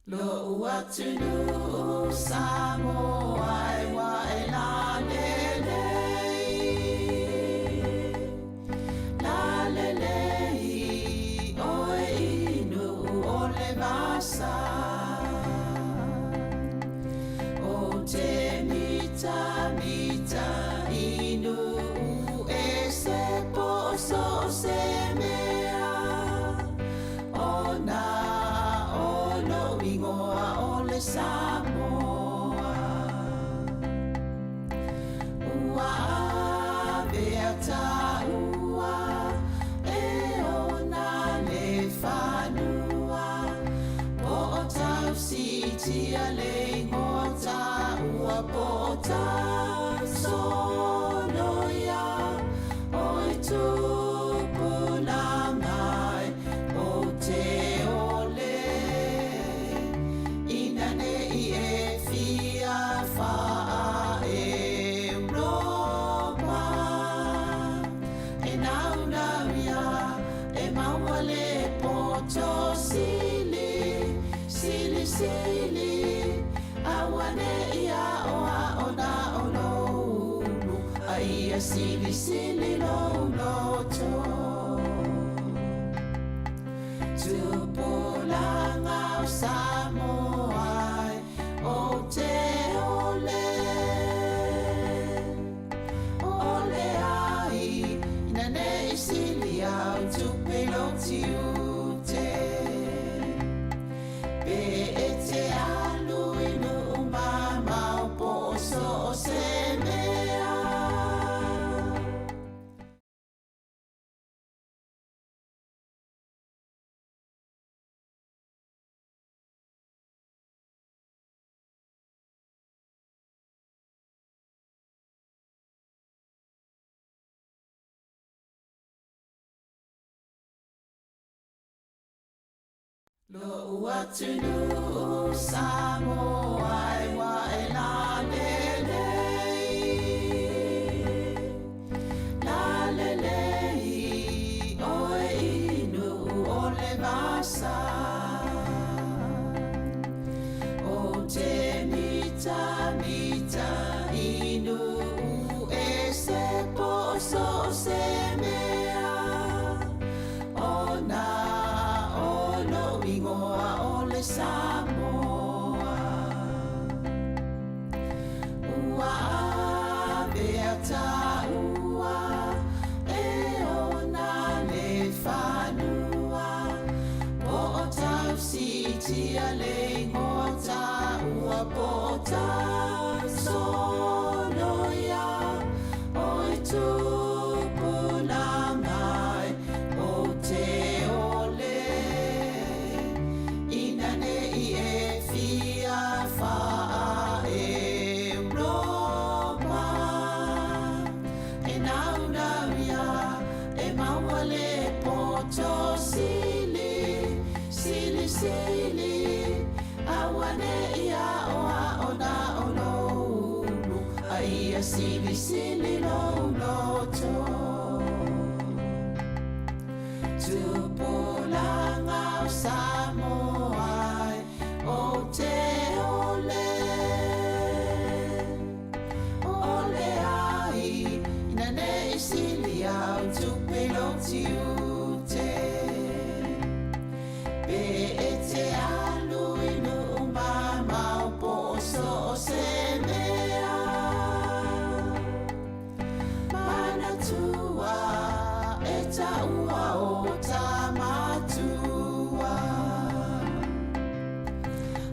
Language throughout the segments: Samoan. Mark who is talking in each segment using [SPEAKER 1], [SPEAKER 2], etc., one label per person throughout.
[SPEAKER 1] Lo'u atunuu Samoa e ua e lalelei, lalelei oe i Nuu o le vasa. O te mitamita i nuu ese po o so o se mea, ona o lou igoa o le Samoa. Ua avea taua e ona le fanua, po o tausiitia le igoa taua, po o tausoloia o i tupulaga ou te ole, ina ne i e fia faa-Europa. E naunau ia e maua le poto sili, silisili, aua ne i aoao na o lou ulu, a ia silisili lou loto. Tupulaga o Samoa e ou te ole, ole ai, ina ne i sili au tupe i lou tiute. Pe e te alu i nuu mamao po o so o se mea. Lo'u atunuu Samoa e ua e lalelei, lalelei oe i nuu o le vasa. O te mitamita i nuu ese po o so o se mea, ona o lou igoa o le Samoa. Ua avea taua e ona le fanua, po o tausiitia le igoa taua, po o tausoloia o i tupulaga e ou te ole, ina ne i e fia faa-Europa. E naunau ia e maua le poto sili, silisili, aua ne i aoao na o lou ulu, a ia silisili lou loto. Tupulaga o Samoa e ou te ole, ole ai, ina ne i sili au tupe i lou tiute. Pe e te alu i nuu mamao po o so o se mea. Manatua e taua o tamatua.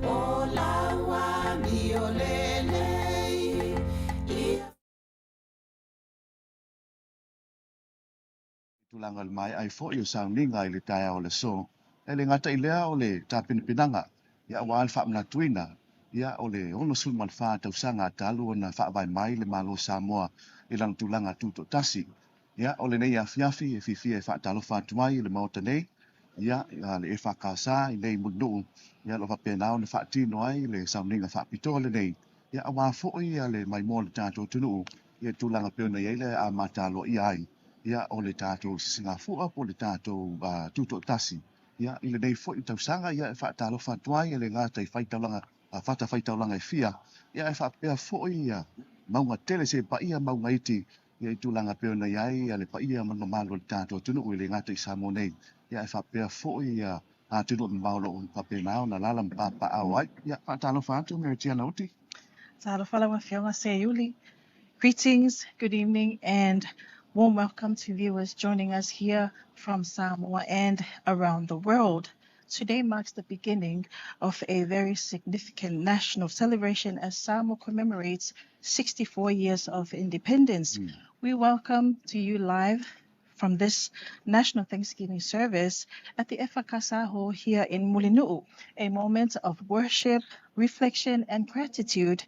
[SPEAKER 1] O lau amio lelei ia.
[SPEAKER 2] Tulaga o le maea ai foi o sauniga i le taeao o le aso. E le gata i lea o le tapenapenaga, ia, aua le faamanatuina, ia, o le 64 tausaga talu ona faavae mai le Malo o Samoa i lana tulaga tutoatasi. Ia, o lenei afiafi e fiafia e faatalofa atu ai i le Maota nei, ia, le EFKS i nei Mulinuu, ia, o lo o faapena ona faatino ai le sauniga faapitoa lenei, ia, aua foi le maimoa o le tatou atunuu, ia, tulaga pei ona i ai le amata aloaia ai, ia, o le tatou sisigafua po o le tatou tutoatasi. Ia, i lenei foi tausaga, ia, e faatalofa atu ai e le gata i faitaulaga, fatafaitaulaga e fia, ia, ae faapea foi ia mauga tele seia paia mauga iti, ia, i tulaga pei ona i ai le paia ma le mamalu o le tatou atunuu e le gata i Samoa nei, ia, ae faapea foi ia atunuu mamao o lo o faapena ona alaala ma papaaao ai. Ia, faatalofa atu Meritiana Uti.
[SPEAKER 3] Talofa lau Afioga Seiuli. Greetings, good evening and warm welcome to viewers joining us here from Samoa and around the world. Today marks the beginning of a very significant national celebration as Samoa commemorates 64 years of independence. We welcome to you live from this National Thanksgiving service at the EFAKASA Hall here in Mulinu'u, a moment of worship, reflection, and gratitude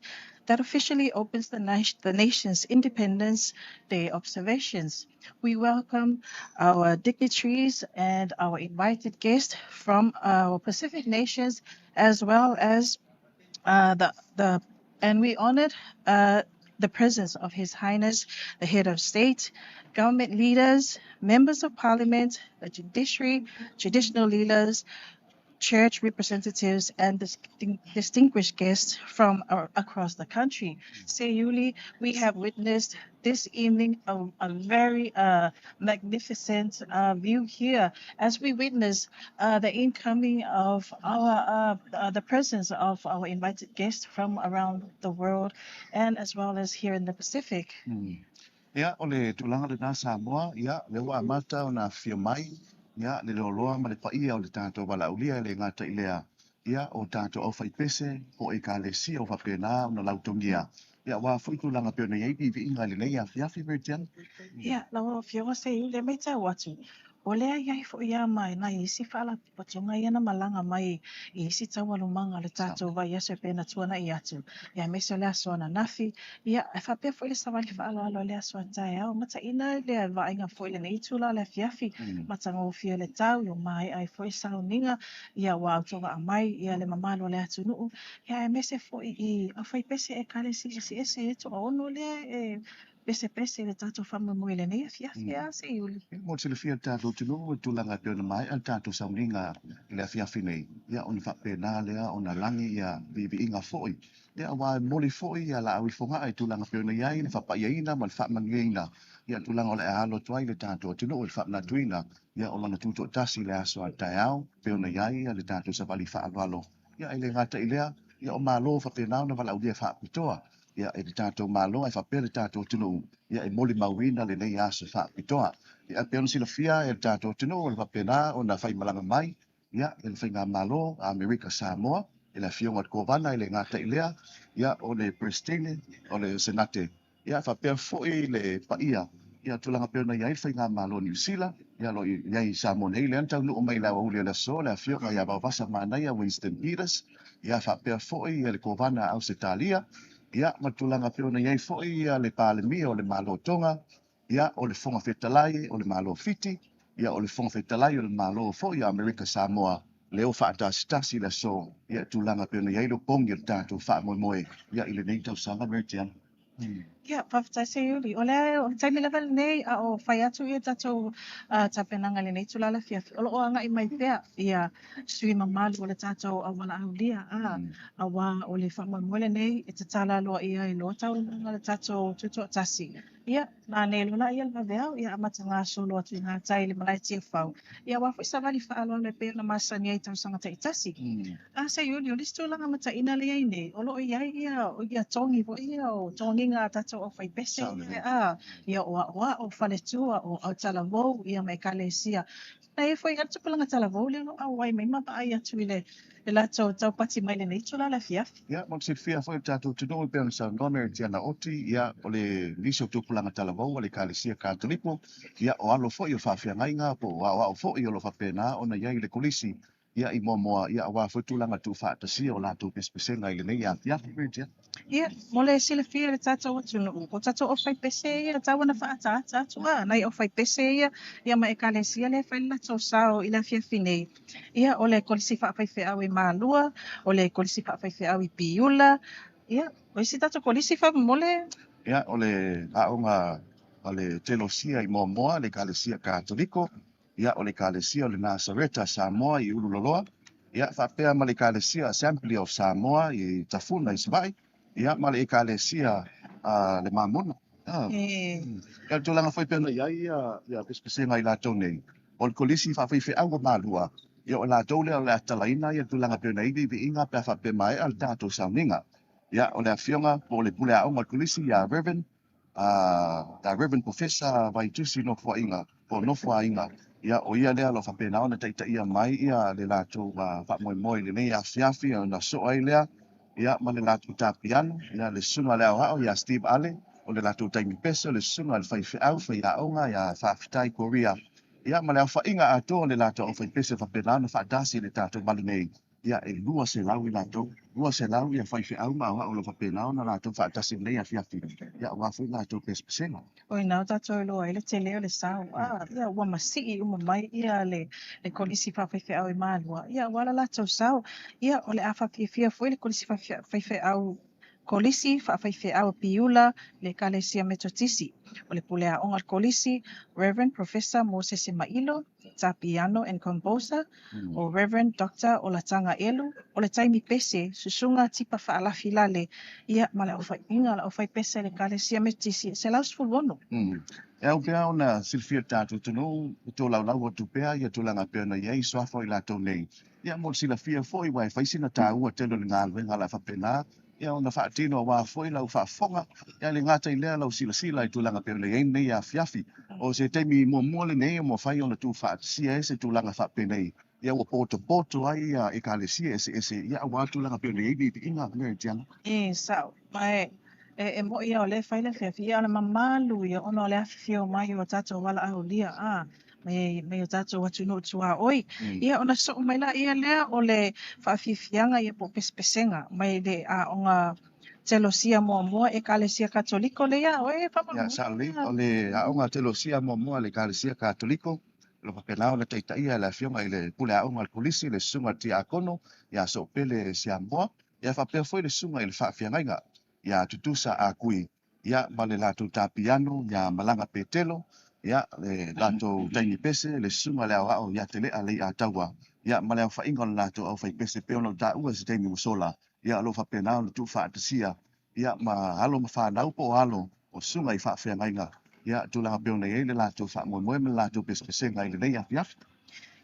[SPEAKER 3] that officially opens the, the nation's Independence Day observations. We welcome our dignitaries and our invited guests from our Pacific nations, as well as the and we honored the presence of His Highness, the Head of State, government leaders, members of parliament, the judiciary, traditional leaders, church representatives, and distinguished guests from across the country. Seiuli, we have witnessed this evening a very magnificent view here as we witness the incoming of our the presence of our invited guests from around the world and as well as here in the Pacific.
[SPEAKER 2] Ia, o le tulaga lena Samoa, ia, lea ua amata ona afifio mai, ia, le loaloa ma le paia o le tatou valaaulia e le gata i lea, ia, o tatou aufaipese po o Ekalesia ua faapena ona lautogia, ia, aua foi tulaga pei ona i ai viiviiga i lenei afiafi, Mary-Jane.
[SPEAKER 3] Ia, lau Afioga Seiuli, e matau atu, o lea e i ai foi lava ma nai isi faalapotopotoga ia na malaga mai i isi taualumaga o le tatou vaiaso e pei ona tuanai atu, ia aemaise o le aso ananafi, ia, e faapea foi le savali faaaloalo i le aso a taeao. Mataina le vaaiga foi i lenei itula o le afiafi, matagofie le tau, ua maea ai foi sauniga, ia ua autovaa mai ia le mamalu o le atunuu, ia aemaise foi i aufaipese Ekalesia eseese e toaono lea e pesepese i le tatou faamoemoe i lenei afiafi a Seiuli.
[SPEAKER 2] Ia, mo le silafia e le tatou atunuu i tulaga e pei ona maea le tatou sauniga i le afiafi nei, ia ona faapena lea ona lagi ia viiviiga foi, ia aua e momoli foi ia laau i Fogaa i tulaga e pei ona i ai le faapaiaina ma le faamanuiaina ia tulaga o le a alo atu ai le tatou atunuu i le faamanatuina ia o lana tutoatasi i le aso a taeao e pei ona i ai le tatou savali faaaloalo. Ia e le gata i lea, ia o Malo faapena ona valaaulia faapitoa ia e le tatou Malo ae faapea le tatou atunuu ia e molimauina lenei aso faapitoa. Ia e pei ona silafia e le tatou atunuu o le faapena ona faimalaga mai ia e le Faigamalo a Amerika Samoa i le Afioga i le Kovana e le gata i lea ia o le Peresetene o le Senate Ia, faapea foi le paia, ia, tulaga pei ona i ai le Faigamalo o Niu Sila, ia, o lo o i ai i Samoa nei, lea na taunuu mai i le aoauli o le aso, le Afioga ia Vaovasa Manaia Winston Peters, ia, faapea foi le Kovana a Ausetalia, ia, ma le tulaga pei ona i ai foi le Palemia o le Malo o Tonga, ia, o le Fofoga Fetalai o le Malo o Fiti, ia, o le Fofoga Fetalai o le Malo foi o Amerika Samoa, lea ua faatasitasi le aso, ia, tulaga pei ona i ai le opogi o le tatou faamoemoe, ia, i lenei tausaga, Mary Tiana.
[SPEAKER 3] Ia, faafetai Seiuli. O le o le taimi lava lenei a o fai atu ia tatou tapenaga i lenei itula afiafi, o lo o agai mai pea ia sui mamalu o le tatou aualaaulia, a, aua o le faamoemoe lenei e tatala aloaia ai loa taualumaga o le tatou tutoatasi. Ia, nanei loa laia le vaveao, ia amata gasolo atu i gatai i le malae Tiafau, ia aua foi savali faaaloalo e pei ona masani ai i tausaga taitasi. A Seiuli, o le isi tulaga mataina lea i ai nei, o lo o i ai ia, ia togi foi ia o togiga a tatou aufaipese ia, a, ia o aoao, faletua, o autalavou, ia ma ekalesia. Na i ai foi lava le tupulaga talavou lea o lo o auai mai ma vaai atu i le latou taupati mai lenei itula o le afiafi.
[SPEAKER 2] Ia, mo le silafia foi e le tatou atunuu e pei ona saunoa Mary Tiana Oti, ia, o le nisi o tupulaga talavou a le Ekalesia Katoliko, ia, o alo foi o faafeagaiga po o aoao foi o lo o faapena ona i ai i le Kolisi Ia, i muamua, ia, aua foi tulaga tuufaatasia o latou pesepesega i lenei afiafi, Bridget.
[SPEAKER 3] Ia, mo le silafia e le tatou atunuu, o tatou aufaipese ia, tau ona faaataata atu a, nai aufaipese ia, ia ma Ekalesia lea e fai le latou sao i le afiafi nei. Ia, o le Kolisi Faafaifeau i Malua, o le Kolisi Faafaifeau i Piula, ia, o isi tatou Kolisi faamolemole.
[SPEAKER 2] Ia, o le aoga a le Telosia i Moamoa, le Ekalesia Katoliko. Ia, o le Ekalesia o le Nasareta Samoa i Ululoloa, ia, faapea ma le Ekalesia Assembly of Samoa i Tafuna i Savaii, ia, ma le Ekalesia a le Mamona. Ia, le tulaga foi pei ona i ai ia pesepesega i latou nei, o le Kolisi Faafaifeau o Malua, ia o latou lea o le a tatalaina ia tulaga pei ona i ai viiviiga pe a faapea maea le tatou sauniga. Ia, o le afioga po o le pule aoga o le Kolisi ia Rev. A Reverend Professor Vaitusi Nofoaiga po o Nofoaaiga, ia o ia lea o lo o faapena ona taitaia mai ia le latou faamoemoe i lenei afiafi ona soo ai lea ia ma le latou ta piano, ia le susuga i le aoao ia Steve Ale, o le latou taimi pese o le susuga i le faifeau faiaoga ia Faafetai Koria, ia ma le aofaiga atoa o le latou aufaipese faapena ona faatasi i le tatou malu nei. Ia, e 200 i latou, 200 ia faifeau ma aoao o lo o faapena ona latou faatasi i lenei afiafi, ia aua foi latou pesepesega.
[SPEAKER 3] O i ina o tatou iloa ai le tele o le sao, a, ia, ua masii uma mai ia le le Kolisi Faafaifeau i Malua, ia aua le latou sao. Ia, o le a faafiafia foi le Kolisi Faafaifeau Kolisi Faafaifeau a Piula, le Ekalesia Metotisi. O le pule aoga a le Kolisi, Reverend Professor Mosese Mailo, ta piano and composer, o Reverend Doctor Olataga Elu, o le taimi pese, Susuga Tipa Faalafilale, ia, ma le aofaiga o le aufaipese a le Ekalesia Metotisi e 116.
[SPEAKER 2] E ao pea ona silafia e le tatou atunuu e tolaulau atu pea ia tulaga e pei ona i ai suafa o i latou nei. Ia mo le silafia foi aua e fai sina taua tele o le galuega o le a faapena ia ona faatino aua foi lau faafofoga, ia le gata i lea lau silasila i tulaga pei ona i ai lenei afiafi. O se taimi muamua lenei ua mafai ona tuufaatasia ai se tulaga faapenei, ia ua potopoto ai ia Ekalesia eseese ia aua tulaga pei ona i ai viiviiga Mary Tiana.
[SPEAKER 3] E sao, ma e, e moʻi lava o lea e fai le afiafi, ia o le mamalu ia ona o le afifio mai o tatou valaaulia, a, mai, mai o tatou atunuu tuaoi. Ia ona soo mai laia lea o le faafiafiaga ia po o pesepesega mai le aoga Telosia muamua Ekalesia Katoliko lea ia oe
[SPEAKER 2] Ia,
[SPEAKER 3] faamolemole.
[SPEAKER 2] sao lelei, o le aoga Telosia muamua a le Ekalesia Katoliko, o lo o faapena ona taitaia e le Afioga i le Pule Aoga a le Kolisi, le Susuga i le Tiakono ia Soopele Siamoa, ia faapea foi le Susuga i le Faafeagaiga ia Tutusa Akui. Ia, ma le latou ta piano ia Malaga Petelo, ia, le latou taimi pese, le susuga i le aoao ia Tele'a Lei'ataua, ia, ma le aofaiga o le latou aufaipese pei ona ou taua i se taimi ua sola, ia, o lo o faapena ona tuufaatasia, ia, ma alo ma fanau po o alo o susuga i faafeagaiga, ia, tulaga pei ona i ai le latou faamoemoe ma le latou pesepesega i lenei afiafi.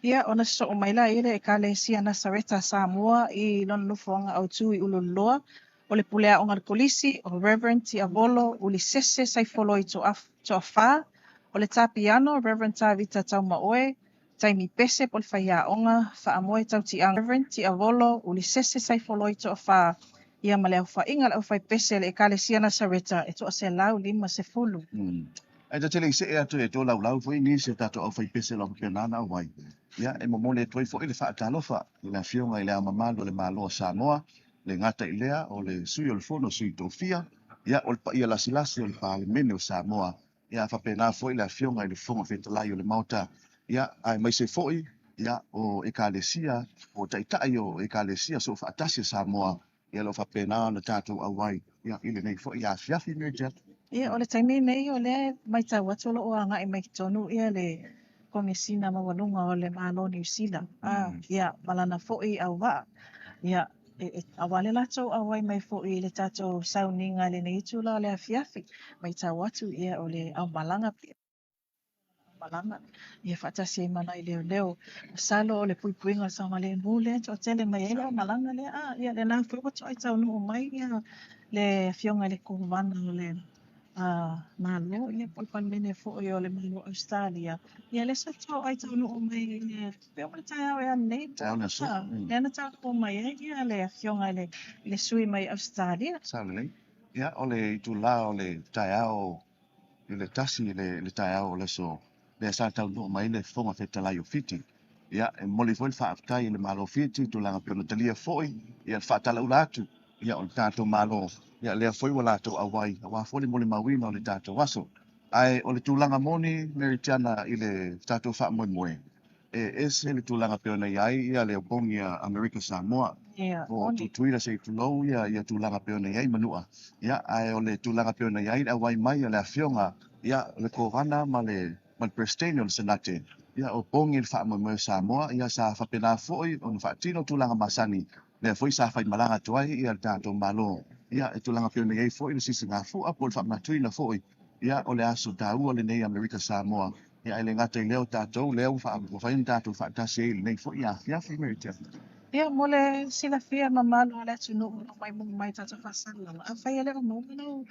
[SPEAKER 3] Ia, ona sosoo mai lea i le Ekalesia Nasareta Samoa i lona nofoaga autu i Ulululoa, o le pule aoga a le Kolisi, o Reverend Tiavolo Ulisese Saifoloi Toafa, o le tā piano, Reverend Tavita Taumaoe, taimi pese po o le faiaoga, faamoe tautiaga, Reverend Tiavolo Ulisese Saifoloi Toafa, ia ma le aofaiga o le aufaipese a le Ekalesia Nasareta e 150.
[SPEAKER 2] Ae ta te le i see atu e tolaulau foi nisi o tatou aufaipese o lo o faapena ona auai, ia, e momoli atu ai foi le faatalofa i le Afioga i Le Ao Mamalu o le Malo o Samoa, le gata i lea o le Sui o le Fono a Sui Tofia, ia, o le paia lasilasi o le Palemene o Samoa, ia, faapena foi le Afioga i le Fofoga Fetalai o le Maota, ia, aemaise foi, ia, o Ekalesia, o Taitai o Ekalesia Soofaatasi a Samoa, ia, o lo o faapena ona tatou auai, ia, i lenei foi afiafi, Mary Jo.
[SPEAKER 3] Ia, o le taimi lenei o lea e matau atu o lo o agai mai totonu ia le Komesina Maualuga o le Malo o Niu Sila, a, ia, ma lana foi auvaa. Ia, e, aua le latou auai mai foi i le tatou sauniga i lenei itula o le afiafi. Matau atu, ia, o le aumalaga malaga, ia faatasi ai ma nai leoleo. Masalo o le puipuiga o le saogalemu lea e toatele mai ai le aumalaga lea. A, ia, lena foi ua toai taunuu mai ia le Afioga i le Kovana o le Malo, ia po o le Palemene foi o le Malo o Ausetalia. Ia, lea sa toai taunuu mai i le pei o le taeao ea nei,
[SPEAKER 2] Taeao le aso.
[SPEAKER 3] Lea na taunuu mai ai ia le Afioga i le, le sui mai Ausetalia.
[SPEAKER 2] Sao lelei. Ia, o le itula o le taeao i le 1 i le taeao o le aso lea sa taunuu mai le Fofoga Fetalai o Fiti. Ia, e momoli foi le faafetai i le Malo o Fiti i tulaga pei ona talia foi ia le faatalaula atu ia o le tatou Malo, ia lea foi ua latou auai aua foi le molimauina o le tatou aso. Ae o le tulaga moni Mary Tiana i le tatou faamoemoe, e ese le tulaga pei ona i ai ia le opogi a Amerika Samoa. Po o Tutuila se i tulou ia ia tulaga pei ona i ai Manua. Ia, ae o le tulaga pei ona i ai le auai mai a le Afioga ia le Kovana ma le ma le Peresetene o le Senate. Ia, o pogi le faamoemoe o Samoa, ia sa faapena foi ona faatino tulaga masani, lea foi sa faimalaga atu ai ia le tatou Malo. Ia, e tulaga pei ona i ai foi le sisigafua po o le faamanatuina foi, ia, o le aso taua lenei Amerika Samoa. Ia, ae le gata i lea o tatou, lea ua mafai ona tatou faatasi ai i lenei foi afiafi, Mary Jo.
[SPEAKER 3] Ia, mo le silafia mamalu o le atunuu o lo o maimoa mai i tatou faasalalauga, afai e le o maua lau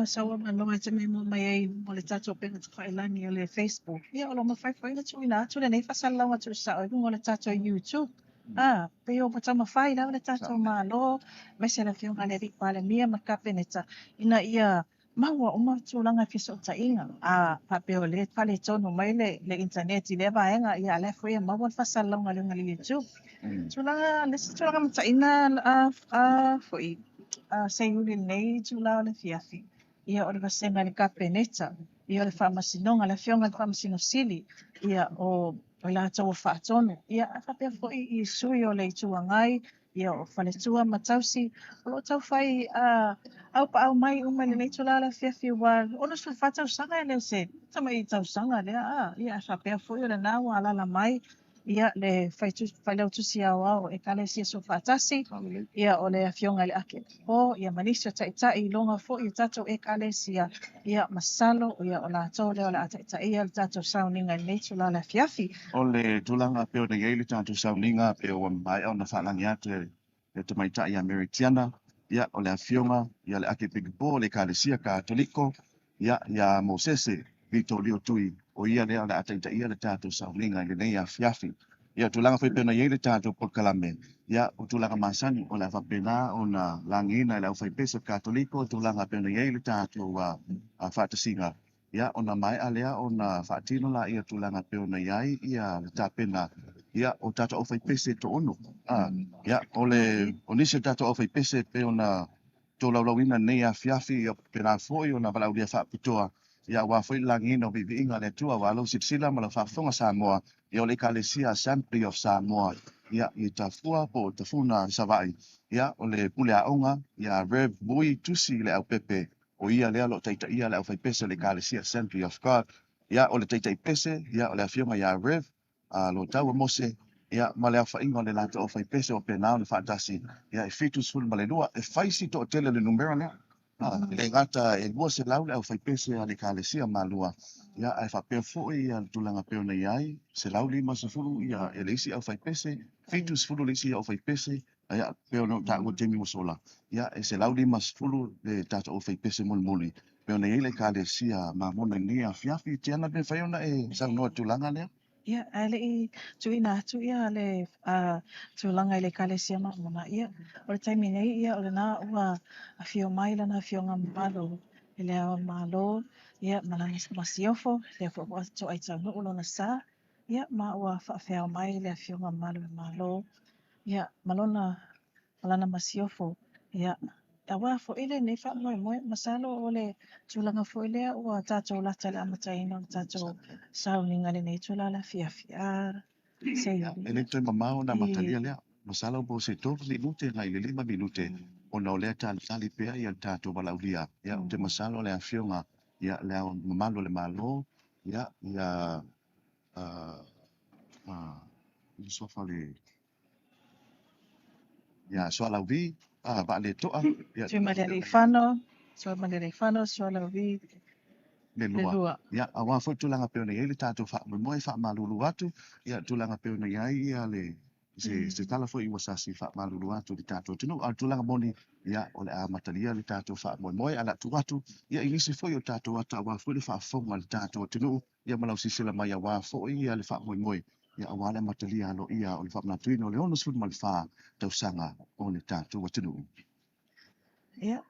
[SPEAKER 3] sauamanoa e te maimoa mai ai mo le tatou upega tafailagi o le Facebook, ia o lo o mafai foi ona tuuina atu lenei faasalalauga tuusao i luga o le tatou YouTube. A, pei ua taumafai lava le tatou Malo, aemaise le Afioga i le Alii Palemia ma le Kapeneta, ina ia maua uma tulaga i fesootaiga. A faapea o lea e faaletonu mai le internet i lea vaega, ia a o la e foi e maua le faasalalauga i luga o le YouTube. Tulaga, le isi tulaga mataina foi, Seiuli i lenei itula o le afiafi, ia o le vasega i le Kapeneta, ia o le Faamasinoga, le Afioga i le Faamasino Sili, ia o i latou o faatonu, ia ae faapea foi i sui o le Itu Agai, ia o faletua ma tausi, o lo o taufai aupaau mai uma i lenei itula o le afiafi, ua 64 tausaga e le o se tamai tausaga lea, a, ia ae faapea foi o lena ua alaala mai ia le Failautusi Aoao o Ekalesia Soofaatasi, ia o le Afioga i le Akepo, ia ma nisi o taitai iloga foi o tatou Ekalesia, ia masalo ia o latou lea o le a taitaia le tatou sauniga i lenei itula o le afiafi.
[SPEAKER 2] O le tulaga pei ona i ai le tatou sauniga pei ua maea ona faalagi atu e le tamaitai ia Mary Tiana, ia, o le afioga ia le Akepikopo o le Ekalesia Katoliko, ia, ia Mosese Vito Lio Tui, o ia lea o le a taitaia le tatou sauniga i lenei afiafi. Ia, o tulaga foi pei ona i ai le tatou polokalame, ia, o tulaga masani o le a faapena ona lagiina e le aufaipese Katoliko tulaga pei ona i ai le tatou faatasiga. Ia, ona maea lea ona faatino laia tulaga pei ona i ai ia le tapena, ia, o tatou aufaipese e toaono. Ia, o le o nisi o tatou aufaipese pei ona tolaulauina i lenei afiafi, ia, faapena foi ona valaaulia faapitoa, ia, aua foi le lagiina o viiviiga a le Atua, aua lou silasila ma lau faafofoga Samoa, ia, o le Ekalesia Assembly of Samoa, ia, i Tafua po o Tafuna i Savaii, ia, o le pule aoga ia Rev Vui Tusi Leaupepe, o ia lea o lo o taitaia le aufaipese o le Ekalesia Assembly of God. Ia, o le taitaipese, ia, o le afioga ia Rev. Lotaua Mose, ia, ma le aofaiga o le latou aufaipese ua pena ona faatasi, ia, e 72, e fai si toatele o le numera lea. E le gata e 200 le aufaipese a le Ekalesia Malua, ia, ae faapea foi ia le tulaga pei ona i ai, 150 ia le isi aufaipese, 70 le isi aufaipese, Ia, pei ona ou taua i le taimi ua sola, ia, e 150 le tatou aufaipese mulimuli, pei ona i ai le Ekalesia Mamona i lenei afiafi. Tiana, pe mafai ona e saunoa i le tulaga lea?
[SPEAKER 3] Ia, ae le i tuuina atu ia le tulaga i le Ekalesia Mamona, ia, o le taimi nei, ia, o lena ua afio mai lana Afioga Mamalu i Le Ao o le Malo, ia, ma lana Masiofo, lea foi ua toai taunuu lona sa, ia, ma ua faafeao mai le Afioga Mamalu i le Malo, ia, ma lona, ma lana masiofo, ia, aua foi lenei faamoemoe, masalo o le tulaga foi lea ua tatou lata i le amataina o le tatou sauniga i lenei itula o le afiafi, a
[SPEAKER 2] Ia, e le toe mamao ona amatalia lea. Masalo po o se 3 minute agai i le 5 minute ona o lea e talitali pea ia le tatou valaaulia. Ia, ou te masalo le Afioga ia Le Ao Mamalu o le Malo, ia, ia, le suafa o le ia Sualauvi, Vaaletoa, ia,
[SPEAKER 3] Tuimalealiifano, Tuimalealiifano, Sualauvi,
[SPEAKER 2] le lua. Ia, aua foi tulaga pei ona i ai le tatou faamoemoe, faamalulu atu, ia, tulaga pei ona i ai ia le se tala foi ua sasi, faamalulu atu i le tatou atunuu. A o le tulaga moni, ia, o le a amatalia le tatou faamoemoe, ae o le a tuu atu, ia, i nisi foi o tatou ata aua foi le faafofoga a le tatou atunuu, ia, ma lau silasila mai aua foi ia le faamoemoe, ia, aua le amatalia aloaia o le faamanatuina o le 64 tausaga o le tatou atunuu.
[SPEAKER 3] Ia,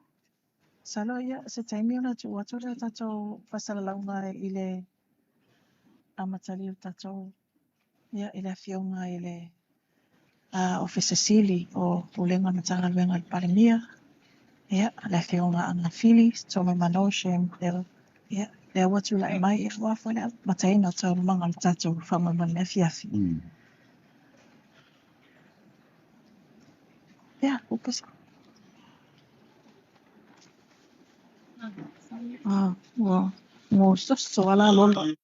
[SPEAKER 3] masalo ia se taimi ona tuu atu lea o tatou faasalalauga i le amatalia o le tatou, ia, i le Afioga i le Ofisa Sili o Pulega o le Matagaluega a le Palemia, ia, le Afioga Agafili Tomemano Shem Leo, ia, lea ua tulai mai, ia, aua foi le amataina o taualumaga o le tatou faamoemoe i le afiafi. Ia, ua soso lava lolo.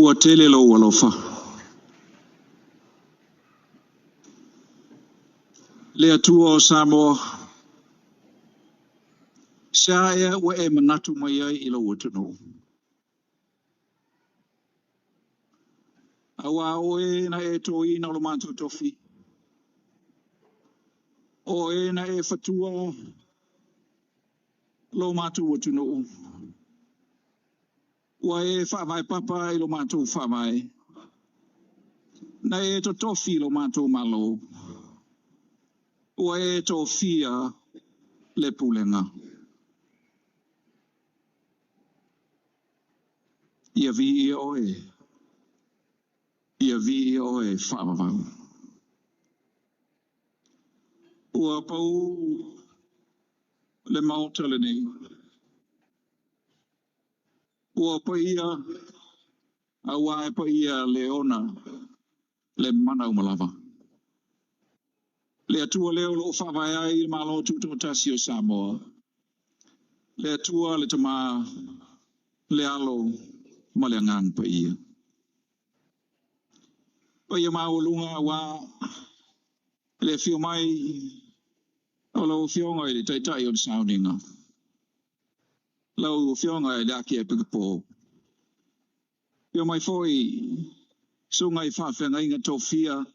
[SPEAKER 4] Ua tele lou alofa. Le Atua o Samoa, se a ea ua e manatu mai ai i lou atunuu. Auā o oe na e tōina o lo matou tofi, o oe na e fatua lo matou atunuu. Ua e faavae papa i lo matou faavae, na e totofi lo matou Malo, ua e tofia le pulega. Ia viia oe, ia viia oe faavavau. Ua pau le Maota lenei. Ua paia auā e paia le ona le mana uma lava. Le Atua lea o loo faavae ai le Malo Tutoatasi o Samoa. Le Atua le Tamā, le Alo ma le Agaga Paia. Paia maualuga auā le afio mai o lau Afioga i le Taitai o le Sauniga. Lau Afioga i le Akiepikopo. Afio mai foi susuga i faafeagaiga tofia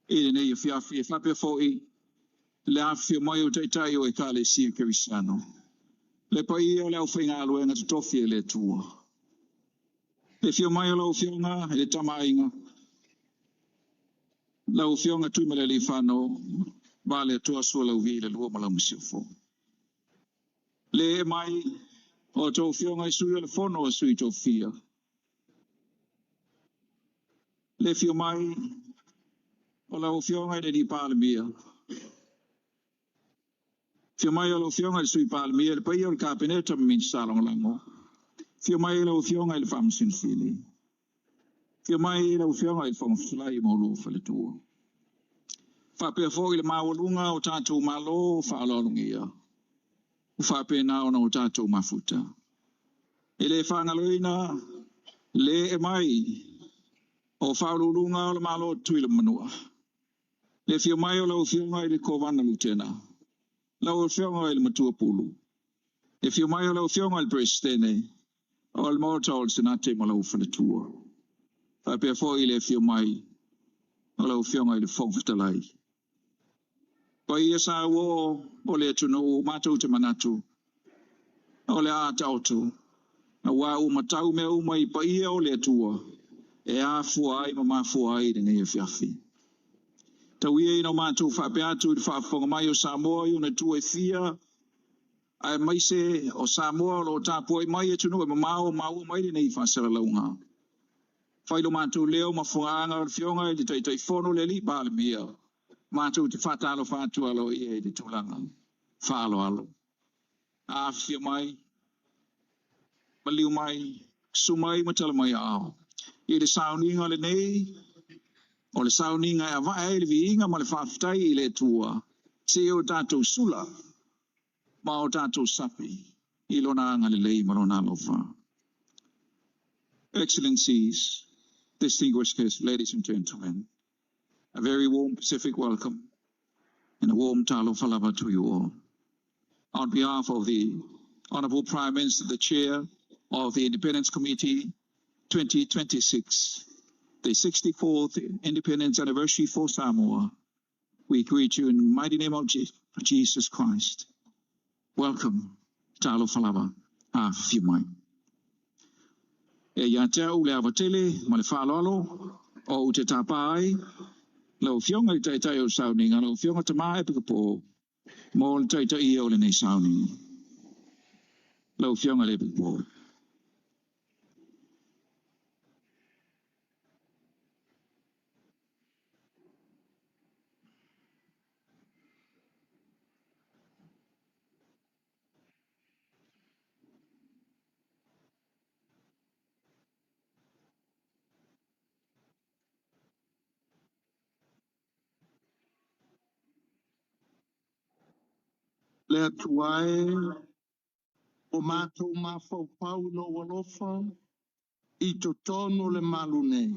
[SPEAKER 4] i lenei afiafi e faapea foi le afifio mai o taitai o Ekalesia Kerisiano. Le paia o le aufaigaluega totofi e le Atua. Le afio mai o lau Afioga i le Tama a Aiga. Lau Afioga Tuimalealiifano Vaaletoa Sualauvi le lua ma lau masiofo. Le ee mai o a outou afioga i sui o le Fono a Sui Tofia. Le afio mai o lau Afioga i le Palemia. Afio mai o lau Afioga i le Sui Palemia, le paia o le Kapeneta ma Minisita Lagolago. Afio mai lau Afioga i le Faamasino Sili. Afio mai lau Afioga i le Fofoga Fetalai ma oulua faletua. Faapea foi le maualuga o tatou Malo faaaloalogia. Ua faapena ona o tatou mafuta. E le faagaloina le ee mai o faauluuluga o le Malo o Tutuila ma Manua. Le afio mai o lau Afioga i le Kovana Lutena. Lau Afioga i le Matua Pulu. Le afio mai o lau Afioga i le Peresetene o le Maota o le Senate ma lau faletua. Faapea foi le afio mai o lau Afioga i le Fofoga Fetalai. Paia sa uo o le atunuu matou te manatu o le a taoto auā ua matau mea uma i paia o le Atua e afua ai ma mafua ai lenei afiafi. Tau ia ina o matou faapea atu i le faafofoga mai o Samoa i ona itu e fia aemaise o Samoa o lo o tapuai mai atunuu e mamao maua mai lenei faasalalauga. Fai lo matou leo ma fugaaga o le Afioga i le Taitaifono le alii Palemia. Matou te faatalofa atu aloaia i le tulaga faaaloalo. Afifio mai, maliu mai, susu mai ma tala mai aao. I le sauniga lenei, o le sauniga e avae ai le viiga ma le faafetai i le Atua, seia o tatou sula ma o tatou sapi i lona agalelei ma lona alofa. Excellencies, distinguished guests, ladies and gentlemen, a very warm Pacific welcome and a warm talofa lava to you all. On behalf of the Honorable Prime Minister, the Chair of the Independence Committee 2026, the 64th Independence Anniversary for Samoa, we greet you in the mighty name of Jesus Christ. Welcome, talofa lava, afifio mai. E ia te au le ava tele ma le faaaloalo o ou te tāpā ai, lau Afioga i le Taitai o le Sauniga, lau Afioga Tamā Epikopo, mo le taitaia o lenei sauniga. Lau Afioga i le Epikopo.
[SPEAKER 5] Le Atua e, o matou mafaufau i lou alofa, I totonu o le malu nei.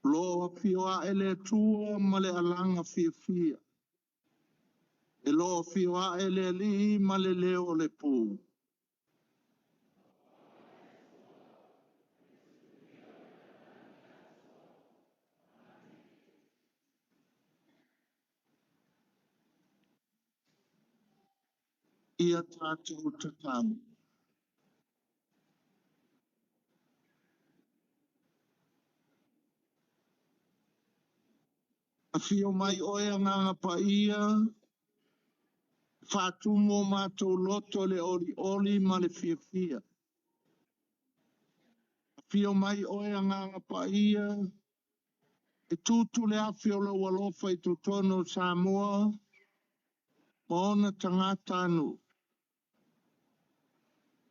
[SPEAKER 5] Lo afio ae le Atua ma le alaga fiafia. E lo afio ae le Alii ma le leo o le pū. Ia tātou tatalo. Afio mai oe Agaga Paia, faatumu o mātou loto le olioli ma le fiafia. Afio mai oe Agaga Paia, e tutu le afi o lau alofa i totonu o Samoa, ma ona tagata anu.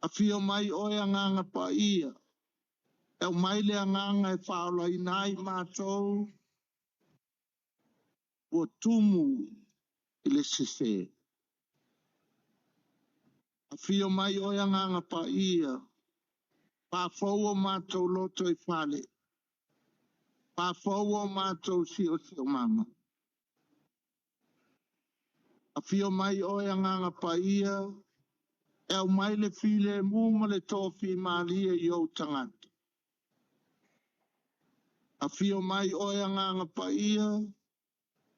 [SPEAKER 5] Afio mai oe Agaga Paia, e aumai le agaga e faaolaina ai matou, ua tumu i le sese. Afio mai oe Agaga Paia, faafou o matou loto i fale, faafou o matou siosiomaga. Afio mai oe Agaga Paia, e aumai le filemu ma le tofimalie i ou tagata. Afio mai oe Agaga Paia,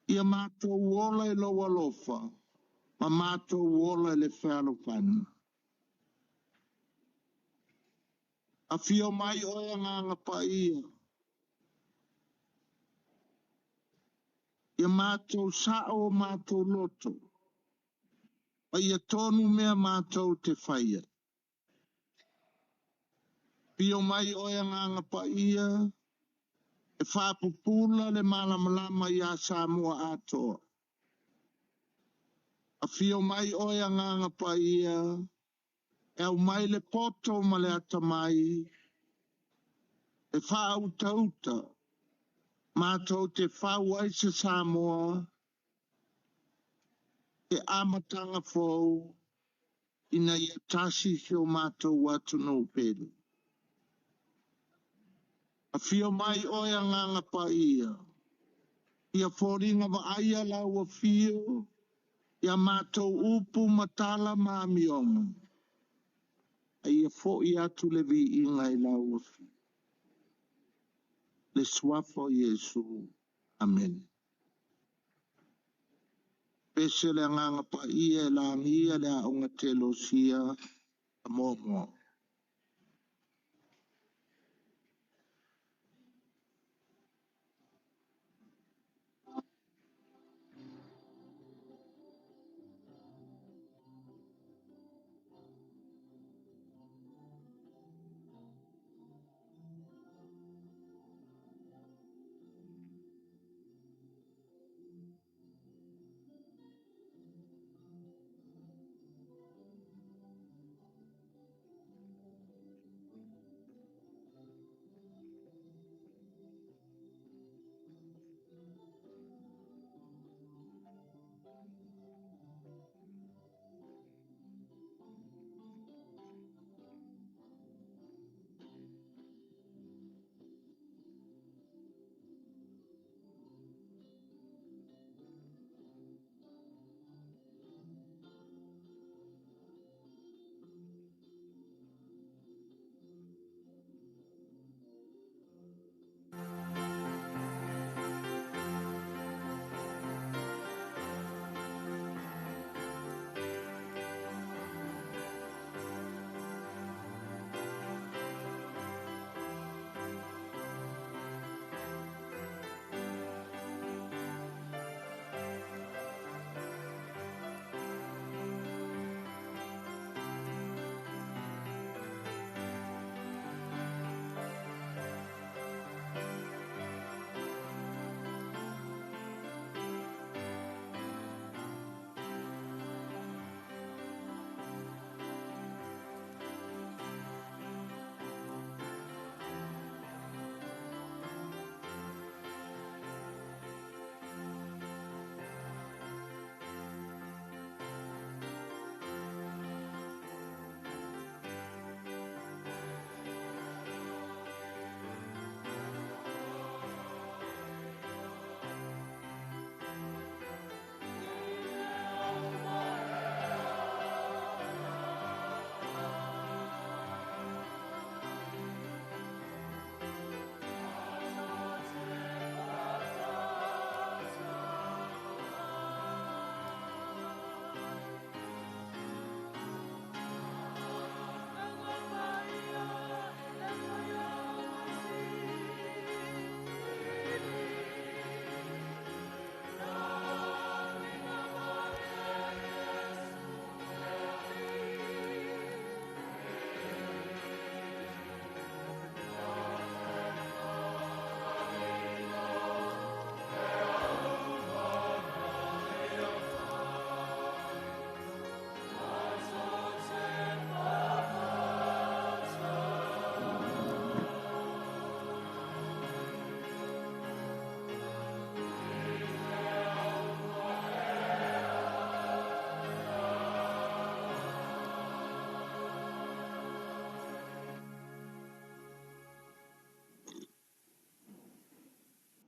[SPEAKER 5] ia matou ola i lou alofa, ma matou ola i le fealofani. Afio mai oe Agaga Paia, ia matou sao o matou loto, ma ia tonu mea matou te faia. Afio mai oe Agaga Paia, e faapupula le malamalama ia Samoa atoa. Afio mai oe Agaga Paia, e aumai le poto ma le atamai, e faautauta, matou te fau ai se Samoa, e amataga fou, ina ia tasi si o matou atunuu pele. Afio mai oe Agaga Paia, ia foliga vaaia lau afio, ia matou upu ma tala ma amioga, a ia fo'i atu le viiga i lau afio. Le suafa o Iesu. Amene. Pese le Agaga Paia e lagia le aoga telosia muamua.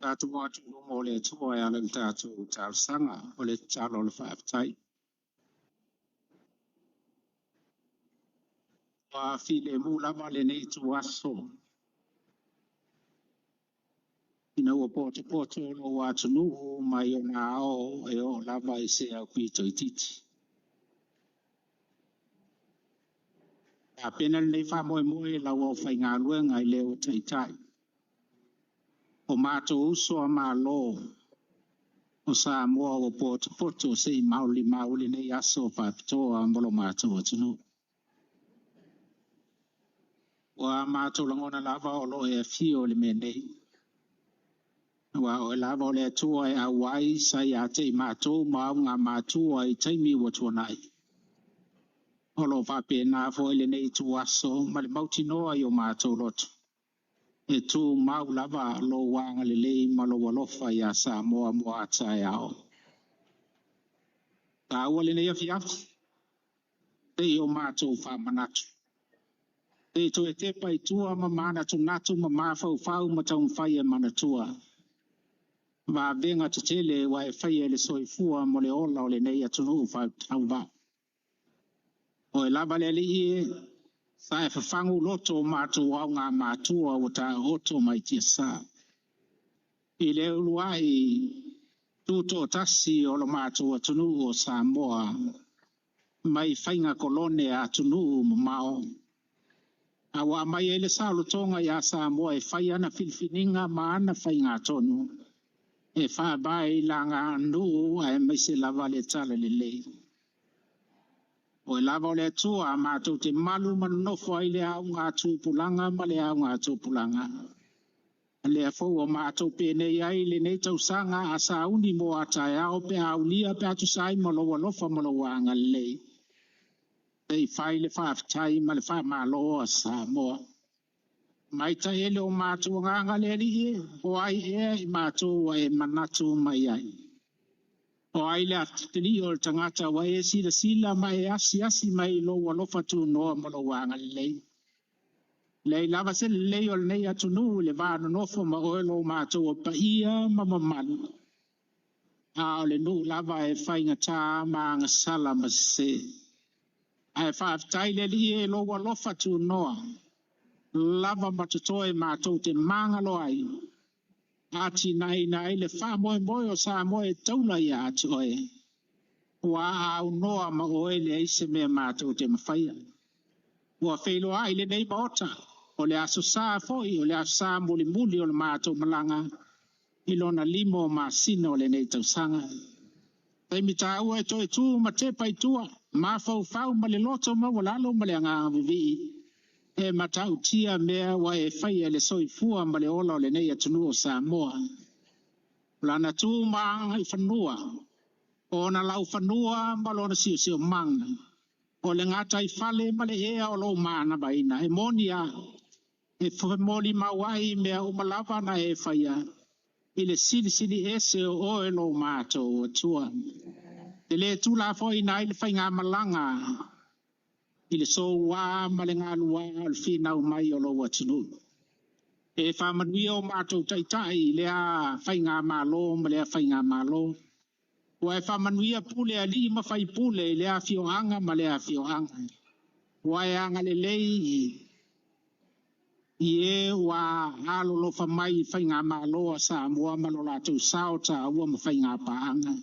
[SPEAKER 4] Tatou o atu i luma o le Atua e ala i le tatou talosaga o le tatalo o le faafetai. Ua filemu lava lenei ituaso ina ua potopoto lou atunuu mai ona ao e oo lava i se aupito itiiti. Tapena lenei faamoemoe i lau aufaigaluega i le ua taitai. O matou uso a Malo o Samoa ua potopoto se i maolimau lenei aso faapitoa mo lo matou atunuu. Ua matou lagona lava o lo o e afio i le mea nei. Aua o oe lava o le Atua e auai sa ia te i matou ma auga matua i taimi ua tuanai. O lo o faapena foi lenei ituaso ma le mautinoa i o matou loto. E tumau lava lou agalelei ma lou alofa iā Samoa mo a taeao. Taua lenei afiafi, se i o matou faamanatu. Se i toe tepa i tua ma manatunatu ma mafaufau ma taumafai e manatua. Vavega tetele ua e faia i le soifua mo le ola o lenei atunuu faatauvaa. Oe lava le alii e, sa e fafagu loto o matou auga matua ua taooto mai tiasa. I le uluai tutoatasi o lo matou atunuu o Samoa mai faiga kolone a atunuu mamao. A ua aumai ai le saolotoga iā Samoa e fai ana filifiliga ma ana faigatonu e faavae i le aganuu aemaise lava le talalelei. Oe lava o le Atua matou te malu ma nonofo ai le auga tupulaga ma le auga tupulaga. Lea foi ua matou penei ai lenei tausaga a sauni mo a taeao pe a aulia pe a tusa ai ma lou alofa ma lou agalelei. Se i fai le faafetai ma le faamalo a Samoa. Mai taele o matou agaga le alii e, o ai ea i matou ua e manatu mai ai. O ai le atalii o le tagata ua e silasila ma e asiasi mai i lou alofa tunoa ma lou agalelei. Leai lava se lelei o lenei atunuu i le va nonofo ma oe lo matou o paia ma mamalu. A o le nuu lava e faigata ma agasala ma sese. Ae faafetai le alii e lou alofa tunoa. Lava ma totoe matou te magalo ai. Atinaeina ai le faamoemoe o Samoa e taula ia te oe. Ua aunoa ma oe leai se mea matou te mafaia. Ua feiloai lenei Maota, o le aso sa foi, o le aso sa mulimuli o le matou malaga i lona 5 o masina o lenei tausaga. Taimi taua e toe tu ma tepa i tua, mafaufau ma le loto maualalo ma le agaga vivii, e matautia mea ua e faia i le soifua ma le ola o lenei atunuu o Samoa. O lana tu ma agaifanua, o ona laufanua ma lona siosiomaga, o le gataifale ma le ea o lou manavaina, e moni a, e molimau ai mea uma lava na e faia, i le silisili ese o oe lo matou Atua. E le tuulafoaiina ai le faigamalaga i le soua ma le galua o le finau mai o lou atunuu. E faamanuia o matou taitai i lea faigamalo ma lea faigamalo. Ua e faamanuia pule alii ma faipule i lea afioaga ma lea afioaga. Ua e agalelei i e ua alolofa mai i faigamalo a Samoa ma lo latou sao taua ma faigapaaga.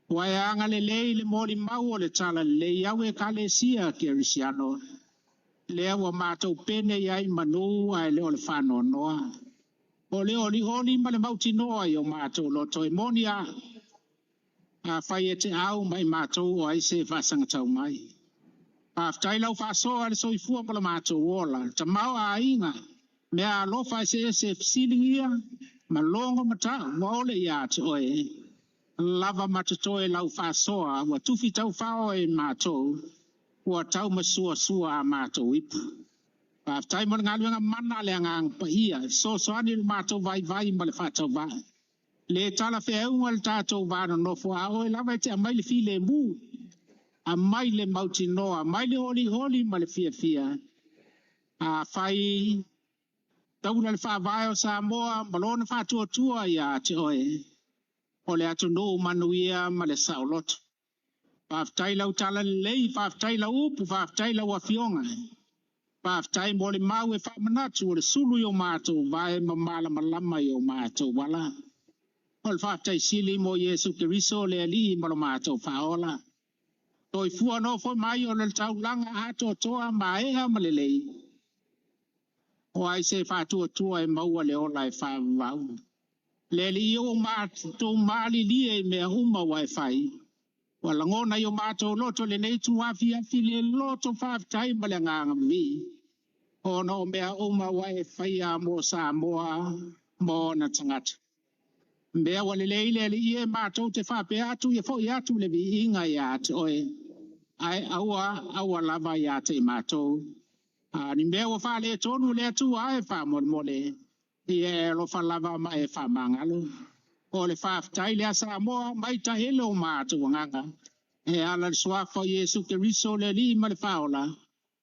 [SPEAKER 4] Ua e agalelei i le molimau o le talalelei au Ekalesia Kerisiano. Lea ua matou pene ai manu ae le o le faanoanoa. O le olioli ma le mautinoa i o matou loto e moni a. Afai e te au mai matou o ai se faasagatau mai. Faafetai lau faasoa le soifua ma lo matou ola, tamaoaiga, mea alofa eseese e fesiligia, ma logo ma tau, ua ole ia te oe. Lava ma totoe lau faasoa, ua tufi taufao e matou, ua tau masuasua a matou ipu. Faafetai mo le galuega mana le agaga paia, e fesoasoani i le matou vaivai ma le faatauvaa. Le talafeauga le tatou va nonofo, a oe lava e te aumai le filemu, aumai le mautinoa, aumai le olioli ma le fiafia. Afai
[SPEAKER 6] Taula le faavae o Samoa ma lona faatuatua ia te oe. O le atunuu manuia ma le saoloto. Faafetai lau tala lelei, faafetai lau upu, faafetai lau afioga. Faafetai mo le mau e faamanatu o le sulu i o matou vae ma malamalama i o matou ala. O le faafetai sili mo Iesu Keriso le Alii ma lo matou faaola. Soifua nofo mai o le taulaga atoatoa maea ma lelei. O ai se faatuatua e maua le ola e faavavau. Le Alii ua matou malilie i mea uma ua e fai. Ua lagona i o matou loto lenei tuafiafi le loto faafetai ma le agaga vivii. Ona o mea uma ua e faia mo Samoa ma ona tagata. Mea ua lelei le Alii e matou te faapea atu ia foi atu le viiga ia te oe. Ae aua aua lava ia te i matou. A ni mea ua faaletonu le Atua e faamolemole. Ia e alofa lava ma e faamagalo. O le faafetai lea Samoa mai tahele o matou agaga. E ala le suafa o Iesu Keriso le Alii ma le Faaola.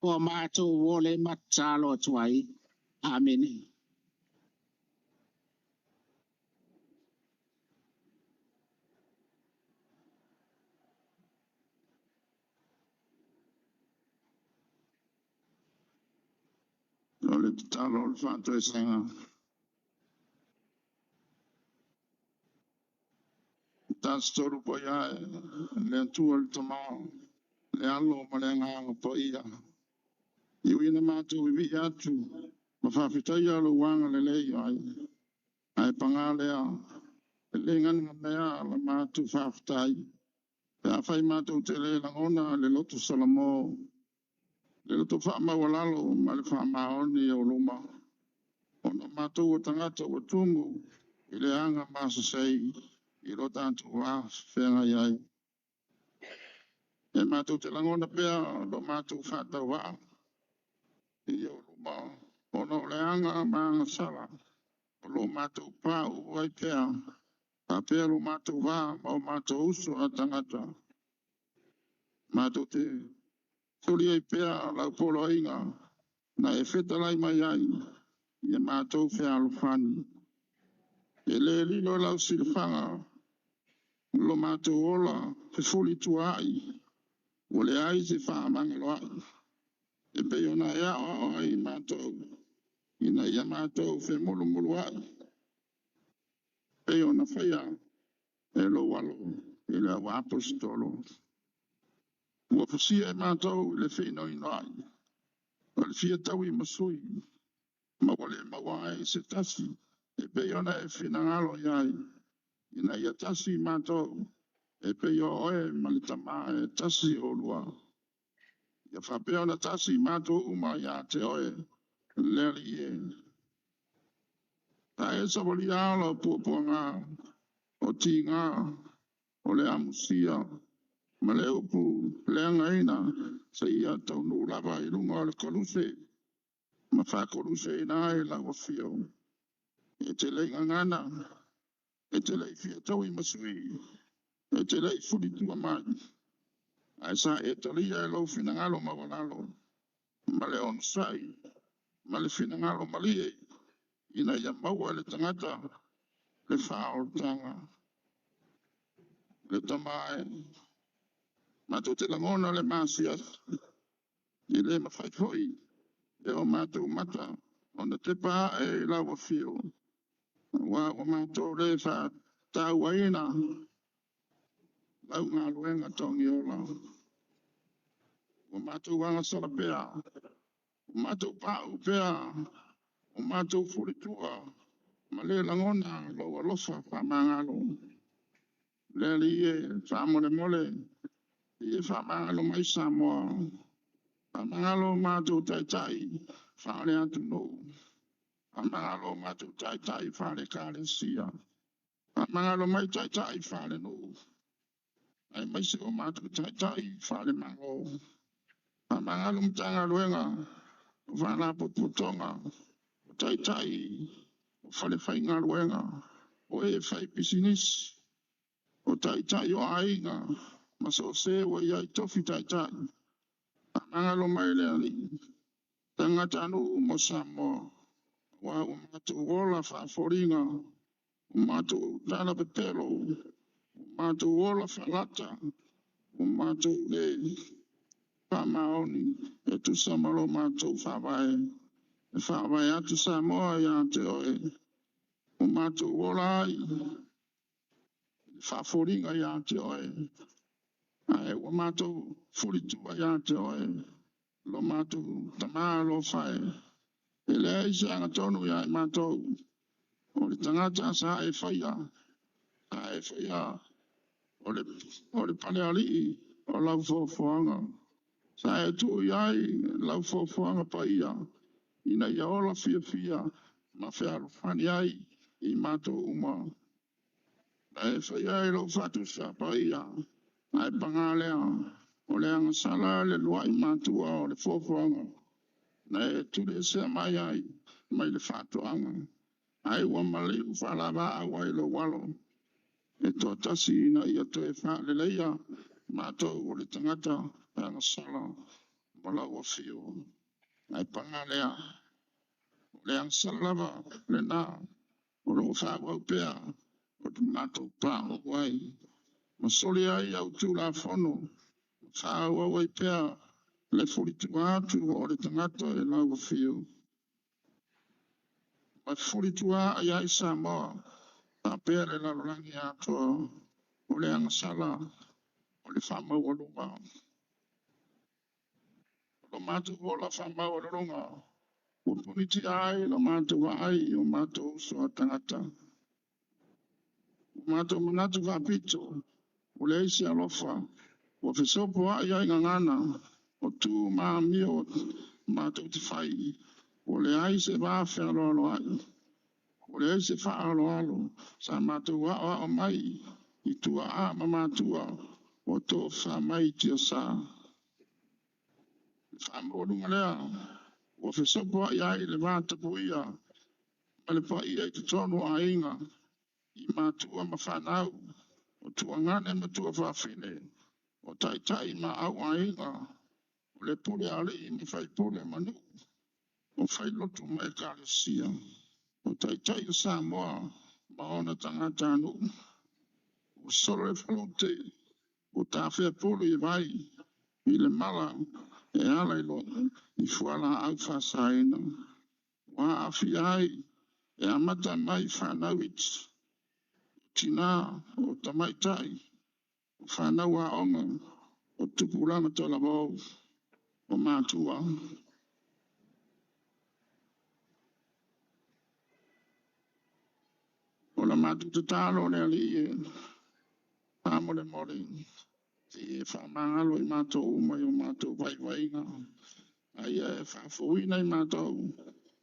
[SPEAKER 6] Ua matou ole ma tatalo atu ai. Amene.
[SPEAKER 4] O le tatalo o le faatoesaga. Tasi tolu paia e le Atua le Tama, le Alo ma le Agaga Paia. I uina matou vivii atu ma faafetaia lou agalelei ai. Ae paga lea, e le ganeganea la matou faafetai. Pe afai matou te le lagona le loto salamo, le loto faamaualalo ma le faamaoni o luma. Ona matou o tagata ua tumu i le aga masasei i lo tatou va feagai ai. E matou te lagona pea lo matou faatauvaa i ou luma, ona o le aga ma agasala o lo matou pauu ai pea, faapea lo matou va ma o matou uso a tagata. Matou te soli ai pea lau poloaiga na e fetalai mai ai ia matou fealofani. E le lilo lau silafaga lo matou ola fefolituaai, ua leai se faamagaloai. E pei ona e aoao ai matou, ina ia matou femulumuluai, pei ona faia e lou alo i le auaposeitolo. Ua fusia e matou i le feinoinoai, o le fia taui ma sui, ma ua le maua ai se tasi e pei ona e finagalo i ai, ina ia tasi matou, e pei o oe ma le Tama e tasi oulua. Ia faapea ona tasi matou uma ia te oe, le Alii e. Ta e savalia ala o puapuaga, o tiga, o le amusia, ma le upu leagaina, seia taunuu lava i luga o le koluse, ma faakoluseina ai lau afio. E te le i gagana, e te le i fia taui ma sui, e te le i fulitua mai. Ae sa e talia e lou finagalo maualalo, ma le onosai, ma le finagalo malie, ina ia maua e le tagata le faaolataga. Le Tama e, matou te lagona le masiasi, i le mafai foi e o matou mata ona tepa ae i lau afio. Aua ua matou le faatauaina lau galuega togiola. Ua matou agasala pea, ua matou pauu pea, ua matou fulitua, ma le lagona lou alofa faamagalo. Le Alii e, faamolemole, ia faamagalo mai Samoa. Faamagalo matou taitai faale-atunuu. Faamagalo matou taitai faale-ekalesia. Faamagalo mai taitai faale-nuu. Aemaise o matou taitai faale-Malo. Faamagalo Matagaluega, o Faalapotopotoga, o taitai o falefaigaluega, o e faipisinisi, o taitai o aiga, ma so o se ua i ai tofi taitai. Faamagalo mai le Alii, tagatanuu mo Samoa. Aua ua matou ola faafoliga, ua matou tala pepelo, ua matou ola faalata, ua matou le faamaoni e tusa ma lo matou faavae. E faavae atu Samoa ia te oe, ua matou ola ai faafoliga ia te oe, ae ua matou fulitua ia te oe, lo matou tamā alofa e. E leai se agatonu ia i matou, o le tagata sa e faia, sa e faia o le palealii o lau foafoaga. Sa e tuu i ai lau foafoaga paia, ina ia ola fiafia ma fealofani ai i matou uma. Na e faia ai lou faatusa paia, ae paga lea, o le agasala le luai matua o le foafoaga, na e tuliesea mai ai mai le faatoaga, ai ua maliu faalavaau ai lou alo, e toatasi ina ia toe faaleleia matou o le tagata agasala ma lau afio. Ae paga lea, o le agasala lava lena o loo faaauau pea o le matou paoo ai. Ma soli ai au tulafono, faaauau ai pea le fulitua atu o le tagata e lau afio. Ma fulitua ai ai Samoa, faapea le lalolagi atoa, o le agasala, o le faamaualuga. O lo matou ola faamaualuluga, ua punitia ai lo matou vaai i o matou uso a tagata. Ua matou manatu faapito, ua leai se alofa, ua fesopoai ai gagana, o tu ma amio matou te fai, ua leai se va fealoaloai, ua leai se faaaloalo, sa matou aoao mai i tuaa ma matua, ua tofa mai i tiasa. Le faamaualuga lea, ua fesopoai ai le vatapuia ma le paia i totonu o aiga, i matua ma fanau, o tuagane ma tuafafine, o taitai ma auaiga, o le pule alii ma faipule ma nuu, o failotu ma ekalesia, o taitai o Samoa ma ona tagatanuu. Ua solo le falaute, ua tafea pulu i vai, i le mala e ala i i fualaau faasaina. Ua aafia ai e amata mai fanau iti, tinā, o tamaitai, o fanau aoga, o tupulaga talavou, o matua. O la matou tatalo le Alii e faamolemole, se i e faamagalo i matou uma i o matou vaivaiga, a ia e faafouina i matou,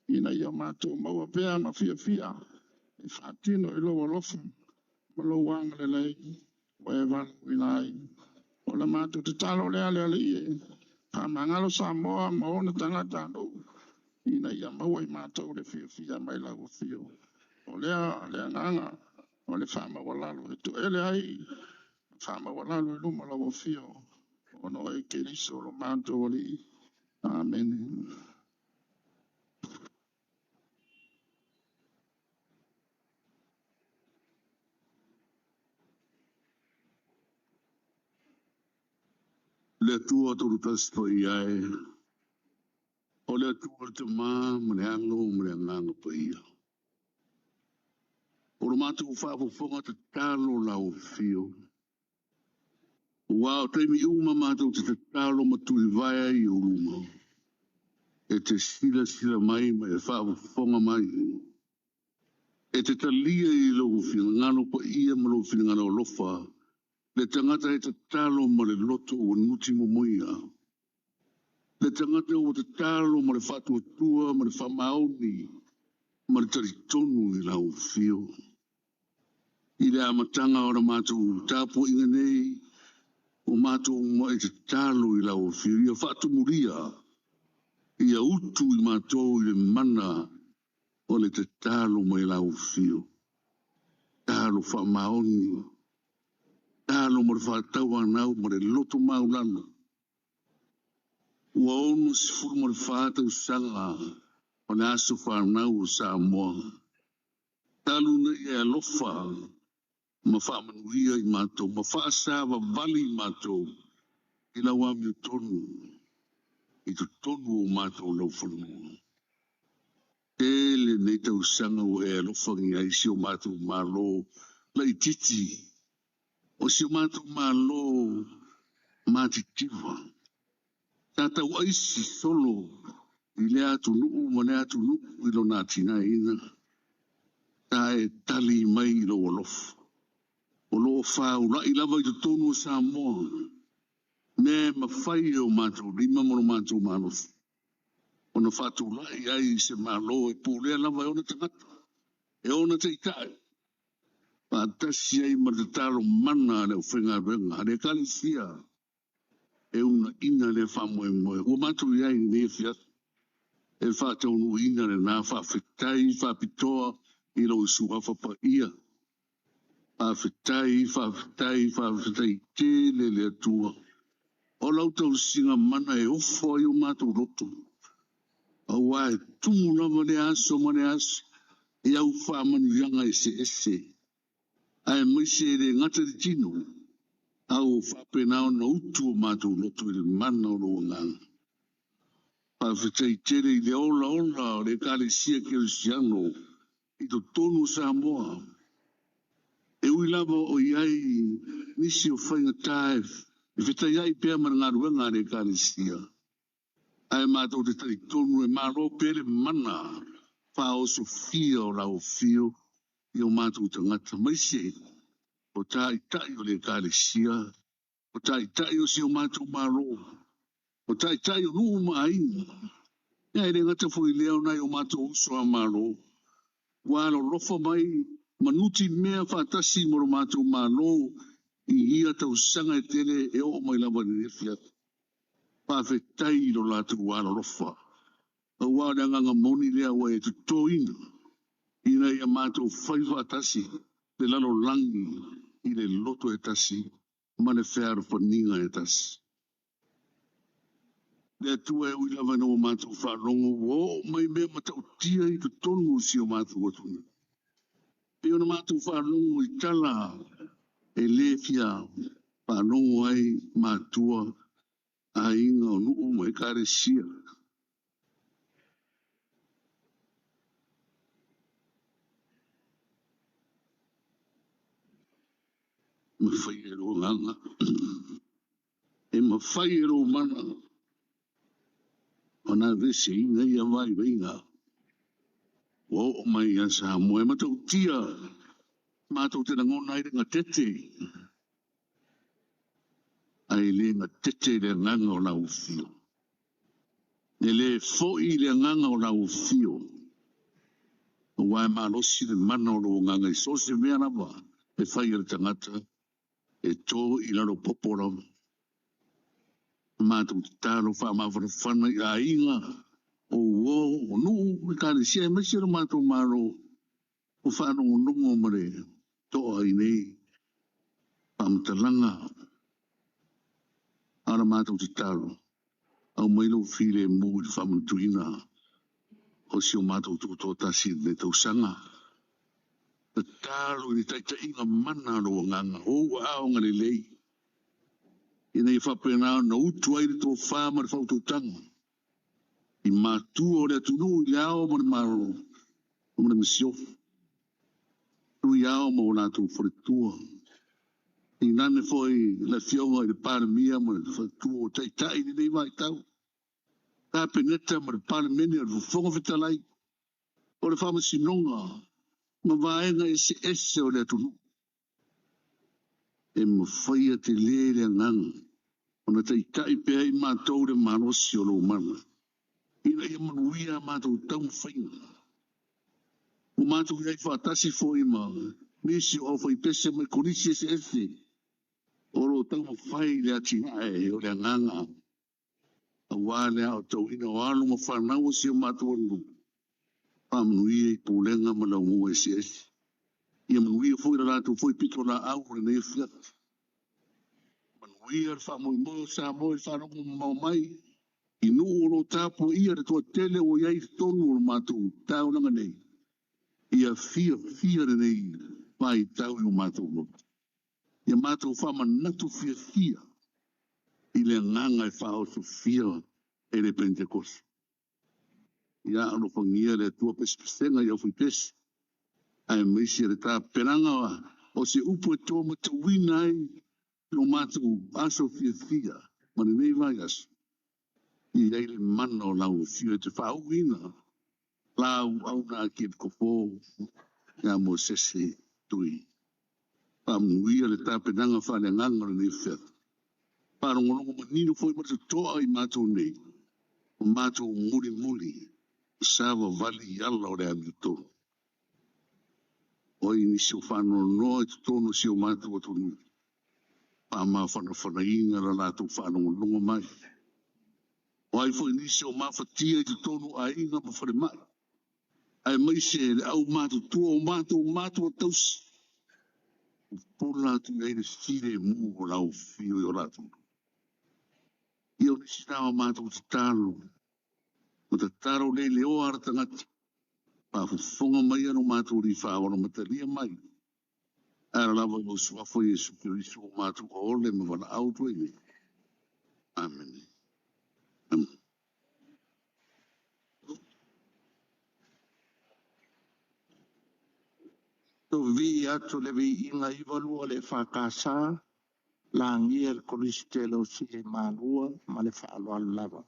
[SPEAKER 4] ina ia matou maua pea ma fiafia e faatino i lou alofa ma lou agalelei ua e valaauina ai. O la matou tatalo lea le Alii e faamagalo Samoa ma ona tagatanuu, ina ia maua i matou le fiafia mai lau afio. O lea le agaga o le faamaualalo e toele ai faamaualalo i luma lau afio, ona o e Keriso lo matou Alii. Amene.
[SPEAKER 7] Le Atua tautatasi paia e, o le Atua le Tamā ma le Alo ma le Agaga Paia. O lo matou faafofoga tatalo lau afio. Ua o taimi uma matou te tatalo ma tulivae ai i ou luma. E te silasila mai ma e faafofoga mai. E te talia i lou finagalo paia ma lou finagalo alofa le tagata e tatalo ma le loto ua nuti momoia. Le tagata ua tatalo ma le faatuatua ma le faamaoni ma le talitonu i lau afio. I le amataga o la matou tapuaiga nei, ua matou mai tatalo i lau afio, ia faatumulia, ia utu i matou i le mana o le tatalo mai lau afio. Talo faamaoni, talo ma le faatauanau ma le loto maulalo. Ua 64 tausaga O le aso fanau o Samoa, talu na ia alofa ma faamanuia i matou, ma faasavavali i matou i lau amiotonu i totonu o matou laufanua. Tele nei tausaga ua e alofagia ai si o matou Malo laitiiti, o si o matou Malo matitiva. Sa tauaisi solo i lea atunuu ma lea atunuu i lona atinaeina, sa e tali mai i lou alofa. O lo o faulai lava i totonu o Samoa, mea e mafai e o matou lima ma lo matou malosi ona faatulai ai se Malo e pulea lava e ona tagata, e ona taitai, faatasi ai ma le tatalo mana a le aufaigaluega a le Ekalesia e uunaina lea faamoemoe. Ua matou i ai i lenei afiafi e faataunuuina lena faafetai faapitoa i lou suafa paia. Faafetai, faafetai, faafetai tele le Atua. O lau tausiga mana e ofo ai o matou loto. Aua e tumu lava lea aso ma lea aso i au faamanuiaga eseese. Aemaise e le gata i le tino, a ua faapena ona utu o matou loto i le mana o lou agaga. Faafetai tele i le olaola o le Ekalesia Kerisiano i totonu o Samoa. E ui lava o i ai nisi o faigata e fetaiai pea ma le galuega a le Ekalesia, ae matou te talitonu e malo pea le mana faaosofia o lau afio i o matou tagata, maise o taitai o le Ekalesia, o taitai o si o matou Malo, o taitai o nuu ma aiga. Ia e le gata foi i lea o nai o matou uso a Malo, ua alolofa mai ma nutimea faatasi ma lo matou Malo i ia tausaga e tele e oo mai lava i lenei afiafi. Faafetai i lo latou alolofa, aua o le agaga moni lea ua e totoina ina ia matou fai faatasi le lalolagi i le loto e tasi ma le fealofaniga e tasi. Le Atua e ui lava ina ua matou faalogo ua oo mai mea matautia i totonu o si o matou atunuu. Pei ona matou faalogo i tala e le fia faalogo ai matua, aiga o nuu ma ekalesia. Mafai e lou agaga, e mafai e lou mana ona aveseina ia vaivaiga ua oo mai ia Samoa. E matautia matou te lagona ai le gatete, ae le gatete le agaga o lau afio. E le foi le agaga o lau afio, aua e malosi le mana o lou agaga i so o se mea lava e fai e le tagata, e to i lalo popo lava. Matou tatalo faamafanafana i aiga o uo, o nuu, ekalesia aemaise lo matou Malo o faalogologo ma le toa i nei faamatalaga. A o la matou tatalo, aumai lou filemu i le faamanatuina o si o matou tutoatasi i lenei tausaga. Tatalo i le taitaiga mana o lou agaga, o ou aao agalelei, ina ia faapena ona utu ai le tofa ma le faautautaga i matua o le atunuu i le ao ma le Malo ma le masiofo, tui ao ma o latou faletua. Inane foi le afioga i le Palemia ma le faletua o taitai i lenei vaitau, Kapeneta ma le Palemene o le Fofoga Fetalai, o le Faamasinoga ma vaega eseese o le atunuu. E mafaia tele le agaga ona taitai pea i matou le malosi o lou mana, ina ia manuia a matou taumafaiga. Ua matou i ai faatasi foi ma nisi o aufaipese mai kolisi eseese o lo o taumafai le atinae o le agaga aua le aotauina o alo ma fanau o si o matou atunuu. Faamanuia i pulega ma laumua eseese. Ia manuia foi le latou foi pitolaau o lenei afiafi. Manuia le faamoemoe o Samoa i le faalogo mamao mai. I nuu o lo o tapuaia le toatele ua i ai i totonu o le matou taulaga nei, ia fiafia lenei vaitau i o matou loto. Ia matou faamanatu fiafia i le agaga e faaosofia e le Pentekoso. Ia alofagia le Atua pesepesega i aufaipese, aemaise le tapenaga o se upu e toa matauina ai lo matou aso fiafia ma lenei vaiaso. Ia i ai le mana o lau afio e te faauuina lau auna ake kofo ia Mosese Tui. Faamanuia le tapenaga faaleagaga o lenei feaga. Faalogologo manino foi ma totoa i matou nei, o matou mulimuli, savavali i ala o le amiotonu. O ai nisi o faanoanoa i totonu o si o matou atunuu. Faamafanafanaina la latou faalogologo mai. O ai foi nisi o mafatia i totonu o aiga ma falemai. Aemaise le au matutua o matou matua tausi. Pupula atu i ai le filemu o lau afio i o latou. Ia o nisi na o matou tatalo. Ma tatalo le leoa ara tagata. Faafofoga mai ano matou li whaawana matalia mai. Ara lava i o suafo Iesu Keriso o matou ole ma valaau atu ai nei. Amen. Amen.
[SPEAKER 5] Vi'i atu le viiga 92 le EFKS, lagia le Kolisi tele o Sili Malua ma le faaaloalo lava.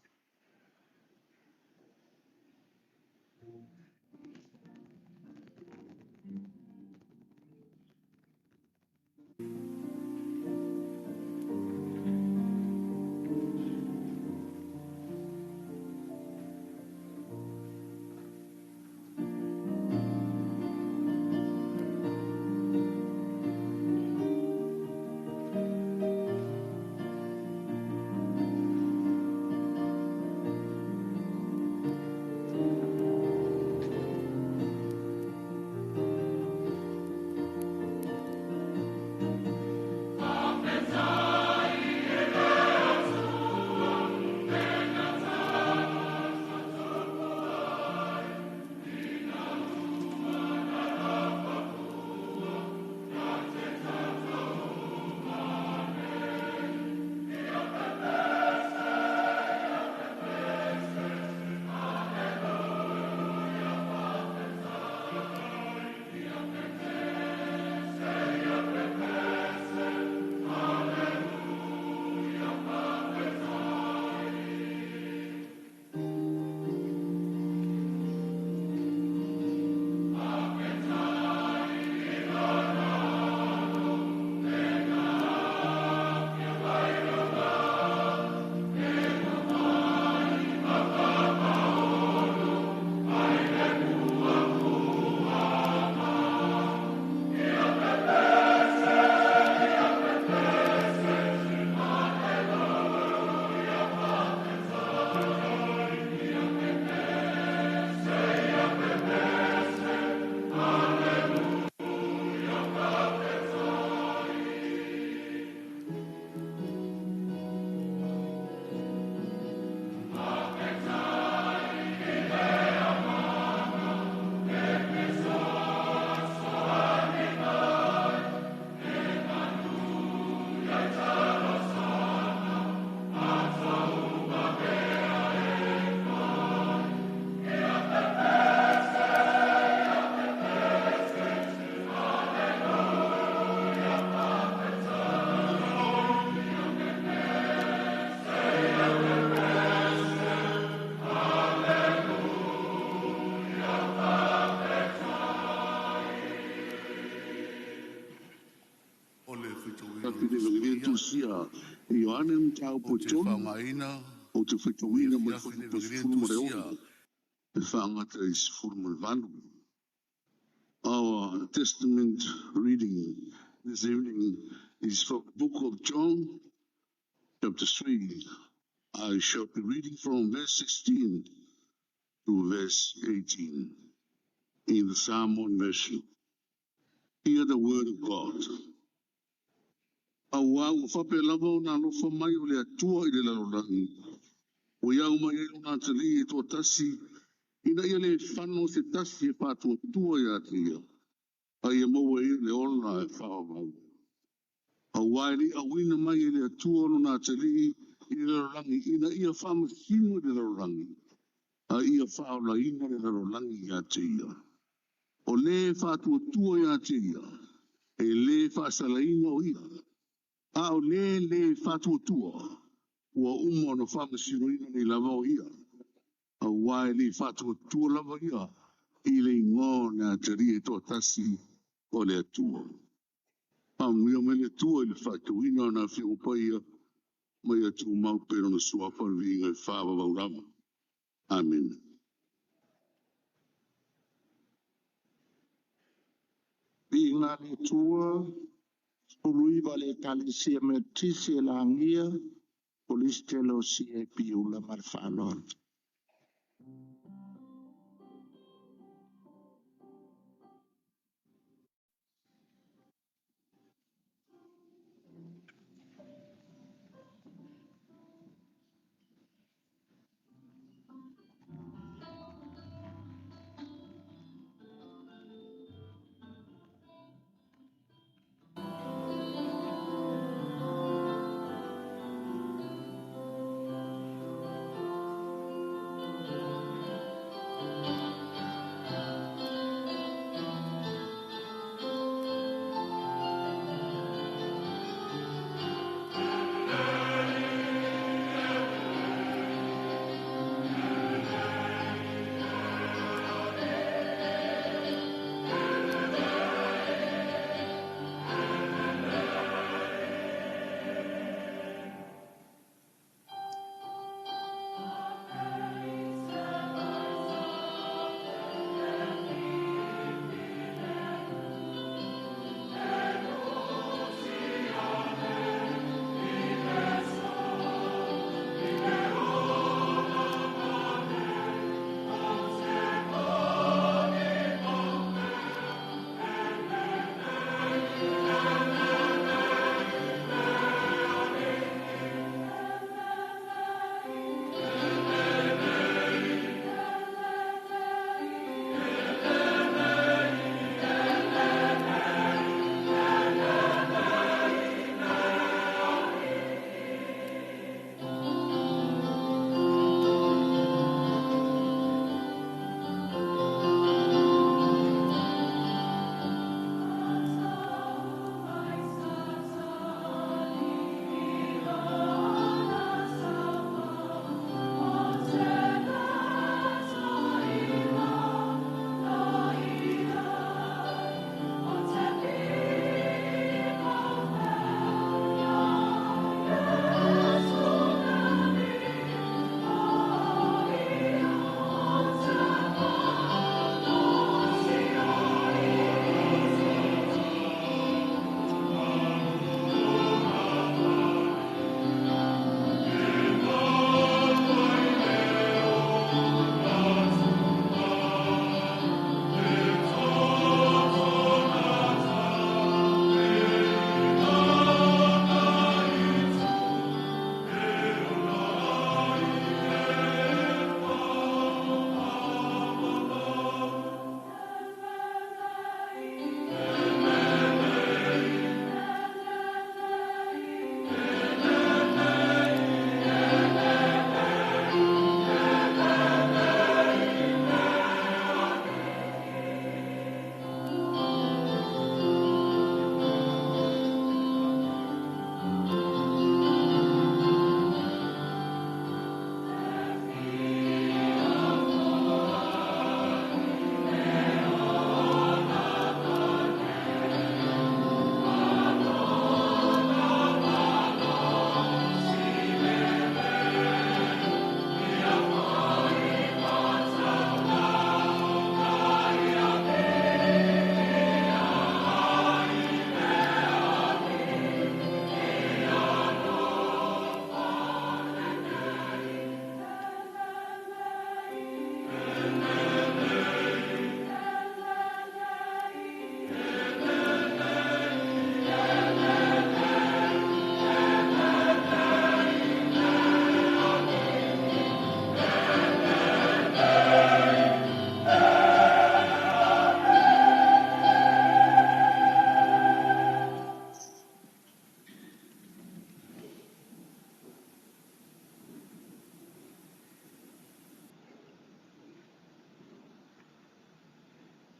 [SPEAKER 2] O le faitauina o
[SPEAKER 7] Tapi
[SPEAKER 2] le
[SPEAKER 7] le
[SPEAKER 2] Tusi
[SPEAKER 7] Evangelia
[SPEAKER 2] Paia,
[SPEAKER 7] tusia e Ioane mataupu
[SPEAKER 2] ou
[SPEAKER 7] e
[SPEAKER 2] te
[SPEAKER 7] 3,
[SPEAKER 2] faaaogaina
[SPEAKER 7] ou te
[SPEAKER 2] le
[SPEAKER 7] faitauina mai le
[SPEAKER 2] afiafi le
[SPEAKER 7] fuaiupu
[SPEAKER 2] Evangelia
[SPEAKER 7] 16
[SPEAKER 2] tusia
[SPEAKER 7] e faagata i 18. Our Testament reading this evening is from the book of John, chapter 3. I shall be reading from verse 16 to verse 18 in the Samoan version. Hear the word of God. Auā ua faapea lava ona alofa mai o le Atua i le lalolagi, Ua iau mai ai lona atalii e toatasi, ina ia le fano se tasi e faatuatua ia te ia, a ia maua ai le ola e faavavau. Auā e le i auina mai e le Atua lona atalii i le lalolagi ina ia faamasino i le lalolagi, a ia faaolaina le lalolagi ia te ia. O le e faatuatua ia te ia, e lē faasalaina o ia, a o le lē faatuatua, ua uma ona faamasinoina nei lava o ia, auā e le i faatuatua lava ia i le igoa o le Atalii e toatasi o le Atua. Faamanuia mai le Atua i le faatauina o na Afioga Paia, ma ia tumau pea lona suafa le viiga e faavavau lava. Amene.
[SPEAKER 5] Viiga le Atua, 19 le Ekalesia Metotisi e lagia, Kolisi tele o CAP Ula ma le faaaloalo.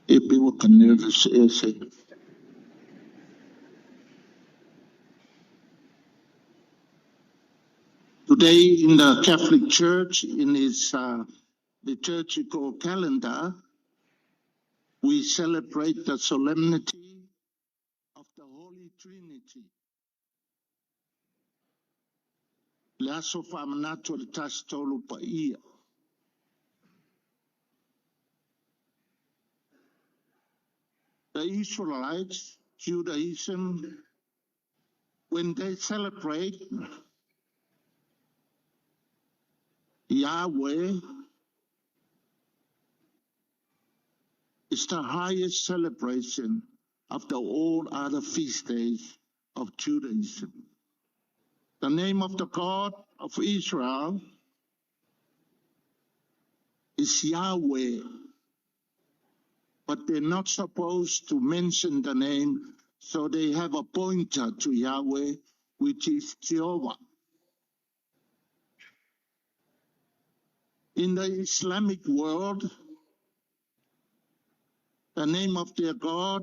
[SPEAKER 5] E pe ua ka nervous ea se. Today in the Catholic Church, in its liturgical calendar, we celebrate the solemnity of the Holy Trinity. Le aso faamanatu o le Tasi Tolu Paia. The Israelites, Judaism, when they celebrate Yahweh, is the highest celebration after all other feast days of Judaism. The name of the God of Israel is Yahweh, but they're not supposed to mention the name, so they have a pointer to Yahweh, which is Jehovah. In the Islamic world, the name of their God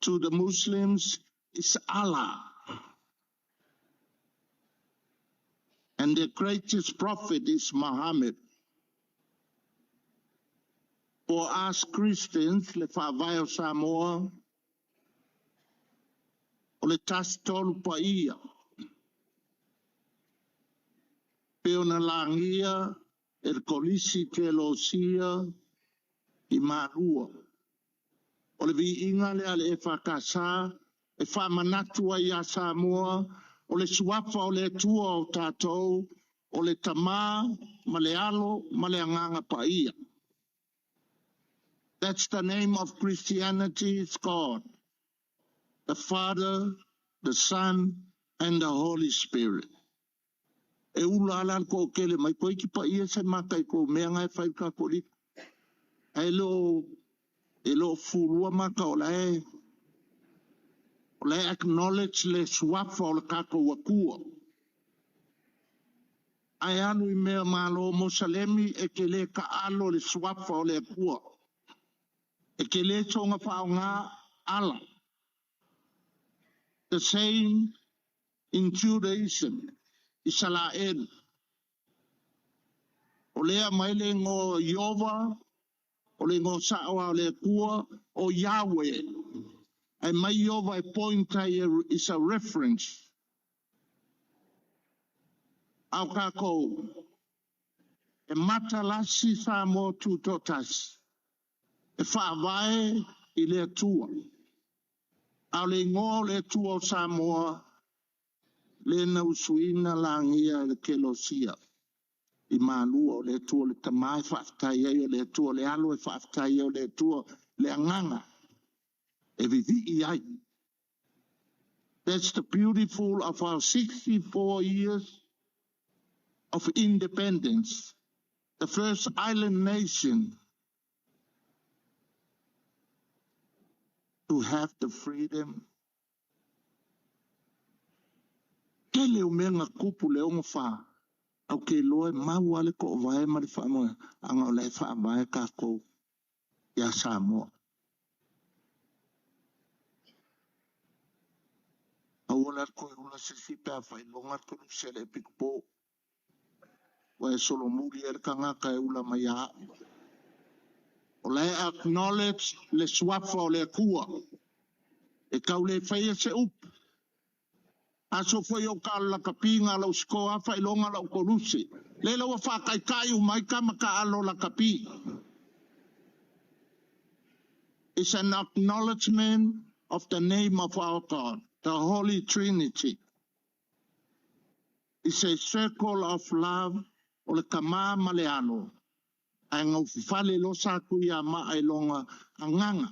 [SPEAKER 5] to the Muslims is Allah, and their greatest prophet is Muhammad. For us Christians, le faavae o Samoa, o le Tasi Tolu Paia, pe ona lagia e le Kolisi Kelosia i Malua. O le viiga lea a le EFKS e faamanatu ai iā Samoa o le suafa o le Atua o tatou, o le Tamā ma le Alo ma le Agaga Paia. That's the name of Christianity, it's God, the Father, the Son, and the Holy Spirit. E ula ala le toatele mai koe ki paia se mata i kou mea nga e fai ka kolika. Ae le o e le o fulua maka o la e acknowledge le suafa o le tatou Atua. Ae alu i mea malo Mosalemi e ke le taalo le suafa o le Atua. E ke le soga faaaoga Allah. The same in Judaism, Isalaelu. O lea mai le igoa o Ieova, o le igoa sao lava o le Atua, o Yahweh. Ae mai Ieova e point ai is a reference. A o tatou, e matalasi Samoa Tutoatasi, e faavae i le Atua. A o le igoa o le Atua o Samoa, le na usuina lagia e le Kelosia i Malua, o le Atua le Tamā e faafetai ai, o le Atua le Alo e faafetai ai, o le Atua le Agaga e vivii ai. That's the beautiful of our 64 years of independence, the first island nation to have the freedom. Tele o mea na tupu le 64, au ke iloa e mau lava le toovae ma le faamoemoe, aga o la e faavae tatou ia Samoa. Aua la le toe ula se isi pe a faailoga le koluse a le epikopo, ua e solomuli ai le tagata e ula mai ia au. O la e acknowledge le suafa o le Atua, e tau le faia se upu. Aso foi o ka lakapi nga lau sikoa faailoga lau koluse. Le la ua faataitai uma ai tama taalo lakapi. It's an acknowledgement of the name of our God, the Holy Trinity. It's a circle of love o le Tamā ma le Alo. Ae gaufafale loa sa tui ia maa i lona agaga.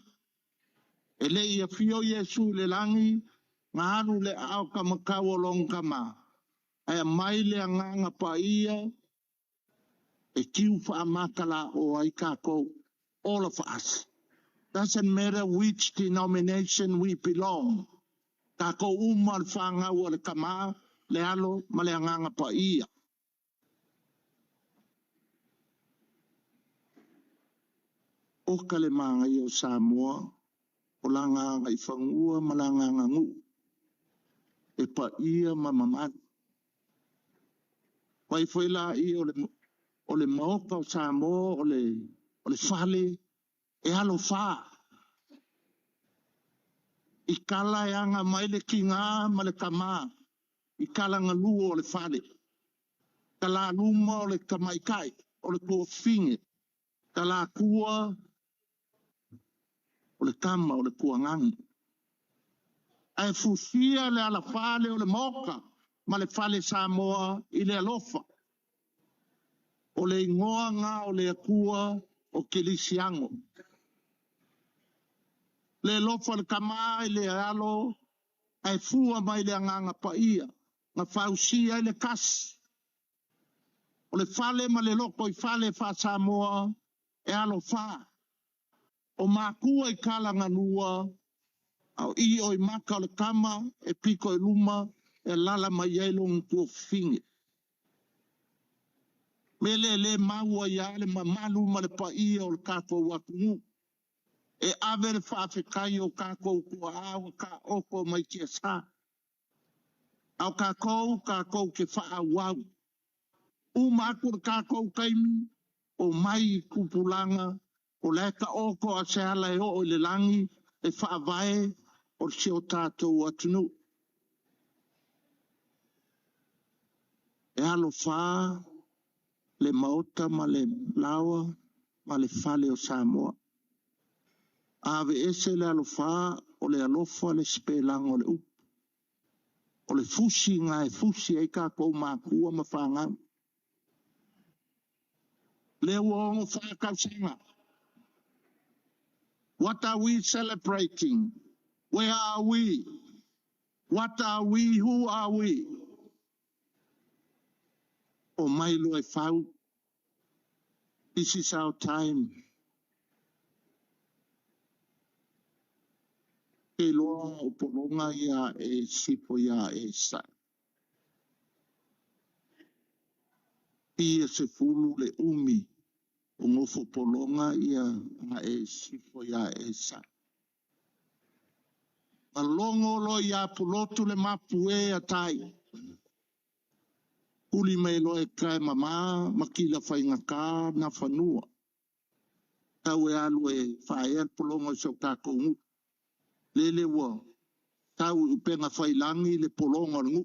[SPEAKER 5] E le i afio Iesu i le lagi, na alu le aao tamatau o lona Tama, ae aumai le Agaga Paia e tiu faamatalaoa ai tatou, all of us. Doesn't matter which denomination we belong, tatou uma le fanau a le Tama, le Alo ma le Agaga Paia. Oka le magaia o Samoa, o laga agaifanua ma laga aganuu, e paia ma mamalu. Fai foi laia o le Maota o Samoa, o le fale e alofā. I kala e aga mai le tiga ma le tamā, i kalagalua o le fale. Talaluma o le tamaitai, o le tuafafine, talatua o le tama o le tuaganu. Ae fusia le alafale o le Maota ma le fale Samoa i le alofa. O le igoa ngā o le Atua o Kelisiano. Le alofa le tamā i le alo, ae fua mai le agaga paia, na fausia ai le tasi. O le fale ma le loto i fale faa-Samoa e alofā. O matua i kalagalua, a o i o i maka o le tama e pito i luma e lala mai ai lona tuafafine. Me le le maua ia le mamalu ma le paia o le tatou atunuu. E ave le faafetai o tatou tuaau ka oko mai tiasa. Au kākou, kākou ke whaauau. Uma aku le kākou taimi, o mai kupulanga, o le ka oko a se ala e oo i le langi, e whaavae o se o tātou atunuu. E alofā le maota ma le laoa ma le fale o Samoa. Ave ese le alofā o le alofa le spelaga o le upu. O le fusi ngā e fusi ai kākou mākua ma whāngau. Le ua ongo whākausinga. What are we celebrating? Where are we? What are we? Who are we? O mai loa e whau. This is our time. Ke loa o polonga ia e sipo ia e sa. Ia se fulu le umi o ngofo polonga ia a e sipo ia e sa. Malongo lo ia pulotu le mapu e atai. Huli mai loe kai mama, makila whaingaka na whanua. Tau e alu e whaea polonga o so tākou ngu. Lele ua, tau upenga whailangi le polonga o le ngu.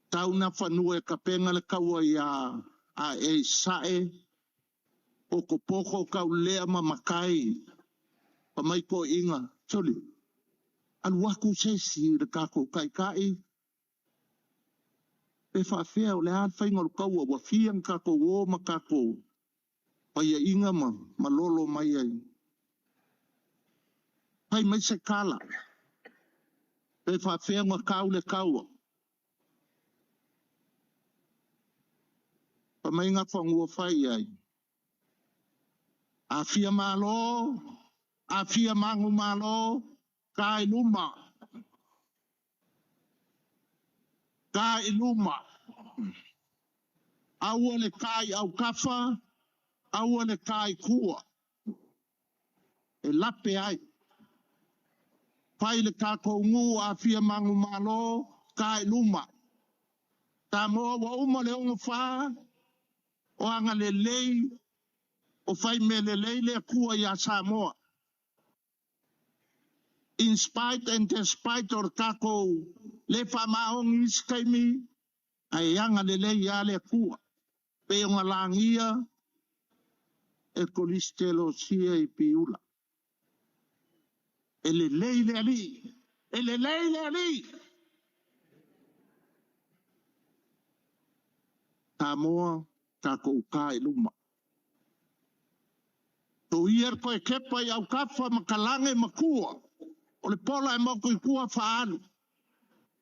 [SPEAKER 5] Tau na whanua e kapenga le kaua ia a e sae, o ko poko kau lea ma makai, pa mai ko inga, soli. Alu aku sesi le kākou kai kai, pe whaafea o le a whainga o le kaua, ua fia nga kākou o ma kākou. Paia inga ma lolo mai ai. Pai mai se kala. Pe whaafea ngā kau le kaua. Pa mai ngā whangua whai ai. A fia malo, a fia mangu malo, ka i luma. Ka i luma. Aua le kai au kafa, aua le kai kua. E lape ai. Pai le kākou ngu a fia mangu malo, ka i luma. Tā moa wa uma le ongo whā, o anga le lei, o whai me le lei le kua ia Samoa. In spite and despite o le kākou le wha maongi isi taimi, ai anga le lei ia le kua. Pe o ngā langia, e kolistelo sia i piula. E le lei le ali, e le lei le ali. Samoa, tākou kā i luma. Tō ia koe kepa i au kafa ma kalange makua. O le pola e moko i kua whaalu.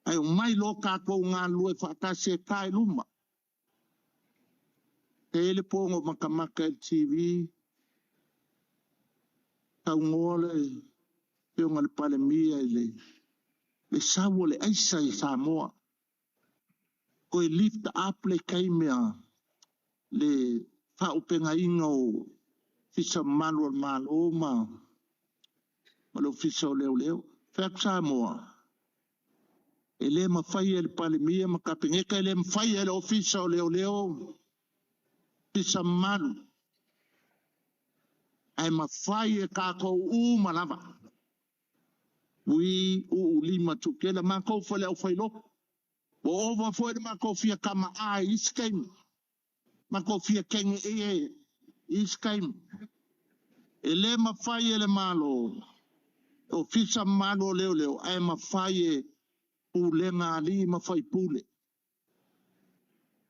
[SPEAKER 5] Ai o mai lo kākou ngā lue whaatasi e kā i luma. Te ele pongo makamaka e TV. Tau ngoa le pionga le palemia i le saua le aisa i Samoa. Koe lift up le kaimea le whaupenga inga o Ofisa Mamalu o le Malo ma le Ofisa o Leoleo. Fai atu Samoa, e le mafai e le Palemia ma Kapeneta, e le mafai e le Ofisa o Leoleo, Ofisa Mamalu, ae mafai e tatou uma lava. Ui uu lima tukela matou foi le aufailotu. Ua ova foi le matou fia kama'a i isi taimi. Matou fia kege e i isi taimi. E le mafai e le Malo, Ofisa Mamalu o Leoleo, ae mafai e pulega a alii ma faipule.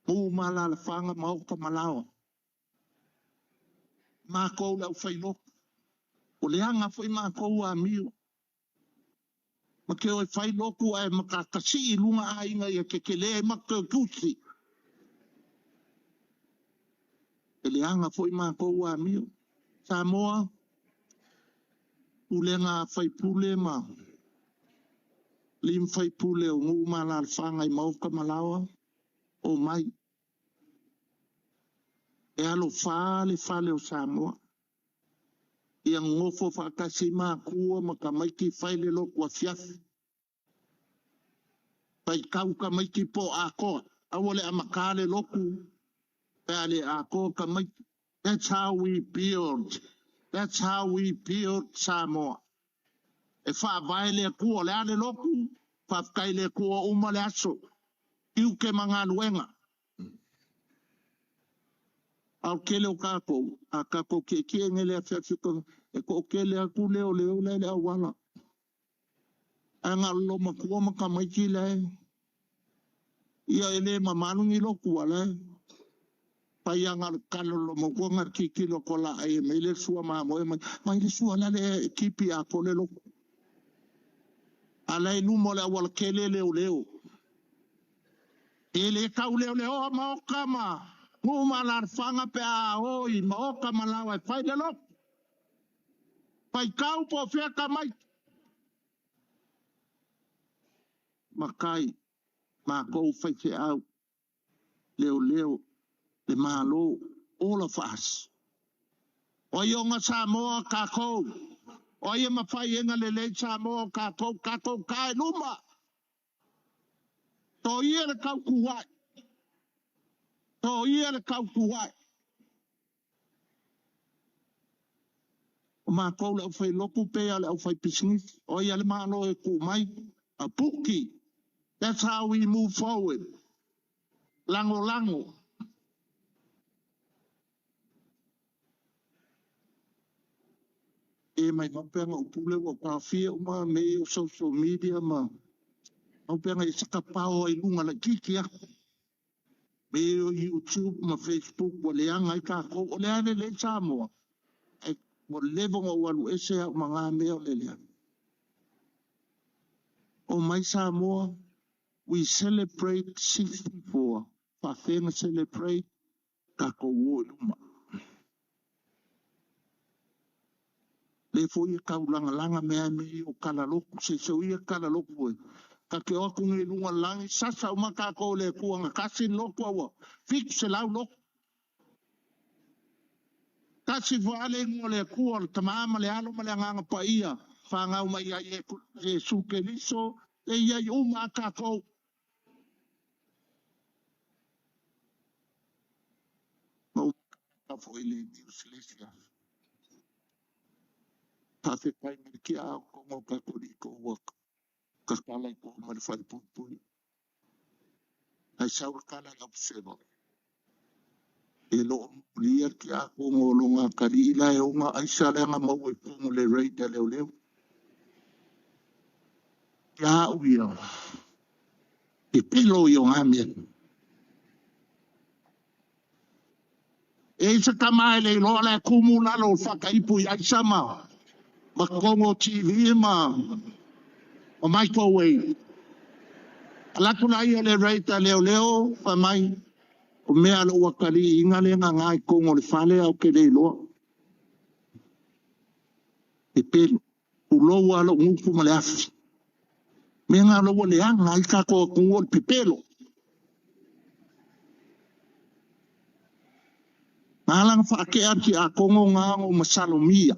[SPEAKER 5] Nuu ma alaalafaga maota ma laoa. Matou le aufailotu. O leaga foi matou amio. Ma ke o e fai lotu ae makakasi'i i luga aiga ia kekelē ai matou tusi. E leaga foi matou amio. Samoa, pulega a faipule ma alii ma faipule o nuu ma alaalafaga i maota ma laoa, o mai. E alofā le fale o Samoa. Ia nonofo faatasi matua ma tamaiti fai le lotu afiafi. Faitau tamaiti po o atoa. Aua le amatā le lotu pe a le atoa tamaiti. That's how we build. That's how we build Samoa. E faavae le Atua, o le a le lotu, faafetai i le Atua uma le aso. Tiute ma galuega. A o le tele o tatou, a tatou tietie nei i le afiafi e toatele atu leoleo la i le auala. Ae na o le loomatua ma tamaiti la e, ia e le mamalu ni lotu a la e fai lava na o le tala o le loomatua na tilotilo atu o laai e mai le sua mamoe mai, mai le sua la le tipi atoa le lotu. A la e i luma o le aualatele leoleo. E le tau leoleoa maota ma nuu ma alaalafaga pe a o i maota ma laoa e fai le lotu. Faitau po o fea tamaiti. Matai, matou faifeau, leoleo, le Malo, all of us. O ai ona Samoa? Tatou. O ai e mafai e lelei Samoa? O tatou, tatou ta i luma. To ia le tautuai. To ia le tautuai. O matou le aufailotu pe a le aufaipisinisi. O ia le Malo e tuu mai. A puki. That's how we move forward. Lagolago. E mai maupeanga o pule ua taofia uma me o social media ma maupeanga i sakapao ai lunga laitiiti atu. Me o YouTube ma Facebook ua leaga ai tatou. O le a lelei Samoa. Ai ua leva ona ou alu ese au ma ngā mea o le leaga. O mai Samoa, we celebrate 64. Faafeaga celebrate, tatou o i luma. Le foi e taulagalaga mea me i o kalalotu, se se o ia kalalotu e. Ka te o atu nei lunga langi, sasa uma tatou le Atua na tasi le lotu aua, 700 lotu. Tasi foi ale ingoa o le Atua, o le Tama ma le Alo ma le Agaga Paia, whangau mai ai e Iesu Keriso, e iai uma a tatou. Ma uma foi le news le isi aso. Faafetai mai le kia au kongo katoliko ua kakala i ko ma le falepuipui. Ai sau le kala lau sewa. E loo mulia ke a kongo o longa kali ila e onga aisa le anga maua i kongo le rate a leo leo. Ia au ia. Te pelo i o ngā mea. E isa tama e le iloa le kumu lalo o whakaipu i aisa ma Kongo TV ma microwave. Alatu la ia le rate a leo leo, fa mai, o mea lo wakali inga le nga ngai kongo le fale au ke le iloa. E pelo, uloua lo ngupu ma le afi. Mea ngā lo le anga i kako kungu o le pepelo. Nga whaakea ki a kongo ngā o masalomia.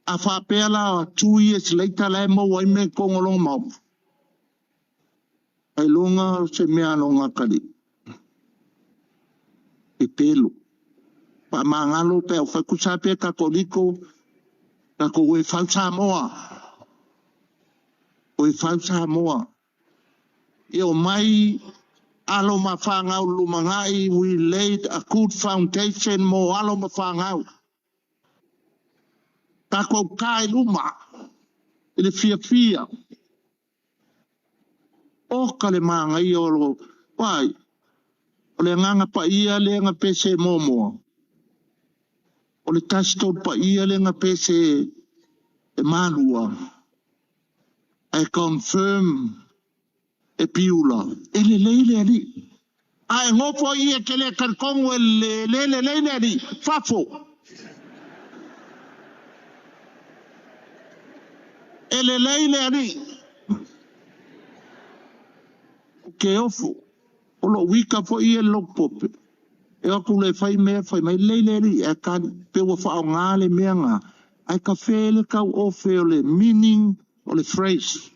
[SPEAKER 5] A whaapea la 2 years later la e maua ai me kongo longa mau. Ai longa se mea longa kali. E pelo. Pa mangalo pe au whakusa pe kakoliko kako ue fau Samoa. Ue fau Samoa. E o mai alo ma whangau lumangai, we laid a good foundation mo alo ma whangau. Kako kai luma, i le fia fia. O ka le manga i olo, wai, o le nganga pa ia le nga pese momoa. O le tasito pa ia le nga pese e malua. I confirm e piula. E le leile ali. A e ngofo i e ke le kalkongo e le le le leile ali. Fafo. E le leile ali. Ke ofu. O lo wika fo i e lopope. E aku le fai mea fai mai leile ali. E ka pe ua wha o ngā le mea ngā. Ai ka whele kau ofe o le meaning o le phrase.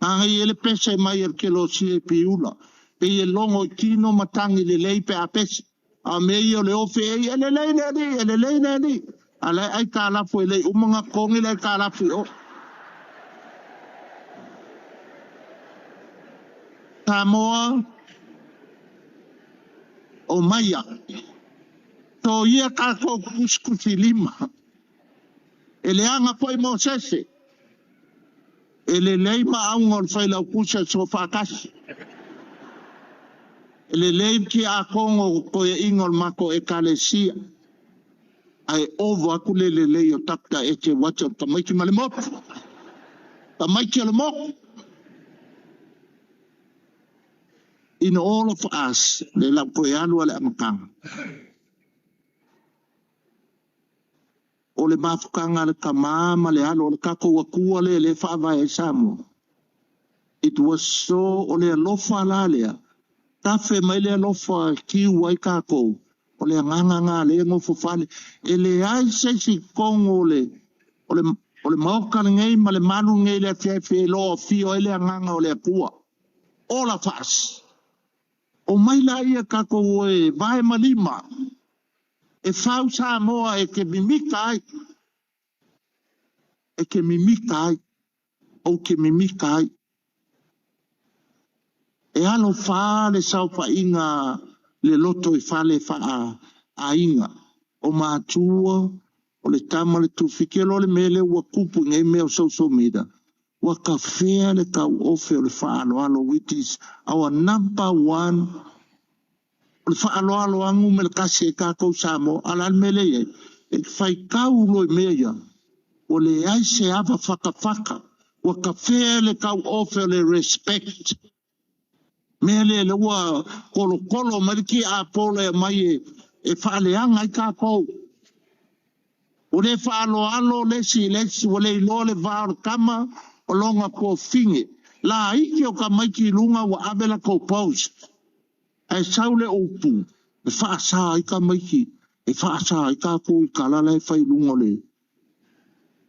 [SPEAKER 5] Anga i ele pese mai el ke lo si e piula. Pe i e longo i tino matangi le lei pe a pese. A me i o le ofe e i ele lei le ali, ele lei le ali. A le ai ka lafu e lei umanga kongi le ka lafu o. Samoa o maia. To ia kako kuskusi lima. E le anga foi mo sese. E le lei ma aunga o le whailau kusa so whakasi. E le lei ki a kongo ko e ingo le mako e kalesia. Ai ovo aku le le lei o takta e te wata o tamaiti ma le moku. Tamaiti o le moku. In all of us, le lau koe alu ale amakanga. O le mafukanga le kamā ma le alo o le kako akua le le whaavae e Samoa. It was so, o le alofa la lea. Tafe mai le alofa ki uai kākou. O le anganga ngā le ngofo fale. E le ai se si kongo le, o le, o le maoka le ngei ma le malu ngei le fia fia loa fio e le anganga o le akua. All of us. O mai la ia kākou e vae malima. E fau Samoa e ke mimika ai. E ke mimika ai. O ke mimika ai. E alo wha le saupa inga le loto i whale wha a inga. O mātua, o le tama le tufikelo le mele ua kupu ngai mea o social media. Ua ka fea le kau ofe o le whaaloalo, which is our number one. O le whaaloalo angu me le kasi e kākou Samoa, ala le mele ia. E whai kau lo i mea ia. O le ai se ava whakawhaka. Ua ka fea le kau ofe o le respect. Mea le le ua kolo kolo mai ki a pole mai e whaaleanga i kākou. O le whaaloalo le si le si o le iloa le vā o le kama o longa ko finge. La iki o ka maiki lunga ua ave la ko post. Ai sau le upu, e whaasa i ka maiki, e whaasa i kākou i kalala e whai lunga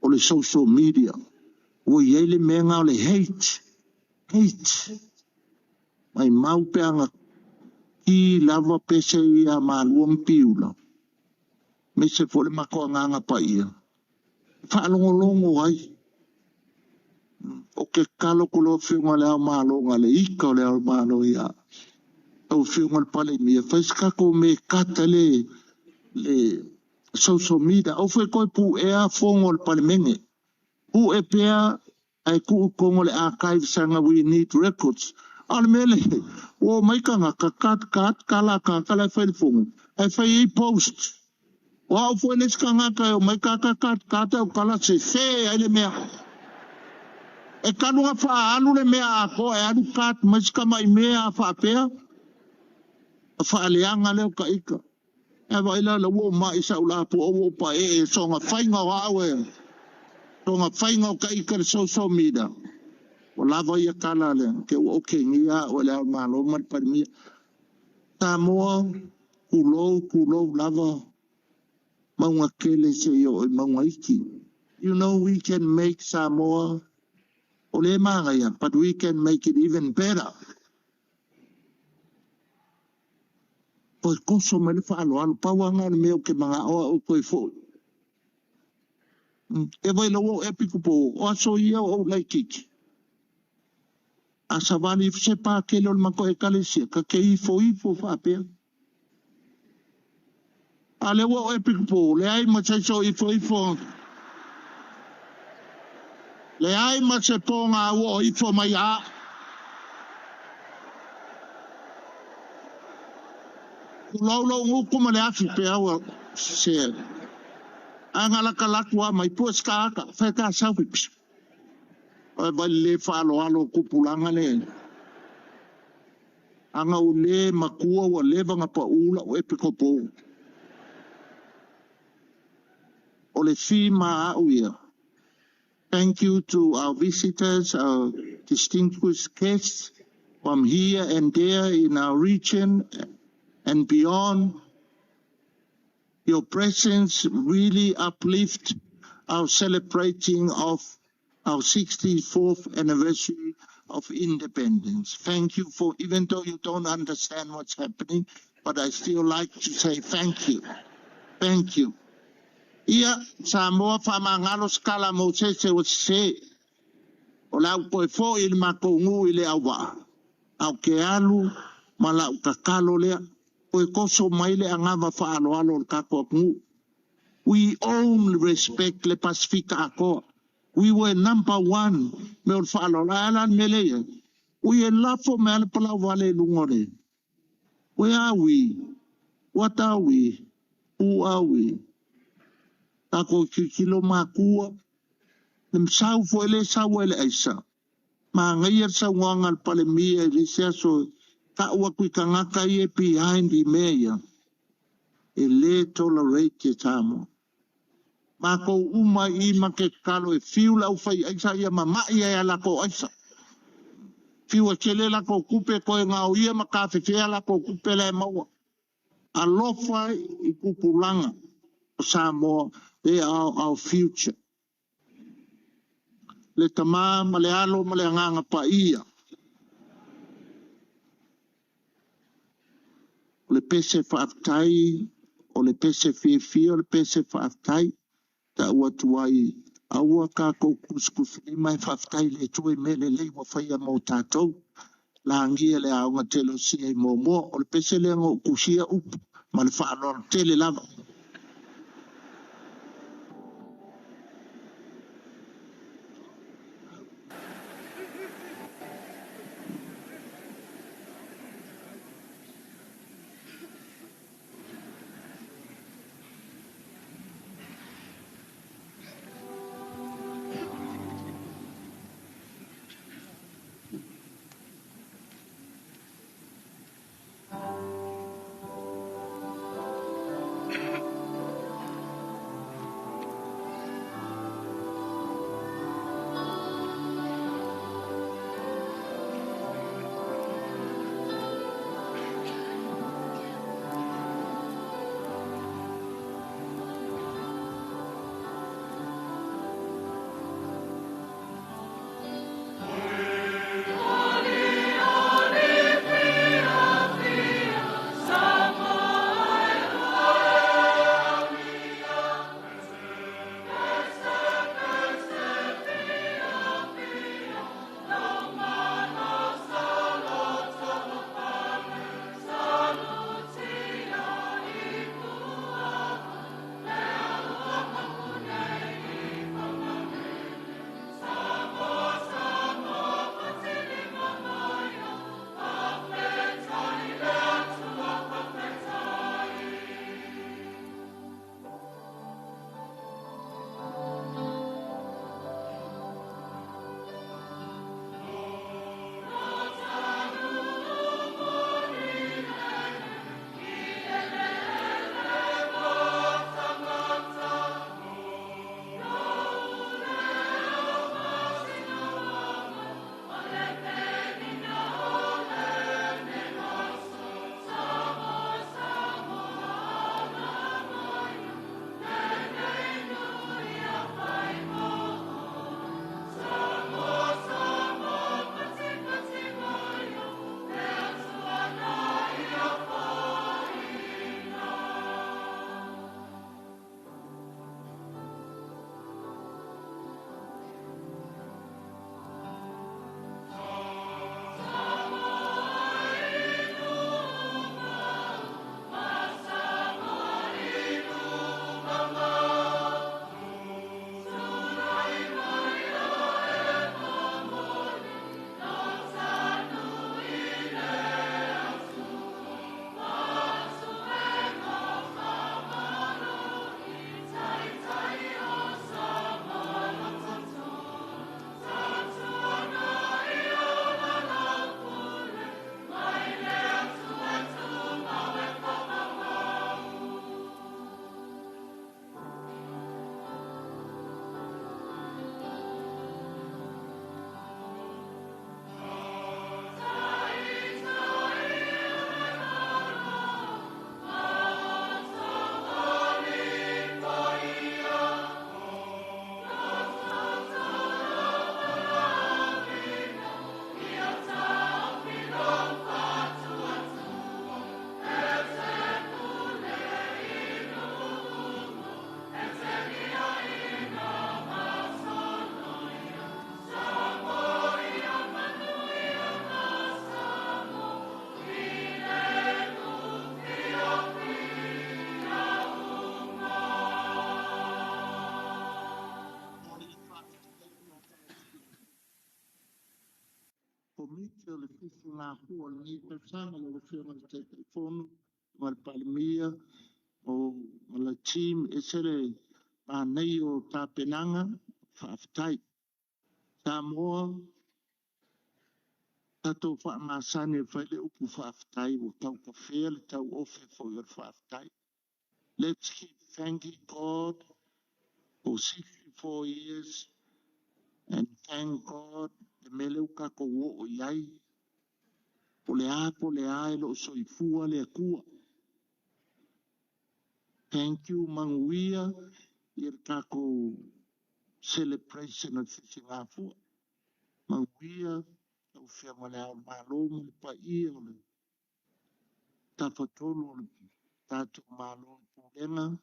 [SPEAKER 5] o le social media. Ua iai le mea ngā o le hate. Hate. Mai mau peanga ki lava pese ia malua mpiula. Me se fo le makoa nganga pa ia. Whaalongolongo ai. O ke kalo ko lo whiunga le au malo ngā le ika o le au malo ia. Au whiunga le pale mia. Whaiskako me kata le social media. Au whai koe pu ea fongo le pale menge. Pu e pea ai ku kongo le archive sanga we need records. A le mele, o mai ka ngā ka kat kat kala ka kala whai le fongo. Ai whai e post. O au fo le ska ngā ka o mai ka ka kat kat au kala se se ai le mea. E kalu ngā wha alu le mea a ko e alu kat mai ska mai mea a wha pea. A wha aleanga leo ka ika. E wa ila la wo mai sa ula po o wo pa e e songa whainga o au e. Songa whainga o ka ika le social media. O lava ia kala le, ke ua oke ngia o le au malo mai pari mia. Samoa, Tulou, tulou lava, mauga tele seia oo i mauga iti. You know we can make Samoa, o lea e manaia, but we can make it even better. Toe toso mai le faaaloalo, pau lava lena o le mea ou te manao au toe foi. E vai lau o Epikopo, o aso ia o ou laitiiti. A savali ifo se pakele o le matou ekalesia, ta te ifoifo faapea. A lea ua o Epikopo, leai ma se isi o ifoifo, leai ma se poga ua o ifo mai a. Tulou lou gutu ma le afi peau a se. Ae na latalatu lava mai, pue se tagata, fai ta selfie. Pss. Oi vai le faaaloalo o tupulaga le. Ana ou le matua ua leva ona pau lau epikopo. O le fi ma au ia. Thank you to our visitors, our distinguished guests from here and there in our region and beyond. Your presence really uplift our celebrating of our 64th anniversary of independence. Thank you for, even though you don't understand what's happening, but I still like to say thank you. Thank you. Ia, Samoa faamagalo se tala mo se se ua sesē. O le a ou toe fo'i i le matou nuu i Leauvaa, a o ke alu ma la'u tatalo lea, toe toso mai le anava faaaloalo o le tatou atunuu. We only respect le Pasefika atoa. We were number one me o le faaaloalo. Ae a la le mea lea e i ai? Ui e lafo mai lava le palau vale i luga o le. Where are we? What are we? Who are we? Tatou tilotilo matua, le masau foi lea e sau ai le aisa. Manaia le saunoaga a le Palemia i le isi aso, tau atu i tagata ia e behind i mea ia, e le tolerate e Samoa. Matou uma i i ma te tatalo e fiu le aufai aisa ia mama'i ai a latou aisa. Fiu e tele latou tupe toe gaoia ma tafefea latou tupe la e maua. Alofa i tupulaga o Samoa, they are our future. Le Tama ma le Alo ma le Agaga Paia. O le pese faafetai, o le pese fiafia, o le pese faafetai, tau atu ai, aua tatou tusitusilima e faafetai i le Atua i mea lelei ua faia mo tatou. Lagia le aoga tele o sia i muamua. O le pese lea na ou tusia upu ma le faaaloalo tele lava. Lenei tausaga lau Afioga i le Taitaifono ma le Palemia o ma le team, e ese le manaia o tapenaga, faafetai. Samoa, tatou faamasani e fai le upu faafetai, ua tautafea le tauofe foi o le faafetai. Let's keep thanking God for 64 years and thank God le mea lea ua tatou oo i ai. Po le a, po le a e loo soifua le Atua. Thank you, manuia i le tatou celebration o le Sisigafua. Manuia lau Afioga i le Ao o le Malo ma le paia o le Tafatolu o le tatou Malo i Pulega.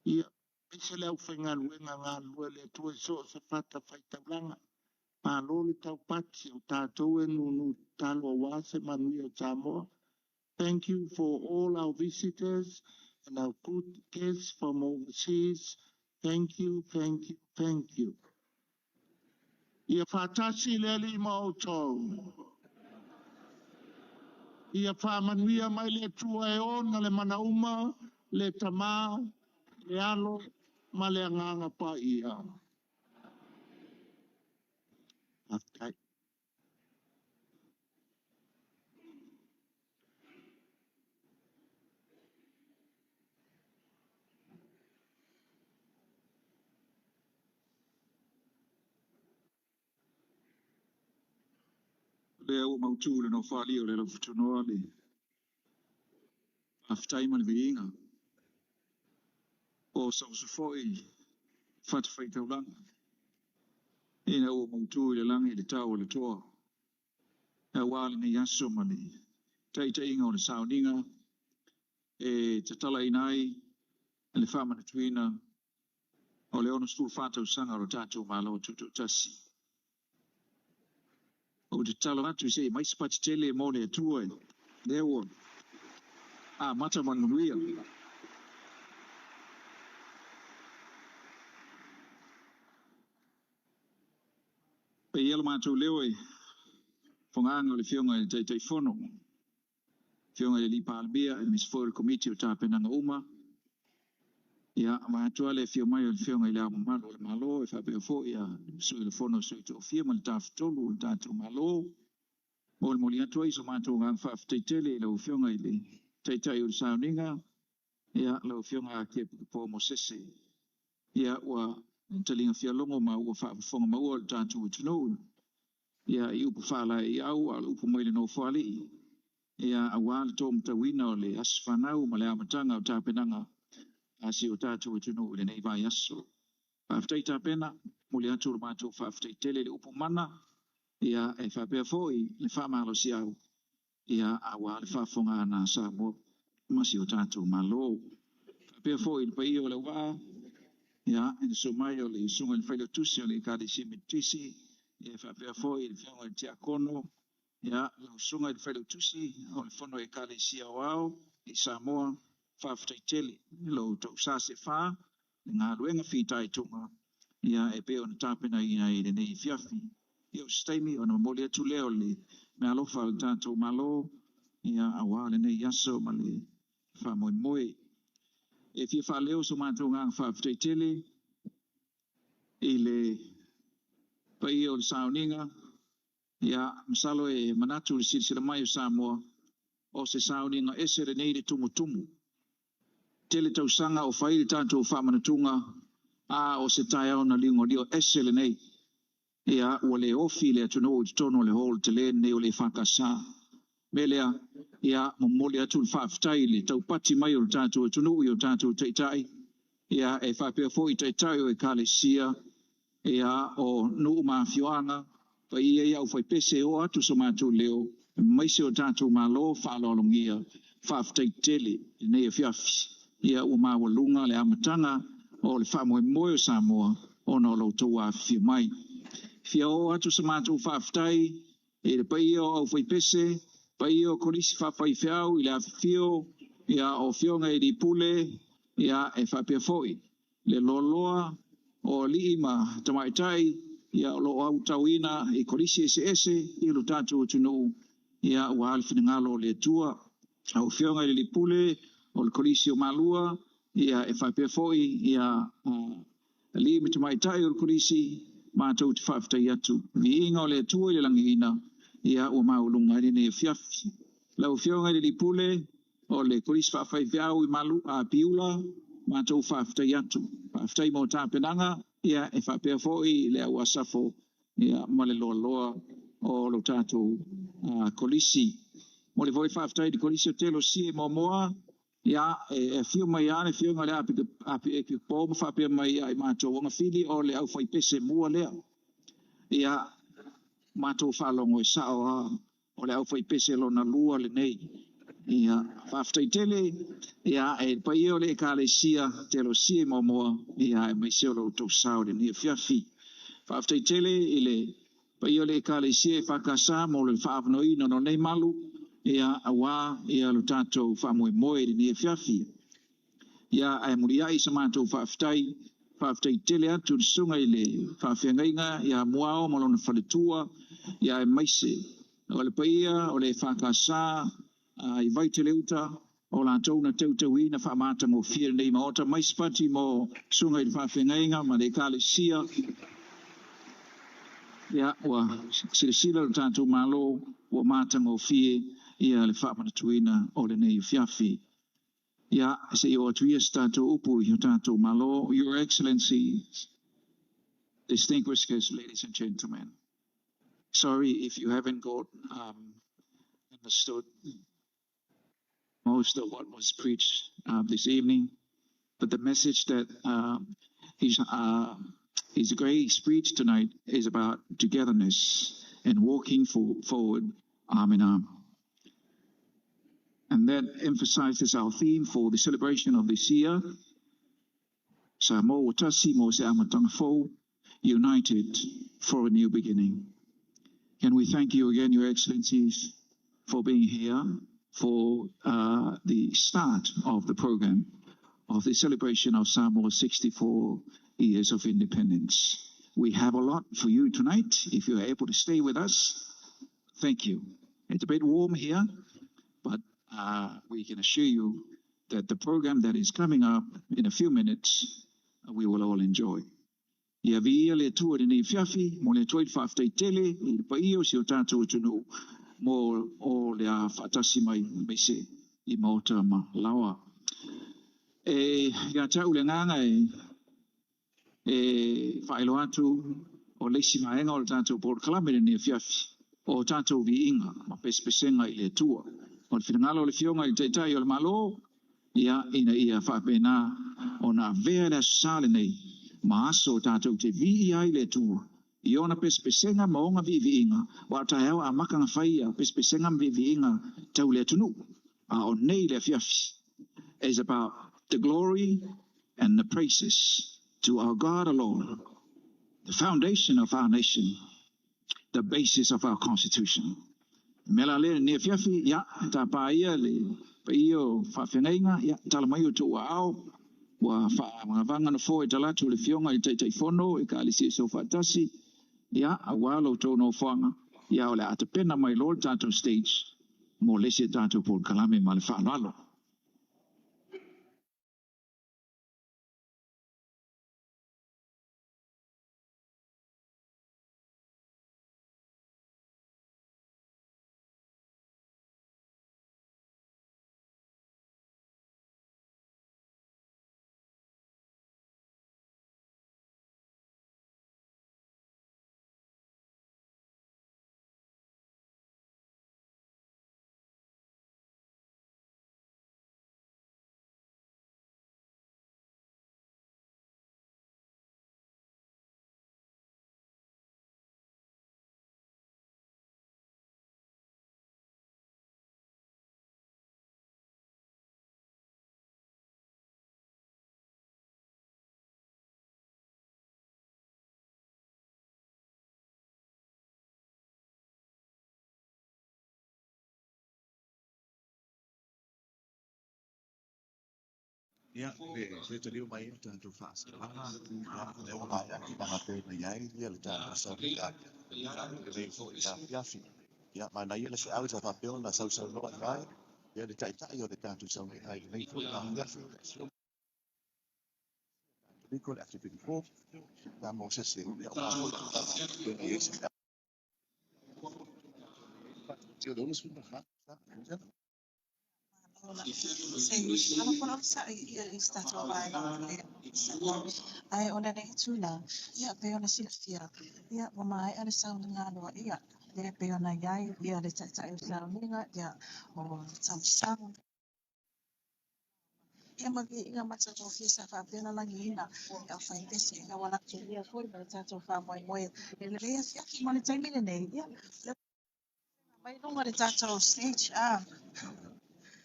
[SPEAKER 5] Ia, aemaise le aufaigaluega galulue le Atua i so o se fatafaitaulaga. Malo le taupati o tatou e nunu tatalo aua se manuia o Samoa. Thank you for all our visitors and our good guests from overseas. Thank you, thank you, thank you. Ia faatasi le Alii ma outou. Ia faamanuia mai le Atua e ona le manauma, le Tama, le Alo ma le Agaga Paia. Faafetai.
[SPEAKER 4] Lea ua mautu le nofoalii o le Laufutunoa le faafetai ma le viiga. O sausu foi fatafaitaulaga ina ua mautu i le lagi le tau o le toa. Aua lenei aso ma le taitaiga o le sauniga e tatalaina ai le faamanatuina o le 64 tausaga o le tatou Malo Tutoatasi. Ou te tatalo atu se i mai se pati tele mo le Atua lea ua amata ma le manuia. Paia le matou leo e fogaga o le Afioga i le Taitaifono, Afioga i le Alii Palemia, aemaise foi o le Komiti o Tapenaga uma. Ia, vaeatu le afio mai o le Afioga i le Ao Mamalu o le Malo, e faapea foi le Sui o le Fono a Sui Tofia ma le Tafatolu o le tatou Malo. Molimoli atu ai so matou agaga faafetai tele i lau Afioga i le Taitai o le Sauniga, ia, lau Afioga Kepo Mosese. Ia, ua taliga fialogo ma ua faafofoga maua le tatou atunuu. Ia, i upu faalaeiau a o le upu mai le nofoalii. Ia, aua le taumatauina o le aso fanau ma le amataga o tapenaga a si o tatou atunuu i lenei vaiaso. Faafetai tapena, momoli atu le matou faafetai tele i le upu mana, ia, e faapea foi le faamalosiau, ia, aua le faafofogaaga a Samoa ma si o tatou Malo. Faapea foi le paia o le auvaa, ia, i le susu mai o le susuga i le Failautusi o le Ekalesia Metotisi, ia, e faapea foi le Afioga i le Tiakono, ia, lau susuga i le Failautusi o le Fono Ekalesia Aoao i Samoa, faafetai tele i lo outou sa sefa, le galuega fitaituga, ia, e pei ona tapenaina i lenei afiafi. Ia, o se taimi ona momoli atu lea o le meaalofa a le tatou Malo, ia, aua lenei aso ma le faamoemoe. E fia faaleo so matou agaga faafetai tele i le paia o le sauniga. Ia, masalo e manatu le silasila mai o Samoa, o se sauniga ese lenei le tumutumu. Tele tausaga o fai le tatou faamanatuga, a o se taeao na liugalio ese lenei. Ia, ua le ofi le atunuu i totonu o le hall tele lenei o le EFKS. Mea lea, ia, momoli atu le faafetai i le taupati mai o le tatou atunuu i o tatou taitai, ia, e faapea foi taitai o ekalesia, ia, o nuu ma afioaga, paia ia aufaipese e oo atu so matou leo, aemaise o tatou Malo faaaloalogia, faafetai tele i lenei afiafi. Ia, ua maualuga le amataga o le faamoemoe o Samoa ona o lo outou afifio mai. Fia oo atu so matou faafetai i le paia o aufaipese, paia o kolisi faafaifeau i le afifio, ia, o afioga i alii pule, ia, e faapea foi le loaloa o alii ma tamaitai, ia, o lo o autauina i kolisi eseese i lo tatou atunuu. Ia ua le finagalo o le Atua. Lau Afioga i le Alii Pule o le Kolisi o Malua, ia e faapea foi ia alii ma tamaitai o le Kolisi, matou te faafetai atu. Viiga o le Atua i le lagiina, ia ua maualuga ai lenei afiafi. Lau Afioga i le Alii Pule o le Kolisi Faafaifeau i Malu, Piula, matou faafetai atu. Faafetai mo tapenaga, ia e faapea foi le au asafo ia, ma le loaloa o lo tatou kolisi. Mo le foi faafetai i le kolisi o Telosia i Moamoa, ia, e afio mai lava le afioga i le Api ma faapea mai ia i matou, Agafili o le aufaipese mua lea. Ia, matou faalogo e sao lava, o le aufaipese lona lua lenei. Ia, faafetai tele, ia, e le paia o le Ekalesia Telosia i Moamoa, ia, aemaise o lo outou sao i lenei afiafi. Faafetai tele i le paia o le Ekalesia EFKS mo le faaavanoaina o lenei malu, ia, aua ia lo tatou faamoemoe i lenei afiafi. Ia, ae muliai sa matou faafetai, faafetai tele atu i le susuga i le faafeagaiga ia Muao ma lona faletua, ia aemaise o le paia o le EFKS i Vaiteleuta, o latou na teuteuina faamatagofie lenei maota mai Sipati mo susuga i le faafeagaiga ma le Ekalesia. Ia, ua silasila le tatou Malo ua matagofie ia le faamanatuina o lenei afiafi. Ia, se i oo atu ia se tatou upu i o tatou Malo. Your Excellencies, distinguished guests, ladies and gentlemen. Sorry if you haven't got understood most of what was preached this evening, but the message that His Grace preached tonight is about togetherness and walking forward arm in arm. And that emphasizes our theme for the celebration of this year, Samoa Tasi mo se Amataga Fou, united for a new beginning. Can we thank you again, Your Excellencies, for being here for the start of the program of the celebration of Samoa's 64 years of independence. We have a lot for you tonight. If you are able to stay with us, thank you. It's a bit warm here, but we can assure you that the program that is coming up in a few minutes, we will all enjoy. Ia viia le Atua i lenei afiafi, mo le Atua i le faafetai tele i le paia o si o tatou atunuu mo o le a faatasi mai aemaise i maota ma laoa. E ia te au le agaga e faailoa atu o le isi vaega o le tatou polokalame i lenei afiafi, o tatou viiga ma pesepesega i le Atua. O le finagalo o le Afioga i le Taitai o le Malo, ia, ina ia faapena ona avea le aso Sa lenei ma aso o tatou te viia ai le Atua i ona pesepesega ma ona viiviiga, aua o taeao amata na fai ia pesepesega ma viiviiga tau le atunuu. A o nei le afiafi is about the glory and the praises to our God alone, the foundation of our nation, the basis of our constitution. Mea la lea lenei afiafi, ia, tapa ia le paia o faafeagaiga, ia, tala mai o outou aao, ua faavagavaga na foe talatu le Afioga i le Taitaifono Ekalesia Soofaatasi, ia, aua lo outou nofoaga, ia, o le a tapena mai loa le tatou stage mo le isi a tatou polokalame ma le faaaloalo.
[SPEAKER 2] Ia, le taliu mai o tatou faasalaga, ia, lea ua maea tulaga pei ona i ai ia le tatou sauniga i lenei foi afiafi. Ia, manaia le feau sa faapea ona sausaunoa i ai ia le Taitai o le tatou sauniga i lenei foi afiafi, Katoliko le Archipelago, ia mo se se ia aua foi tulaga e pei ona i ai se feau. O le 64 tausaga.
[SPEAKER 3] Ae o lenei itulā, ia pei ona silafia, ia ua maea le sauniga aloaia, lea pei ona i ai ia le Taitai o Sauniga, ia o Tausaga, ia ma viiga matagofie sa faapea ona lagiina e aufaipese e auala atu ia foi ma le tatou faamoemoe i lenei afiafi ma le taimi lenei, ia o lea mai luga le tatou stage. Ah.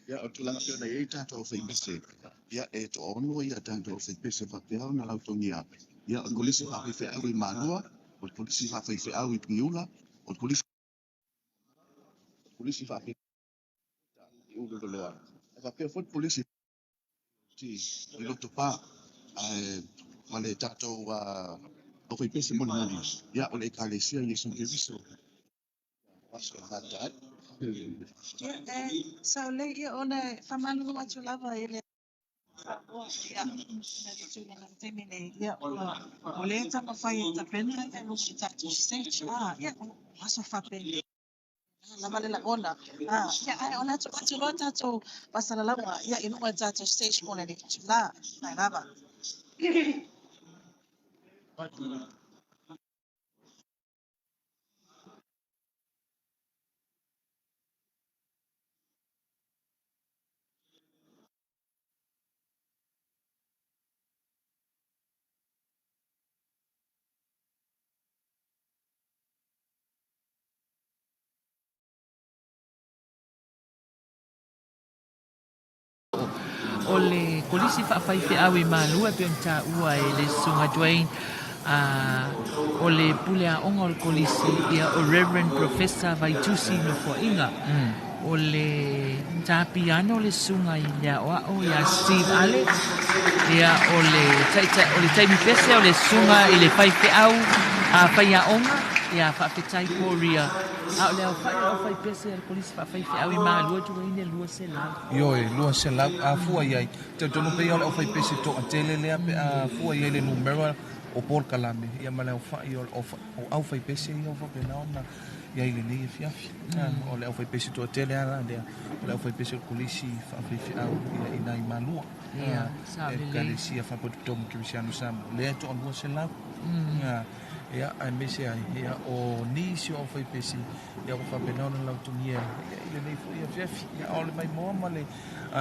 [SPEAKER 2] Ia, o le tulaga pei ona i ai tatou aufaipese, ia, e toaono ia tatou aufaipese faapea ona lautogia. Ia, o le Kolisi Faafaifeau i Malua, o le Kolisi Faafaifeau i Piula, o le Kolisi, Kolisi Faafaifeau i Ululoloa, e faapea foi le Kolisi i Lotopa, ae ma le tatou aufaipese molimoli, ia, o le Ekalesia Iesu Keriso.
[SPEAKER 3] Ia, e sao lelei ia ona e faamalulu atu lava i le Samoa, ia, i le tulaga i le taimi nei, ia, ua, o lea e taumafai e tapena ia luga i le tatou stage, a, ia, o aso faapenei lava le lagona, a, ia, ae o le a tuu atu loa tatou faasalalauga, ia, i luga i le tatou stage mo lenei itula. Mai lava.
[SPEAKER 8] O le Kolisi Faafaifeau i Malua e pei ona taua e le Susuga Dwayne, a o le pule aoga o le Kolisi, ia o Reverend Professor Vaitusi Nofoaiga. O le tā piano le susuga i le aoao ia Steve Ale, ia o le taitai, o le taimi pese o le susuga i le faifeau a faiaoga ia Faafetai Korea. A o le aofai o le aufaipese a le Kolisi Faafaifeau i Malua Dwayne e 200.
[SPEAKER 9] Ioe, 200. A fua i ai, talitonu pei o le aufaipese toatele lea pe a fua i ai le numera o polokalame ia ma le aofai o aufaipese ia ua faapena ona i ai i lenei afiafi. O le aufaipese toatele lava la lea, o le aufaipese o le Kolisi Faafaifeau ia i ina i Malua.
[SPEAKER 8] Ia, sao lelei.
[SPEAKER 9] Ekalesia Faapotopotoga Kerisiano Samoa, lea e toalua selau. Ia, aemaise ai, ia, o nisi o aufaipese ia ua faapena ona lautogia ia i lenei foi afiafi. Ia, a o le maimoa ma le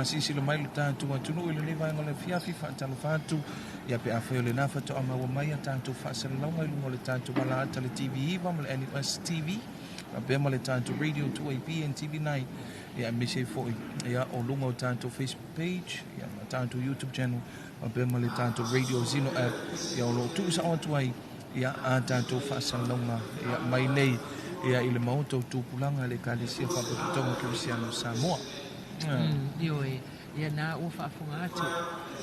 [SPEAKER 9] silasila mai lo tatou atunuu i lenei vaega o le afiafi, faatalofa atu, ia pe afai o lena faatoa maua mai a tatou faasalalauga i luga o le tatou alaata le TV9 ma le NUS TV, faapea ma le tatou Radio 2AP and TV9, ia aemaise ai foi ia o luga o tatou Facebook page, ia ma tatou YouTube channel, faapea ma le tatou Radio Zeno app, ia o lo o tuusao atu ai ia a tatou faasalalauga ia mai nei ia i le Maota o Tupulaga le Ekalesia Faapotopotoga Kerisiano Samoa.
[SPEAKER 8] Ioe, ia na ua faafofoga atu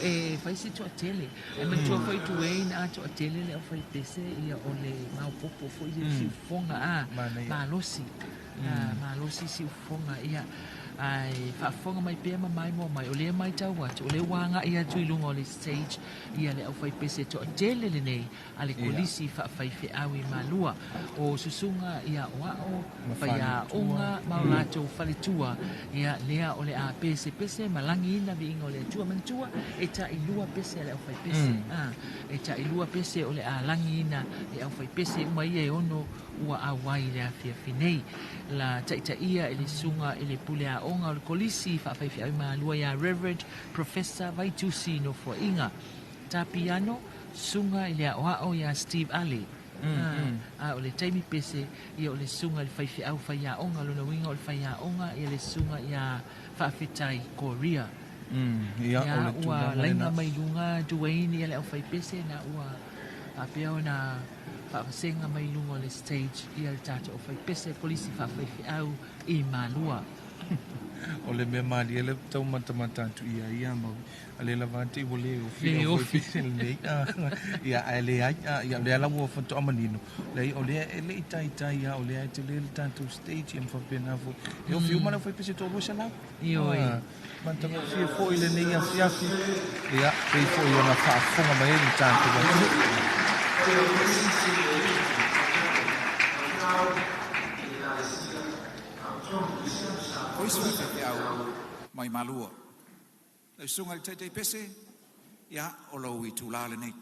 [SPEAKER 8] e fai se toatele. Ae manatua foi Duane a toatele le aufaipese ia o le maopoopo foi le siufofoga a malosi. Malosi siufofoga ia ae faafofoga mai pea ma maimoa mai o lea e maitau atu o lea ua agai atu i luga o le stage ia le aufaipese toatele lenei a le Kolisi Faafaifeau i Malua. O susuga i aoao, faiaoga ma o latou faletua, ia lea o le a pesepese ma lagiina viiga o le Atua. Manatua, e tailua pese a le aufaipese. A, e tailua pese o le a lagiina e aufaipese uma ia e ono ua auai i le afiafi nei. La taitaia e le susuga i le pule aoga o le Kolisi Faafaifeau i Malua ia Reverend Professor Vaitusi Nofoaiga. Tā piano, Susuga i le aoao iā Steve Ale. A, o le taimi pese, ia o le susuga i le faifeau faiaoga, lona uiga o le faiaoga ia le susuga iā Faafetai Korea.
[SPEAKER 9] Ia, o le
[SPEAKER 8] Ua
[SPEAKER 9] tulaga
[SPEAKER 8] laina
[SPEAKER 9] lena.
[SPEAKER 8] mai luga Duane ia le aufaipese na ua faapea ona faavasega mai luga o le stage ia le tatou aufaipese Kolisi Faafaifeau i Malua.
[SPEAKER 9] O le mea malie le taumatamata atu ia ia ma a le lava te ua le ofi
[SPEAKER 8] Le ofi.
[SPEAKER 9] Lenei ia ae leai ia lea la ua faatoa manino leai o lea e le i taitai a o lea e tele le tatou stage ia ma faapena foi e ofi uma le aufaipese 200.
[SPEAKER 8] Ioe.
[SPEAKER 9] Matagofie foi lenei afiafi ia pei foi ona faafofoga mai ai le tatou atunuu.
[SPEAKER 4] O isi faifeau mai Malua. Lau susuga i le Taitai Pese, ia o lou itula lenei.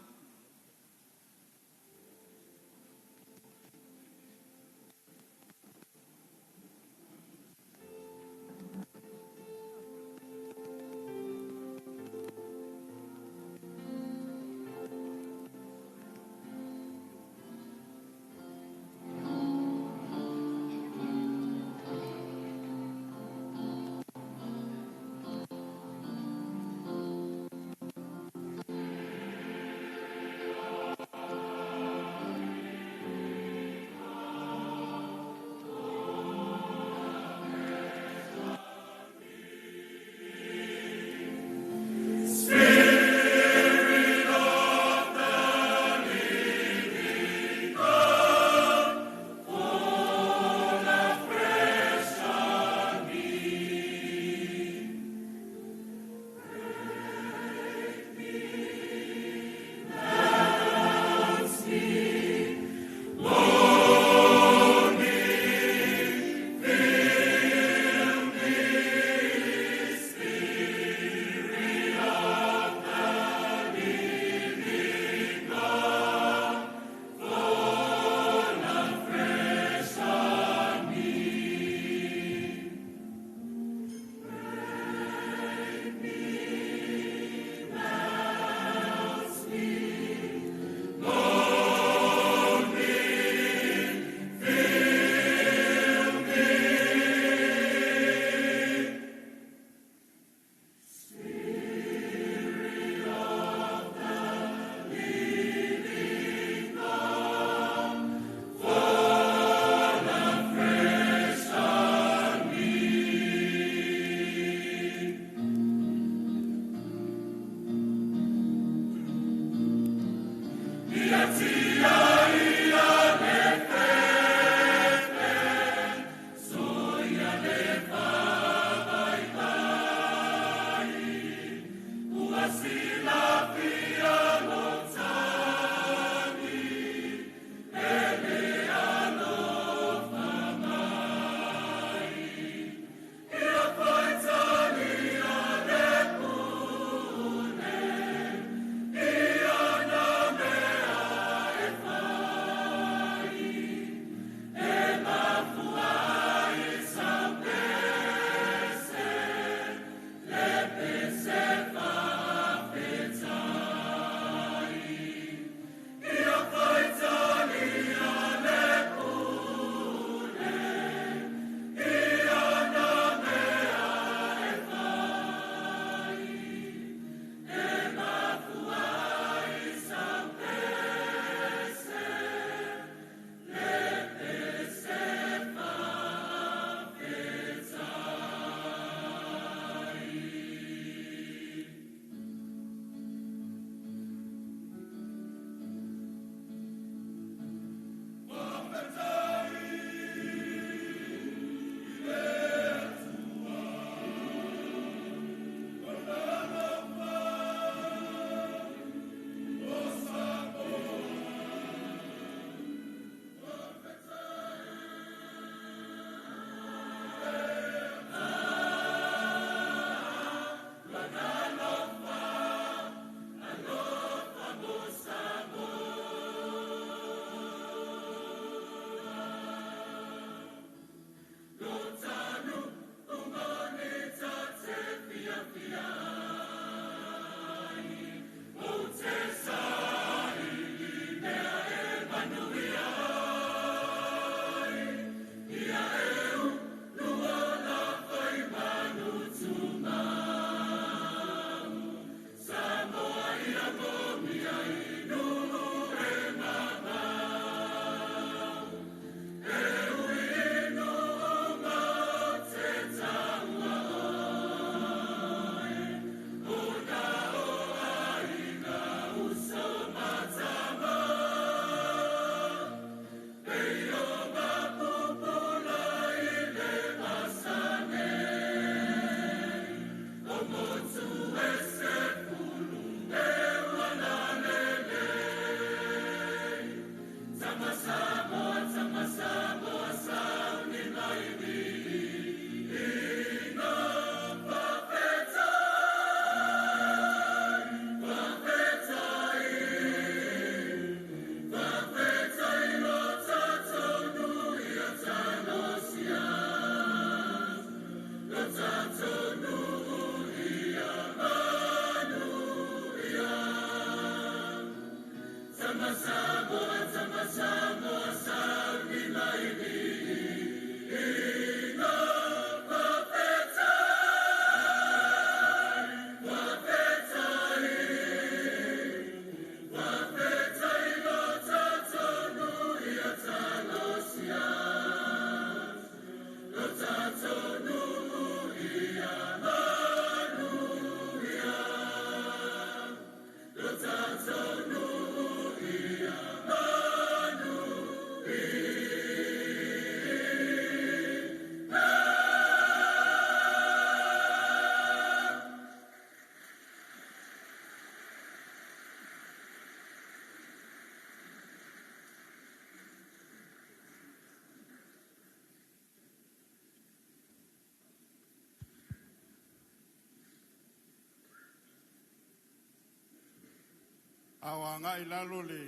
[SPEAKER 10] A o agai i lalo le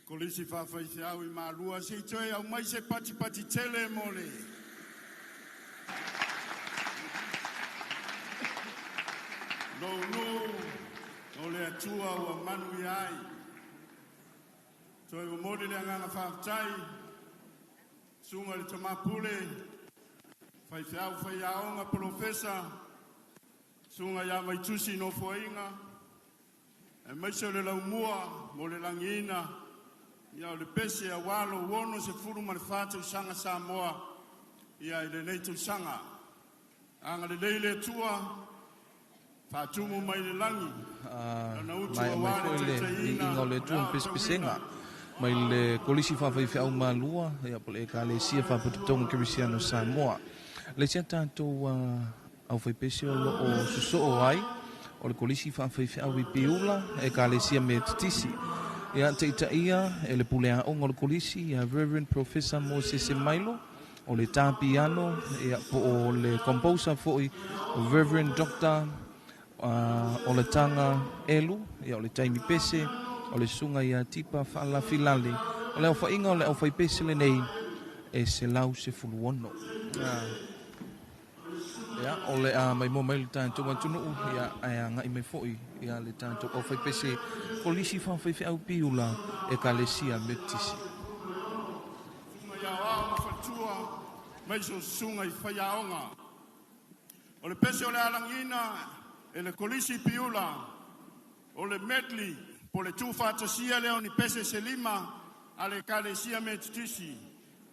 [SPEAKER 10] Kolisi Faafaifeau i Malua, se i toe aumai se patipati tele mo le lou nuu o le Atua ua manuia ai. Toe momoli le agaga faafetai, susuga i le Tama Pule, faifeau faiaoga polofesa, susuga ia Vaitusi Nofoaiga, aemaise o le laumua mo le lagiina ia o le pese aua lou 64 tausaga Samoa ia i lenei tausaga. Agalelei le Atua, faatumu mai le lagi lana utu
[SPEAKER 9] Maea mai
[SPEAKER 10] aua le
[SPEAKER 9] foi le
[SPEAKER 10] taitaiina
[SPEAKER 9] liiga o le
[SPEAKER 10] o le
[SPEAKER 9] Atua ma
[SPEAKER 10] aotauina.
[SPEAKER 9] pesepesega mai le Kolisi Faafaifeau Malua, ia po o le Ekalesia Faapotopotoga Kerisiano Samoa. Le isi a tatou aufaipese o loo sosoo ai o le Kolisi Faafaifeau i Piula, Ekalesia Metotisi. Ia taitaia e le pule aoga o le Kolisi ia Reverend Professor Mosese Mailo, o le tā piano, ia po o le composer foi Reverend Dr. Olataga Elu, ia o le taimi pese o le susuga ia Tipa Faalafilale. O le aofaiga o le aufaipese lenei e 116. Ia, o le a maimoa mai le tatou atunuu, ia ae agai mai foi ia le tatou aufaipese Kolisi Faafaifeau Piula, Ekalesia Metotisi.
[SPEAKER 10] Susuga ia Aoao ma Faletua, aemaise o susuga i faiaoga. O le pese o le alagiina e le Kolisi Piula, o le medley po le tuufaatasia lea o ni pese se lima a le Ekalesia Metotisi,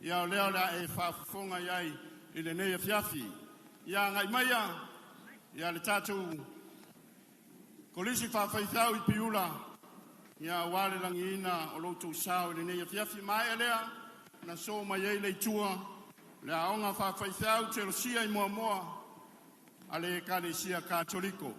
[SPEAKER 10] ia o lea o le a e faafofoga i ai i lenei afiafi. Ia agai maia ia le tatou Kolisi Faafaifeau i Piula, ia aua le lagiina o lo outou sao i lenei afiafi. Maea lea na so mai ai le itua le aoga faafaifeau Telosia i Moamoa a le Ekalesia Katoliko.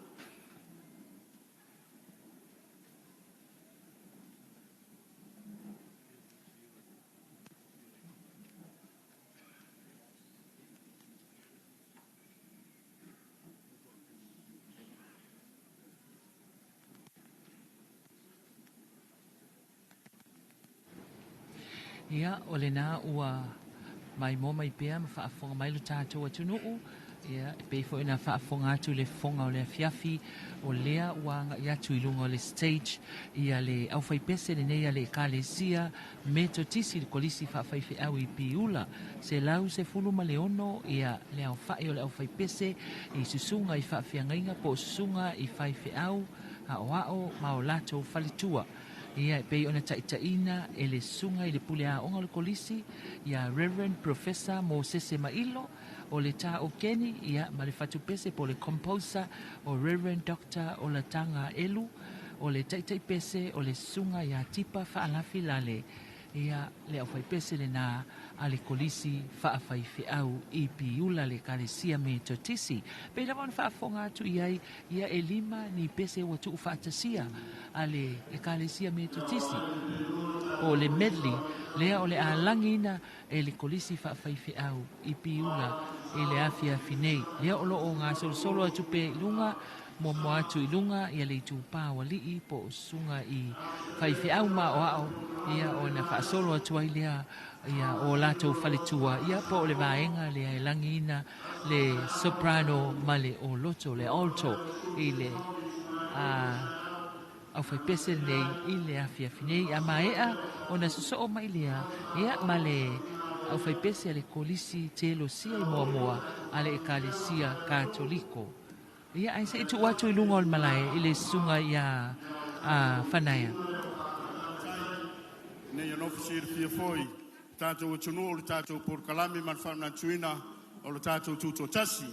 [SPEAKER 8] Ia, o lena ua maimoa mai pea ma faafofoga mai lo tatou atunuu. Ia, e pei foi ona faafofoga atu i le fofoga o le afiafi, o lea ua agai atu i luga o le stage ia le aufaipese lenei a le Ekalesia Metotisi, le Kolisi Faafaifeau i Piula, 116 ia le aofai o le aufaipese i susuga i faafeagaiga po o susuga i faifeau aoao ma o latou faletua. Ia, e pei ona taitaiina e le susuga i le pule aoga o le Kolisi ia Reverend Professor Mosese Mailo, o le tā okeni, ia, ma le fatupese po o le composer o Reverend Dr. Olataga Elu, o le taitaipese o le susuga ia Tipa Faalafilale, ia, le aufaipese lena a le Kolisi Faafaifeau i Piula, le Ekalesia Metotisi. Pei lava ona faafofoga atu i ai, ia e lima ni pese ua tuufaatasia a le Ekalesia Metotisi po o le medley lea o le a lagiina e le Kolisi Faafaifeau i Piula i le afiafi nei. Lea o loo gasolosolo atu pea i luga, muamua atu i luga ia le itupa o alii po o susuga i faifeau maoao, ia ona faasolo atu ai lea ia o latou faletua, ia po o le vaega lea e lagiina le soprano ma le oloto, le alto, i le aufaipese lenei i le afiafi nei. A maea ona sosoo mai lea, ia, ma le aufaipese a le Kolisi Telosia i Moamoa a le Ekalesia Katoliko. Ia, ae se i tuu atu i luga o le malae i le susuga ia Fanaia.
[SPEAKER 10] Nei nofo silafia foi tatou atunuu o le tatou polokalame ma le faamanatuina o le tatou tutoatasi.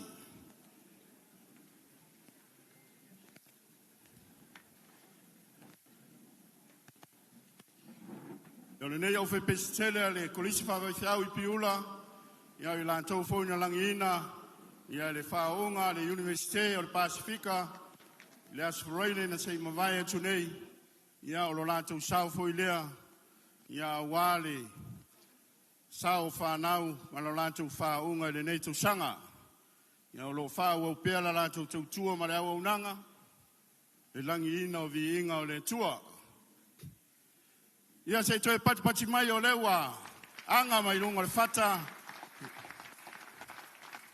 [SPEAKER 10] O lenei aufaipese tele a le Kolisi Faafaifeau i Piula, ia o i latou foi na lagiina ia le faaooga a le Iunivesite o le Pasefika i le Aso Faraile na se i mavae atu nei, ia o lo latou sao foi lea, ia aua le sao o fanau ma lo latou faaooga i lenei tausaga. Ia o lo o faaauau pea la latou tautua ma le auaunaga Le lagiina o viiga o le Atua. Ia se i toe patipati mai o lea ua aga mai luga o le fata.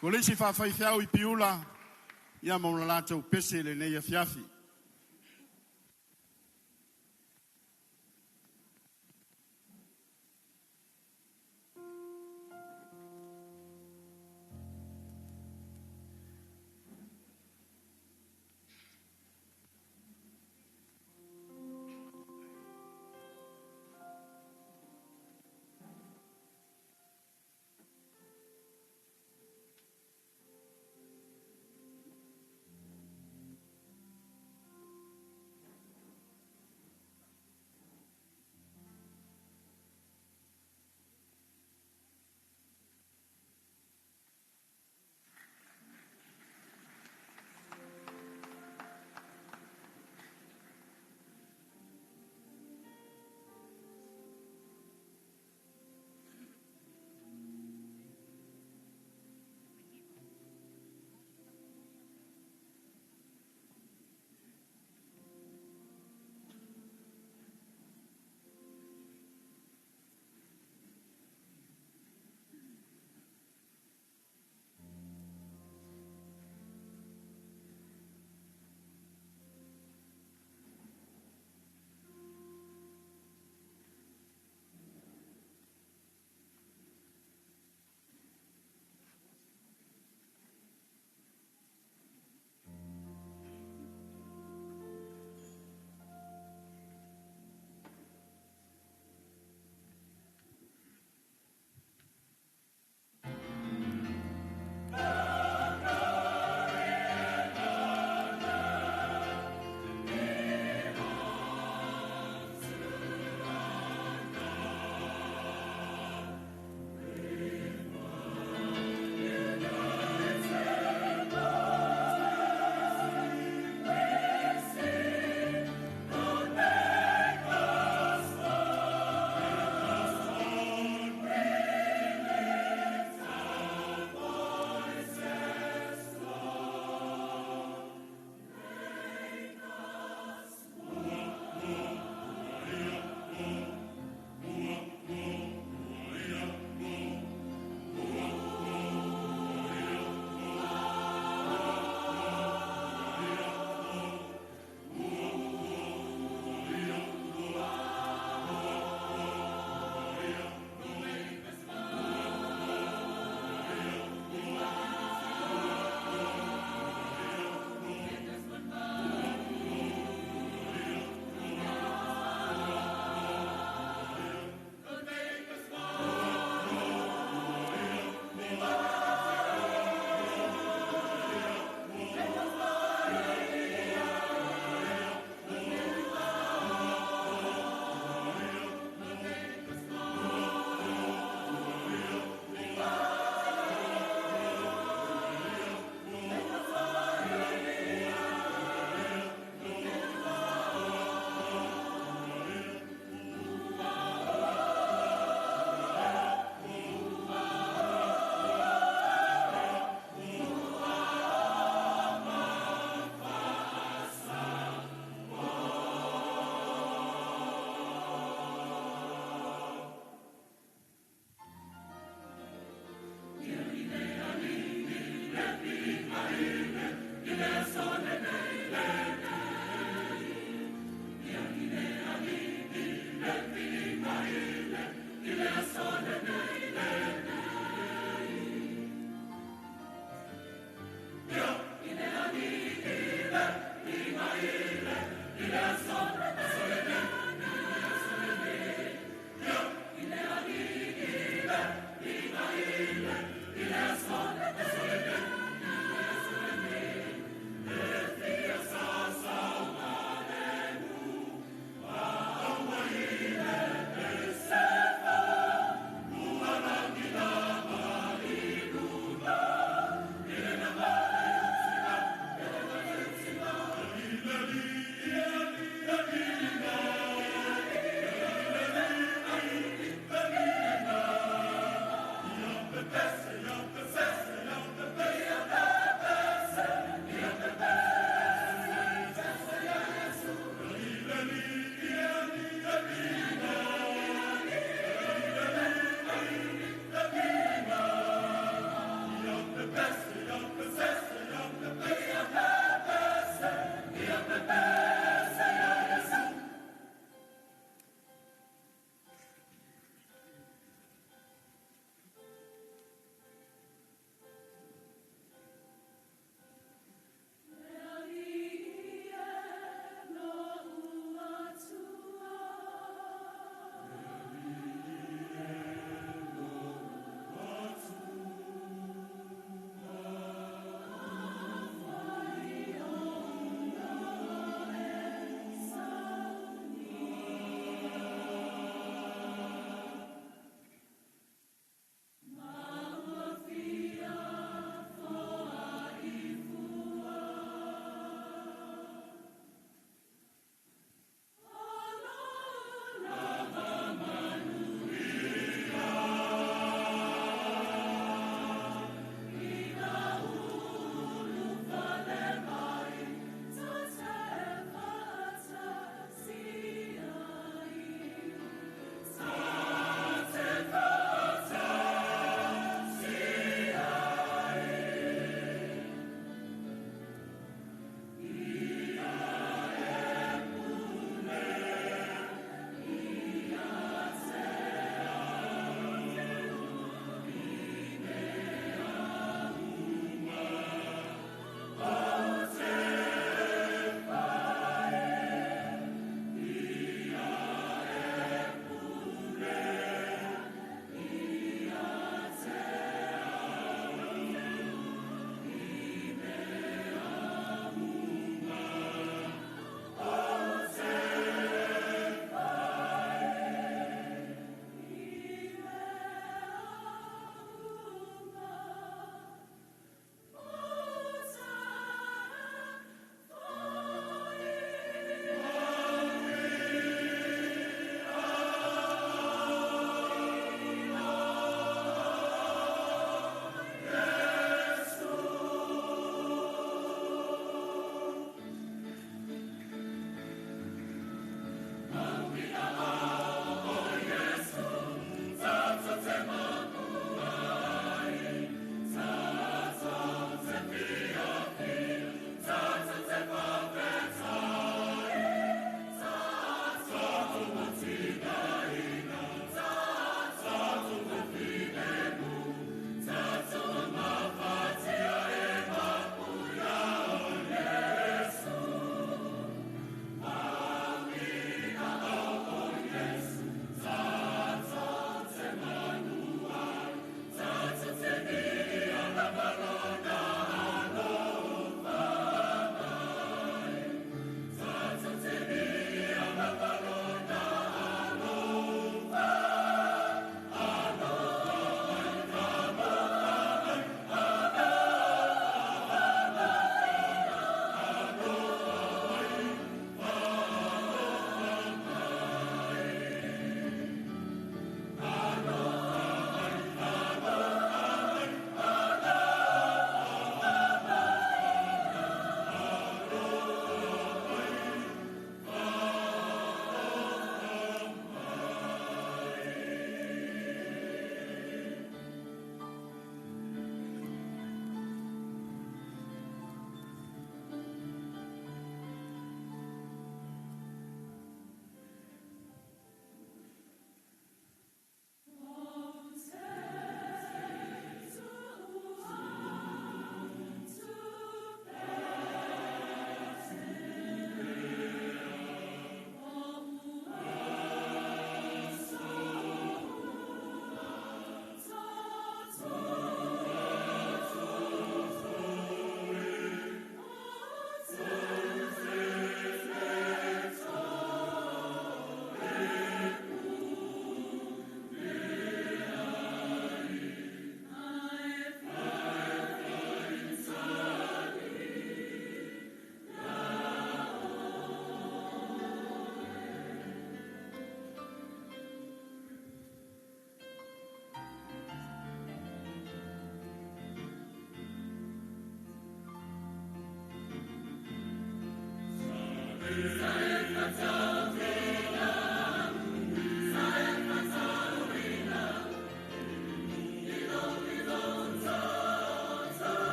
[SPEAKER 10] Kolisi faafaifeau i Piula, ia ma o latou pese i lenei afiafi.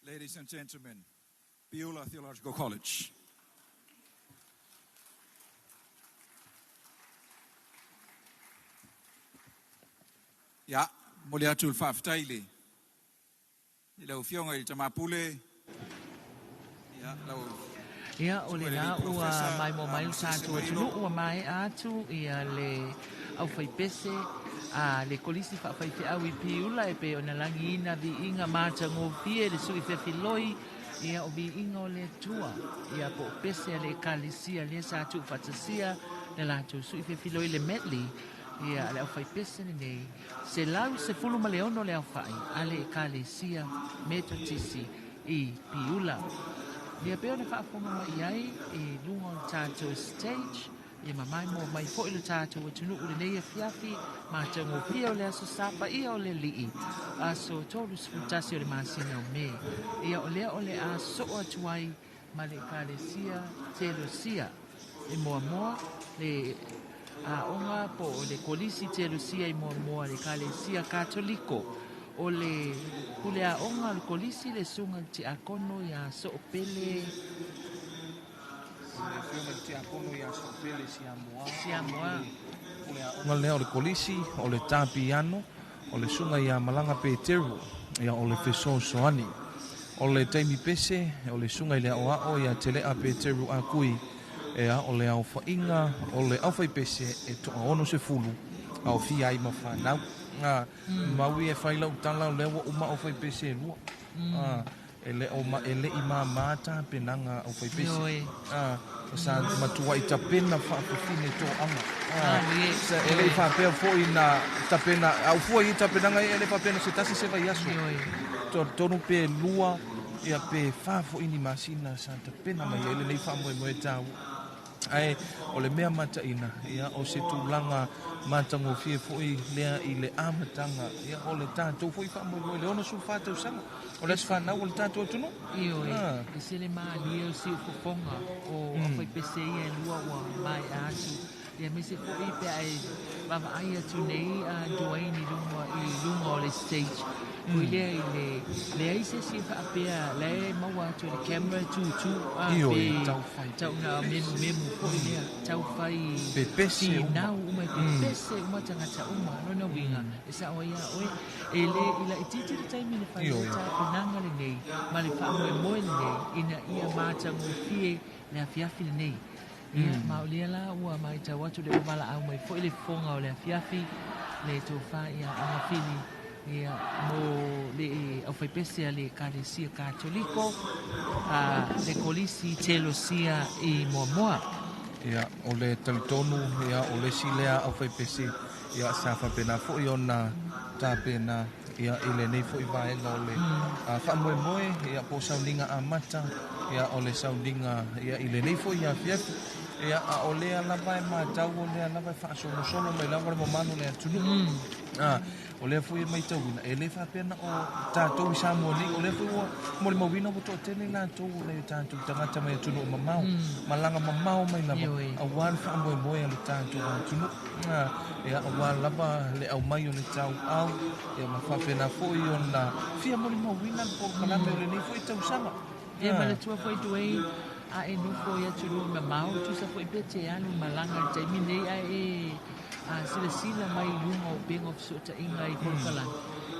[SPEAKER 4] Ladies and gentlemen, Piula Theological College. Ia, momoli atu le faafetai i le i lau Afioga i le Tama Pule, ia, lau
[SPEAKER 8] Ia, o
[SPEAKER 4] Susuga i le
[SPEAKER 8] lena
[SPEAKER 4] Alii
[SPEAKER 8] ua
[SPEAKER 4] Polofesa,
[SPEAKER 8] maimoa mai le
[SPEAKER 4] Mosese
[SPEAKER 8] tatou
[SPEAKER 4] Mailo.
[SPEAKER 8] atunuu, ua maea atu ia le aufaipese a le Kolisi Faafaifeau i Piula e pei ona lagiina viiga matagofie le sui fefiloi, ia o viiga o le Atua, ia po o pese a le Ekalesia lea sa tuufaatasia le latou sui fefiloi le medley, ia le aufaipese lenei, 116 le aofai a le Ekalesia Metotisi i Piula. Ia pei ona faafofoga mai ai i luga o le tatou stage. Ia mamae mai foi le tatou atunuu lenei afiafi matagofie o le aso Sa paia o le Alii, aso 31 o le masina o Me. Ia o lea o le a soo atu ai ma le Ekalesia Telosia i Moamoa, le aoga po o le Kolisi Telosia i Moamoa, le Ekalesia Katoliko. O le pule aoga o le Kolisi le Susuga i le Tiakono ia Soopele.
[SPEAKER 9] Le Afioga i le Tiakono ia Soopele Siamoa.
[SPEAKER 8] Siamoa.
[SPEAKER 9] Pule aoga lea o le Kolisi, o le Tā Piano, o le Susuga ia Malaga Peteru, ia o le Fesoasoani. O le taimi pese, o le Susuga i le Aoao ia Telea Peteru Akui, ea o le aofaiga o le aufaipese e toa 60 aofia ai ma fanau. Maui e fai lau tala o lea ua uma aufaipese e lua. E le o ma e le'i māmā tapenaga aufaipese. Sa matua'i tapena faafafine toaga. E le'i faapea fo'i na tapena a'u fua i tapenaga ia, e le faapea na se tasi se vaiaso. Tolu pe lua ia pe fa fo'i ni masina sa tapena mai ai lenei faamoemoe taua. Ae o le mea mataina, ia, o se tulaga matagofie foi lea i le amataga, ia, o le tatou foi faamoemoe le 64 tausaga o le aso fanau o le tatou atunuu.
[SPEAKER 8] Ioe, e se le malie o siufofoga o aufaipese ia e lua ua maea atu. Ia aemaise foi pe a e vaavaai atu nei a Dwayne i luga, i luga o le stage. Foi lea i le leai se isi e faapea la e maua atu e le camera e tūtū a pe tauna memumemu foi lea taufai
[SPEAKER 9] pepese uma.
[SPEAKER 8] Finau uma e pepese uma tagata uma. Lona uiga e sao ai ia oe e le i laitiiti le taimi na fai ai tapenaga lenei ma le faamoemoe lenei ina ia matagofie le afiafi lenei. Ia, ma o lea la ua matau atu le ua valaau mai foi le fofoga o le afiafi, le tofa ia Agafili, ia, mo le aufaipese a le Ekalesia Katoliko, a le Kolisi Telosia i Moamoa.
[SPEAKER 9] Ia, o le talitonu, ia, o le isi lea aufaipese, ia, sa faapena foi ona tapena, ia, i lenei foi vaega o le faamoemoe, ia, po o sauniga amata, ia, o le sauniga, ia, i lenei foi afiafi. Ia, a o lea lava e matau, o lea lava e faasolosolo mai lava le mamalu o le atunuu. O lea foi e matauina, e le faapea na o tatou i Samoa nei, o lea foi ua molimauina ua toatele latou o le tatou tagata mai atunuu mamao, malaga mamao mai lava, aua le faamoemoe a le tatou atunuu. Ia, aua lava le aumai o le tauau, ia ma faapena foi ona fia molimauina le polokalame o lenei foi tausaga.
[SPEAKER 8] Ia manatua foi Dwayne, a e nofo i atunuu mamao, tusa foi pe te alu malaga i le taimi nei, ae e silasila mai i luga o upega o fesootaiga i polokalame,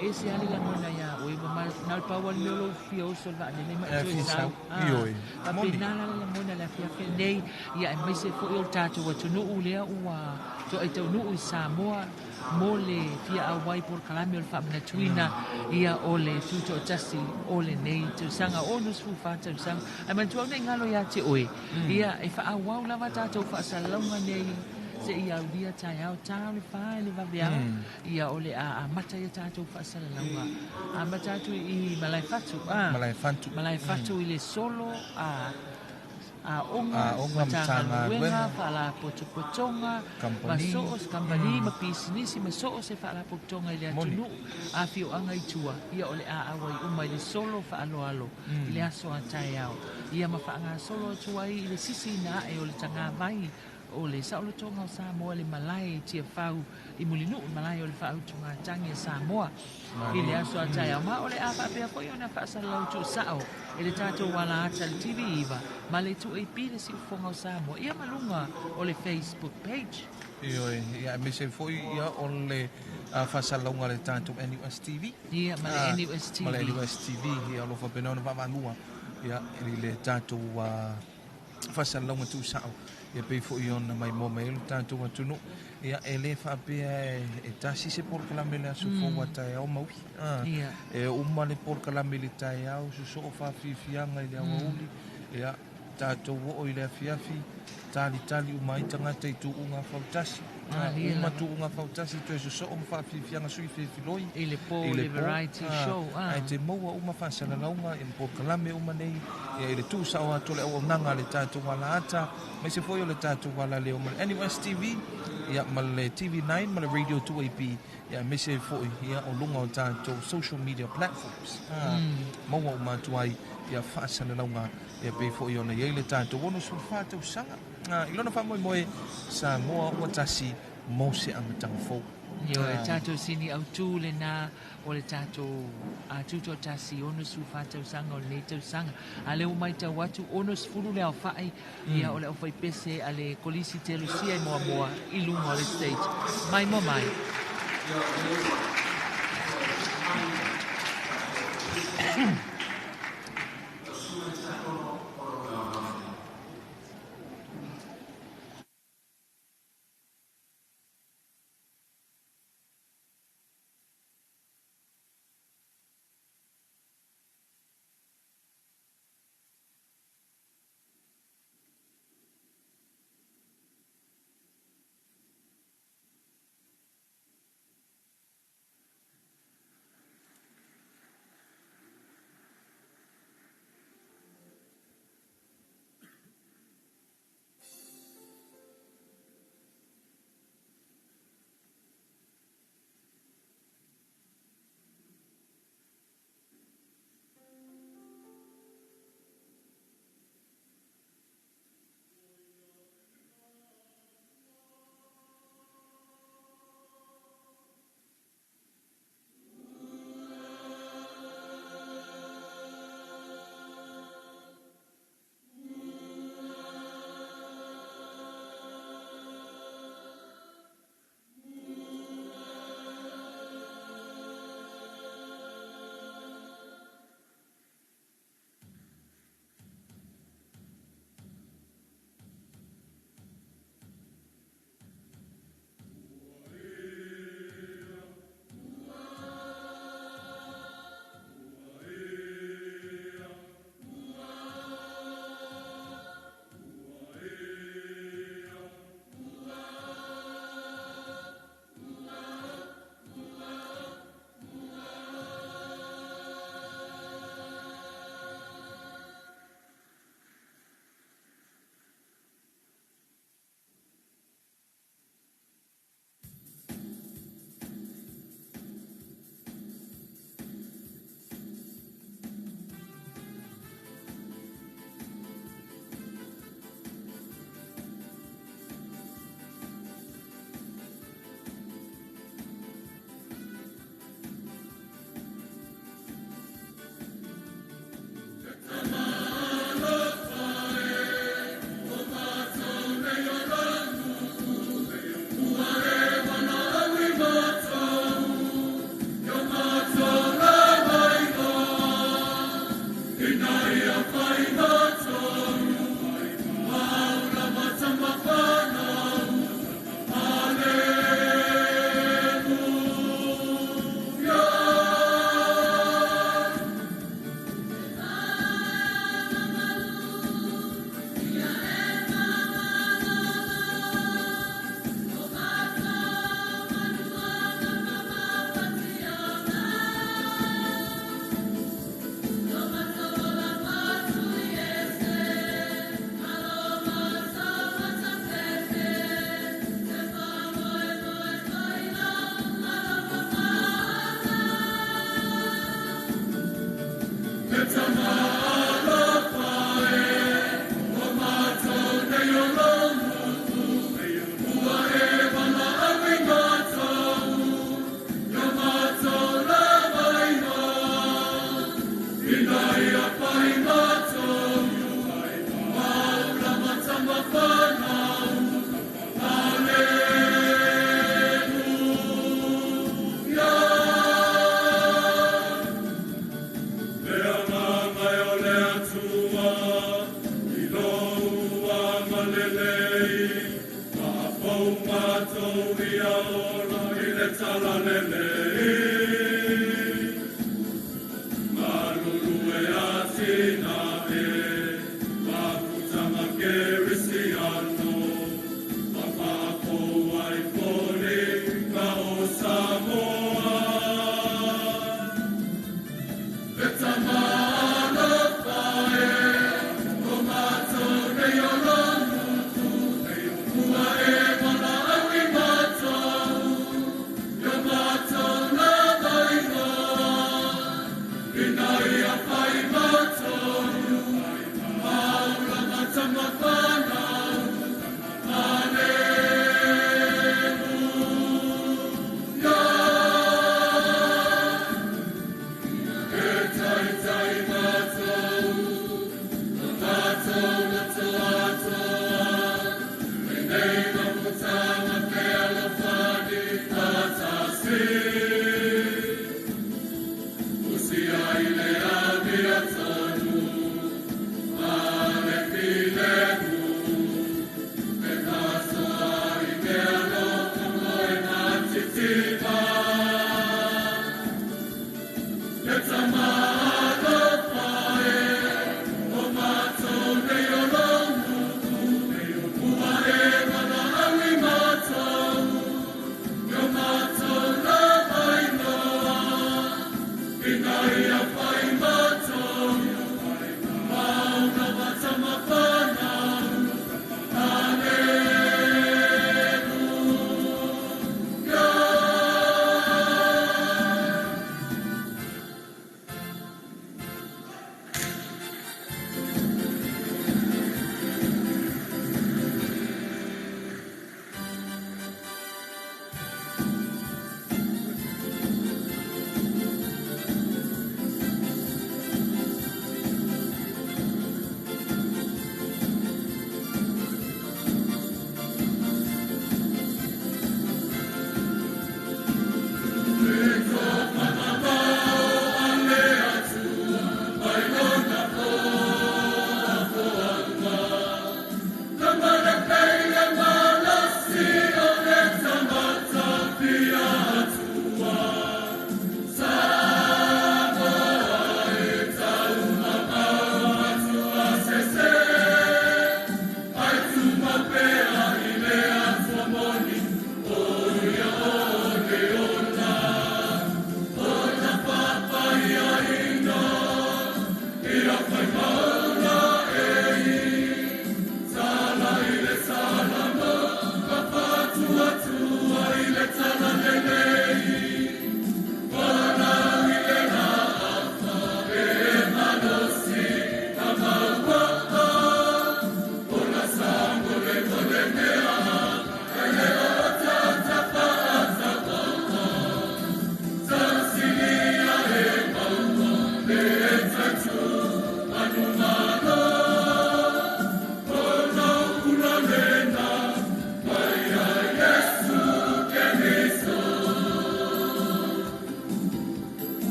[SPEAKER 8] e ese lava le lagona iā oe, ua na o le pau lava le mea o lou fia oso i le vaalele ma e toe sau. Faapena la le lagona i le afiafi lenei, ia aemaise foi o le tatou atunuu lea ua toai taunuu i Samoa mo le fia auai polokalame o le faamanatuina ia o le tutoatasi o lenei tausaga 64 tausaga. Ae manatua au nei galo ia te oe, ia e faaauau lava tatou faasalalauga nei seia aulia taeao ta o le fa i le vaveao, ia o le a amata ia tatou faasalalauga. Amata atu i Malaefatu,
[SPEAKER 9] Malaefatu.
[SPEAKER 8] Malaefatu i le solo a aoga, Matagaluega, Faalapotopotoga, ma so o se kamupani ma pisinisi ma so o se faalapotopotoga i le atunuu, afioaga i tua, ia o le a auai uma i le solo faaaloalo i le aso a taeao, ia ma faagasolo atu ai i le sisiina ae o le tagavai o le saolotoga o Samoa, le malae i Tiafau i Mulinuu, le malae o le faautugatagi a Samoa i le aso a taeao. Ma o le a faapea foi ona faasalalau tuusao e le tatou ala ata le TV9 ma le 2AP le siufofoga o Samoa, ia ma luga o le Facebook page.
[SPEAKER 9] Ioe, ia aemaise foi ia o le faasalalauga a le tatou NUS TV.
[SPEAKER 8] Ia, ma le NUS TV.
[SPEAKER 9] Ma le NUS TV, ia o lo o faapena ona vaavaalua ia i le tatou faasalalauga tuusao, ia pei foi ona maimoa mai ai lo tatou atunuu. Ia e le faapea e tasi se polokalame le aso fou a taeao maui. E uma le polokalame i le taeao, sosoo faafiafiaga i le aoauli, ia tatou oo i le afiafi, talitali uma ai tagata i tuuga fautasi.
[SPEAKER 8] Malie
[SPEAKER 9] Uma
[SPEAKER 8] lava.
[SPEAKER 9] tuuga fautasi toe sosoo ma faafiafiaga sui filifiloi
[SPEAKER 8] I le po
[SPEAKER 9] i
[SPEAKER 8] le variety show,
[SPEAKER 9] Ae te maua uma faasalalauga i polokalame uma nei ia i le tuusao atu o le auaunaga a le tatou alaata aemaise foi o le tatou alaleo ma le NUS TV ia ma le TV9 ma le Radio 2AP ia aemaise ai foi ia o luga o tatou social media platforms. Maua uma atu ai ia faasalalauga ia pei foi ona i ai le tatou 64 tausaga i lona faamoemoe Samoa ua tasi mo se amataga fou.
[SPEAKER 8] Ioe, tatou sini autū lenā o le tatou tutoatasi 64 tausaga o lenei tausaga. A lea ua matau atu 60 le aofai ia o le aufaipese a le Kolisi Telusia i Moamoa i luga o le stage. Mai moa mai.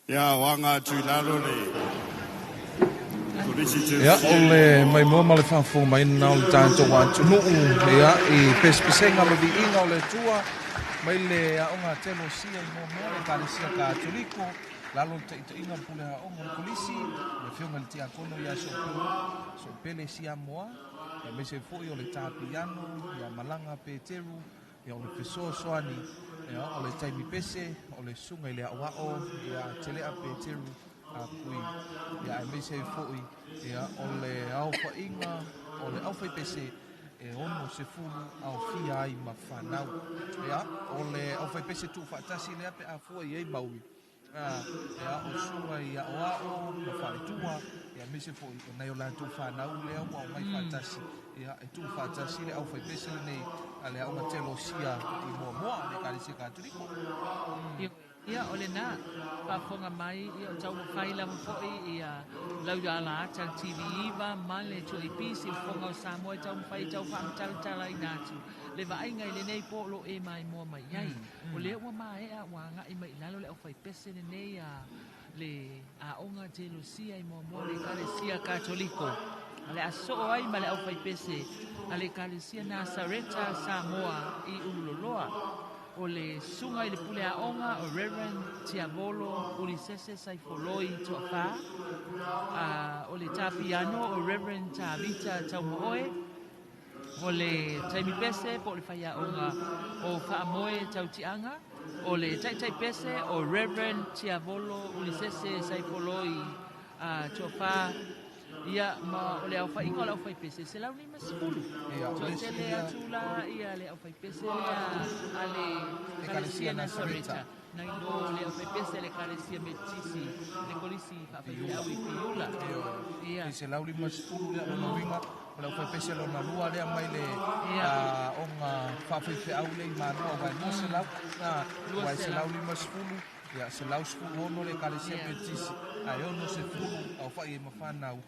[SPEAKER 10] Ia, o aga atu i lalo le Kolisi
[SPEAKER 9] Ia,
[SPEAKER 10] Telusia
[SPEAKER 9] o
[SPEAKER 10] i
[SPEAKER 9] le
[SPEAKER 10] Moamoa.
[SPEAKER 9] maimoa ma le faafofoga mai lena o le tatou atunuu, ia, i pesepesega ma viiga o le Atua mai le aoga a Telosia i Moamoa, le Ekalesia Katoliko, lalo o le taitaiga o le Pule Aoga o le Kolisi, le Afioga i le Tiakono ia Soopele Siamoa, aemaise foi o le Tā Piano, ia Malaga Peteru, ia o le fesoasoani, ia o le taimi pese, o le susuga i le aoao, ia Telea Peteru a Kui, ia aemaise ai foi, ia o le aofaiga o le aufaipese e 60 aofia ai ma fanau. Ia o le aufaipese tuufaatasi lea pe a fua i ai maui, ia o susuga i aoao ma faletua, ia aemaise foi o nai o latou fanau lea ua aumai faatasi, ia e tuufaatasi le aufaipese lenei a le aoga Telosia i Moamoa, le Ekalesia Katoliko.
[SPEAKER 8] Ia, o lena, faafofoga mai, ia o taumafai lava foi ia lau ala ata le TV9 ma le 2AP Siufofoga o Samoa e taumafai e tau faamatalatalaina atu le vaaiga i lenei po o lo o e maimoa mai ai. O lea ua maea ua agai mai i lalo le aufaipese lenei a le aoga Telosia i Moamoa le Ekalesia Katoliko. A le a soo ai ma le aufaipese a le Ekalesia Nasareta Samoa i Ululoloa. O le susuga i le pule aoga o Reverend Tiavolo Ulisese Saifoloi Toafa, o le tā piano o Reverend Tavita Taumaoe, o le taimi pese po o le faiaoga o Faamoe Tautiaga, o le taitai pese o Reverend Tiavolo Ulisese Saifoloi Toafa, ia ma o le aofaiga o le aufaipese e 150.
[SPEAKER 9] Ia, o le isi
[SPEAKER 8] Toatele
[SPEAKER 9] lea
[SPEAKER 8] atu la ia le aufaipese lea a le
[SPEAKER 9] Ekalesia
[SPEAKER 8] Ekalesia
[SPEAKER 9] Nasareta.
[SPEAKER 8] Nasareta, nai lo le aufaipese a le Ekalesia Metotisi, le Kolisi
[SPEAKER 9] Piula.
[SPEAKER 8] Faafaifeau i Piula.
[SPEAKER 9] Ioe.
[SPEAKER 8] Ia.
[SPEAKER 9] E 150 lea lona uiga, o le aufaipese lona lua lea mai le aoga faafaifeau lea i Malua, aua e 200, aua e
[SPEAKER 8] 200.
[SPEAKER 9] 150, ia 116 le Ekalesia Metotisi, ae 60 aofai ai ma fanau,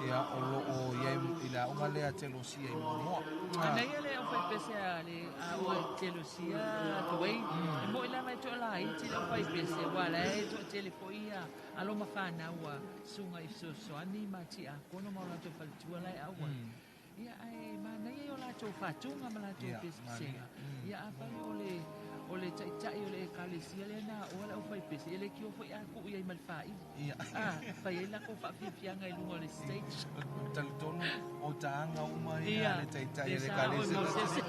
[SPEAKER 9] ia o loo i ai i le aoga lea Telosia i Moamoa.
[SPEAKER 8] Manaia le aufaipese a le aoga Telosia Dwayne. E mo'i lava e toalaiti le aufaipese, aua la e toatele foi ia alo ma fanau a susuga i fesoasoani ma tiakono ma o latou faletua la e auai. Ia ae manaia i o latou fatuga ma latou
[SPEAKER 9] Ia,
[SPEAKER 8] pesepesega.
[SPEAKER 9] manaia.
[SPEAKER 8] Ia afai o le taitai o le ekalesia lea na aoa le aufaipese, e le kio foi a tuu i ai ma le fāili.
[SPEAKER 9] Ia.
[SPEAKER 8] Fai ai lakou faafiafiaga i luga o le stage.
[SPEAKER 9] Talitonu o taaga uma ia
[SPEAKER 8] Ia,
[SPEAKER 9] le taitai
[SPEAKER 8] le
[SPEAKER 9] o le
[SPEAKER 8] sa oe
[SPEAKER 9] Ekalesia
[SPEAKER 8] Mosese.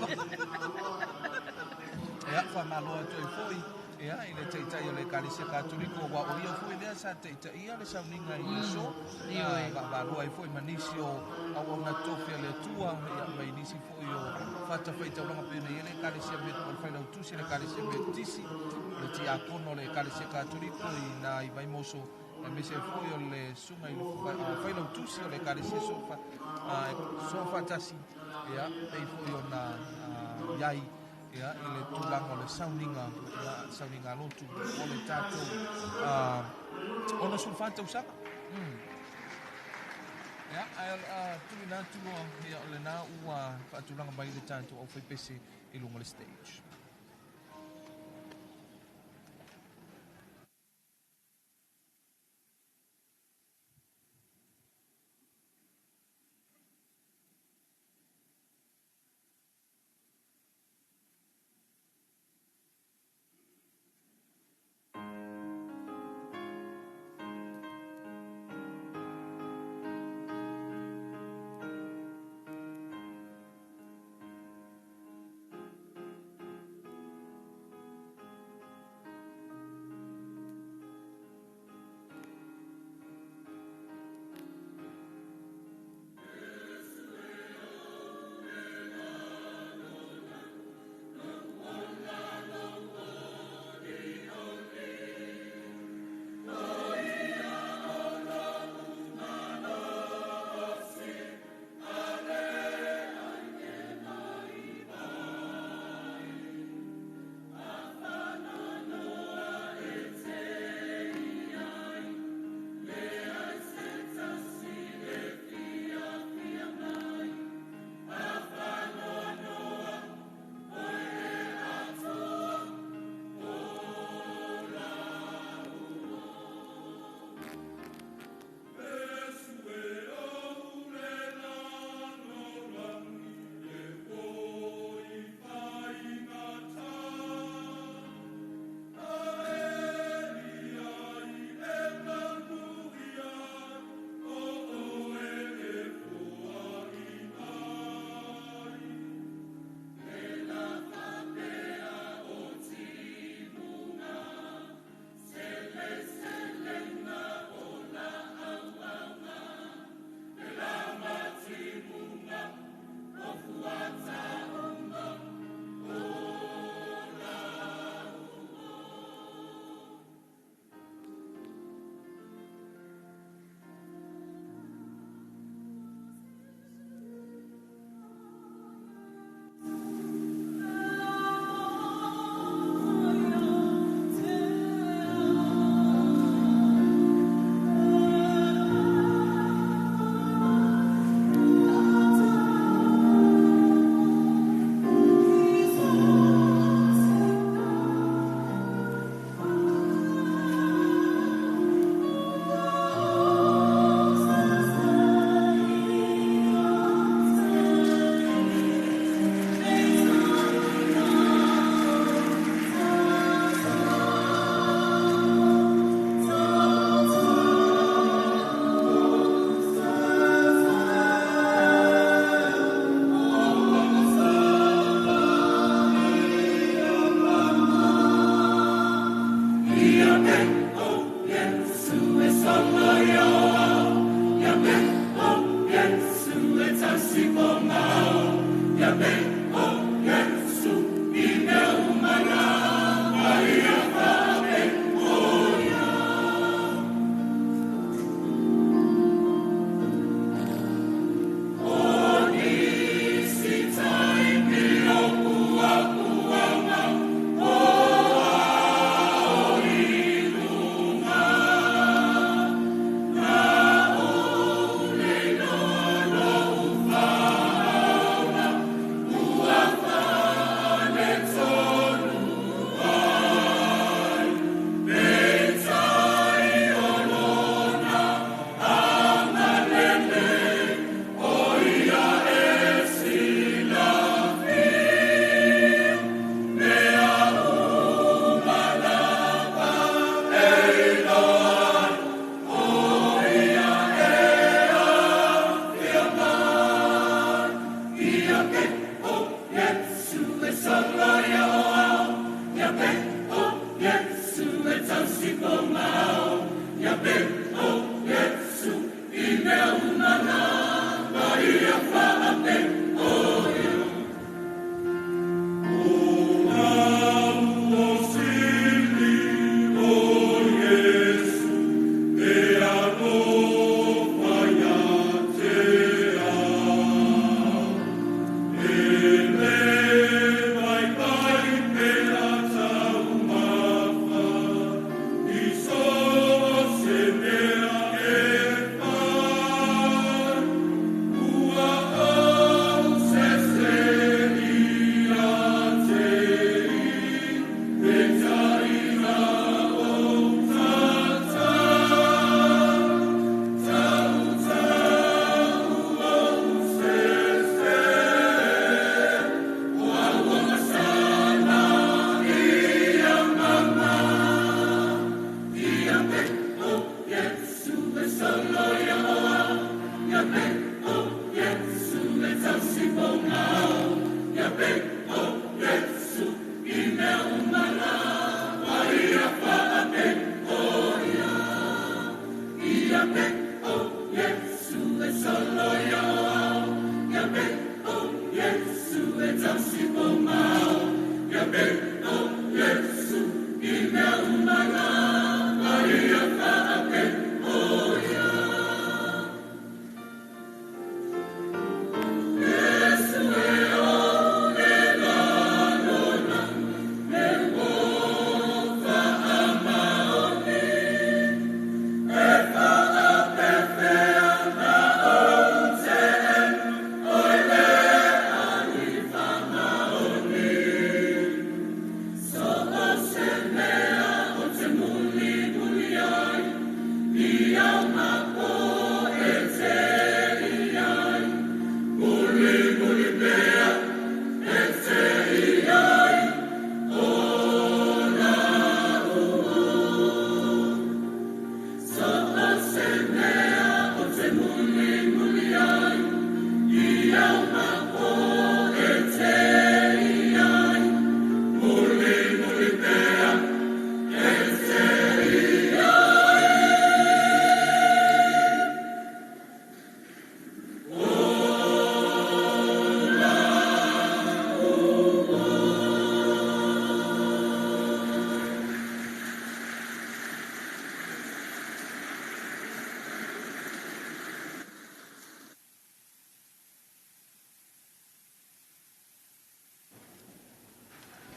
[SPEAKER 9] Ia, faamalo atu ai foi, ia, i le taitai o le Ekalesia Katoliko, aua o ia foi lea sa taitaia le sauniga i le aso.
[SPEAKER 8] Ioe.
[SPEAKER 9] Vaavaalua ai foi ma nisi o auauna tofi a le Atua, ia, mai nisi foi o fatafaitaulaga pei ona i ai le Ekalesia o le failautusi a le Ekalesia Metotisi, o le tiakono o le Ekalesia Katoliko i na i Vaimoso, aemaise ai foi o le susuga i le failautusi o le Ekalesia Soofaatasi, ia, pei foi ona iai, ia, i le tulaga o le sauniga, ia, sauniga lotu o le tatou 64 tausaga. Ia, ae o le a tuuina atu, ia, o lena ua faatulaga mai le tatou aufaipese i luga o le stage.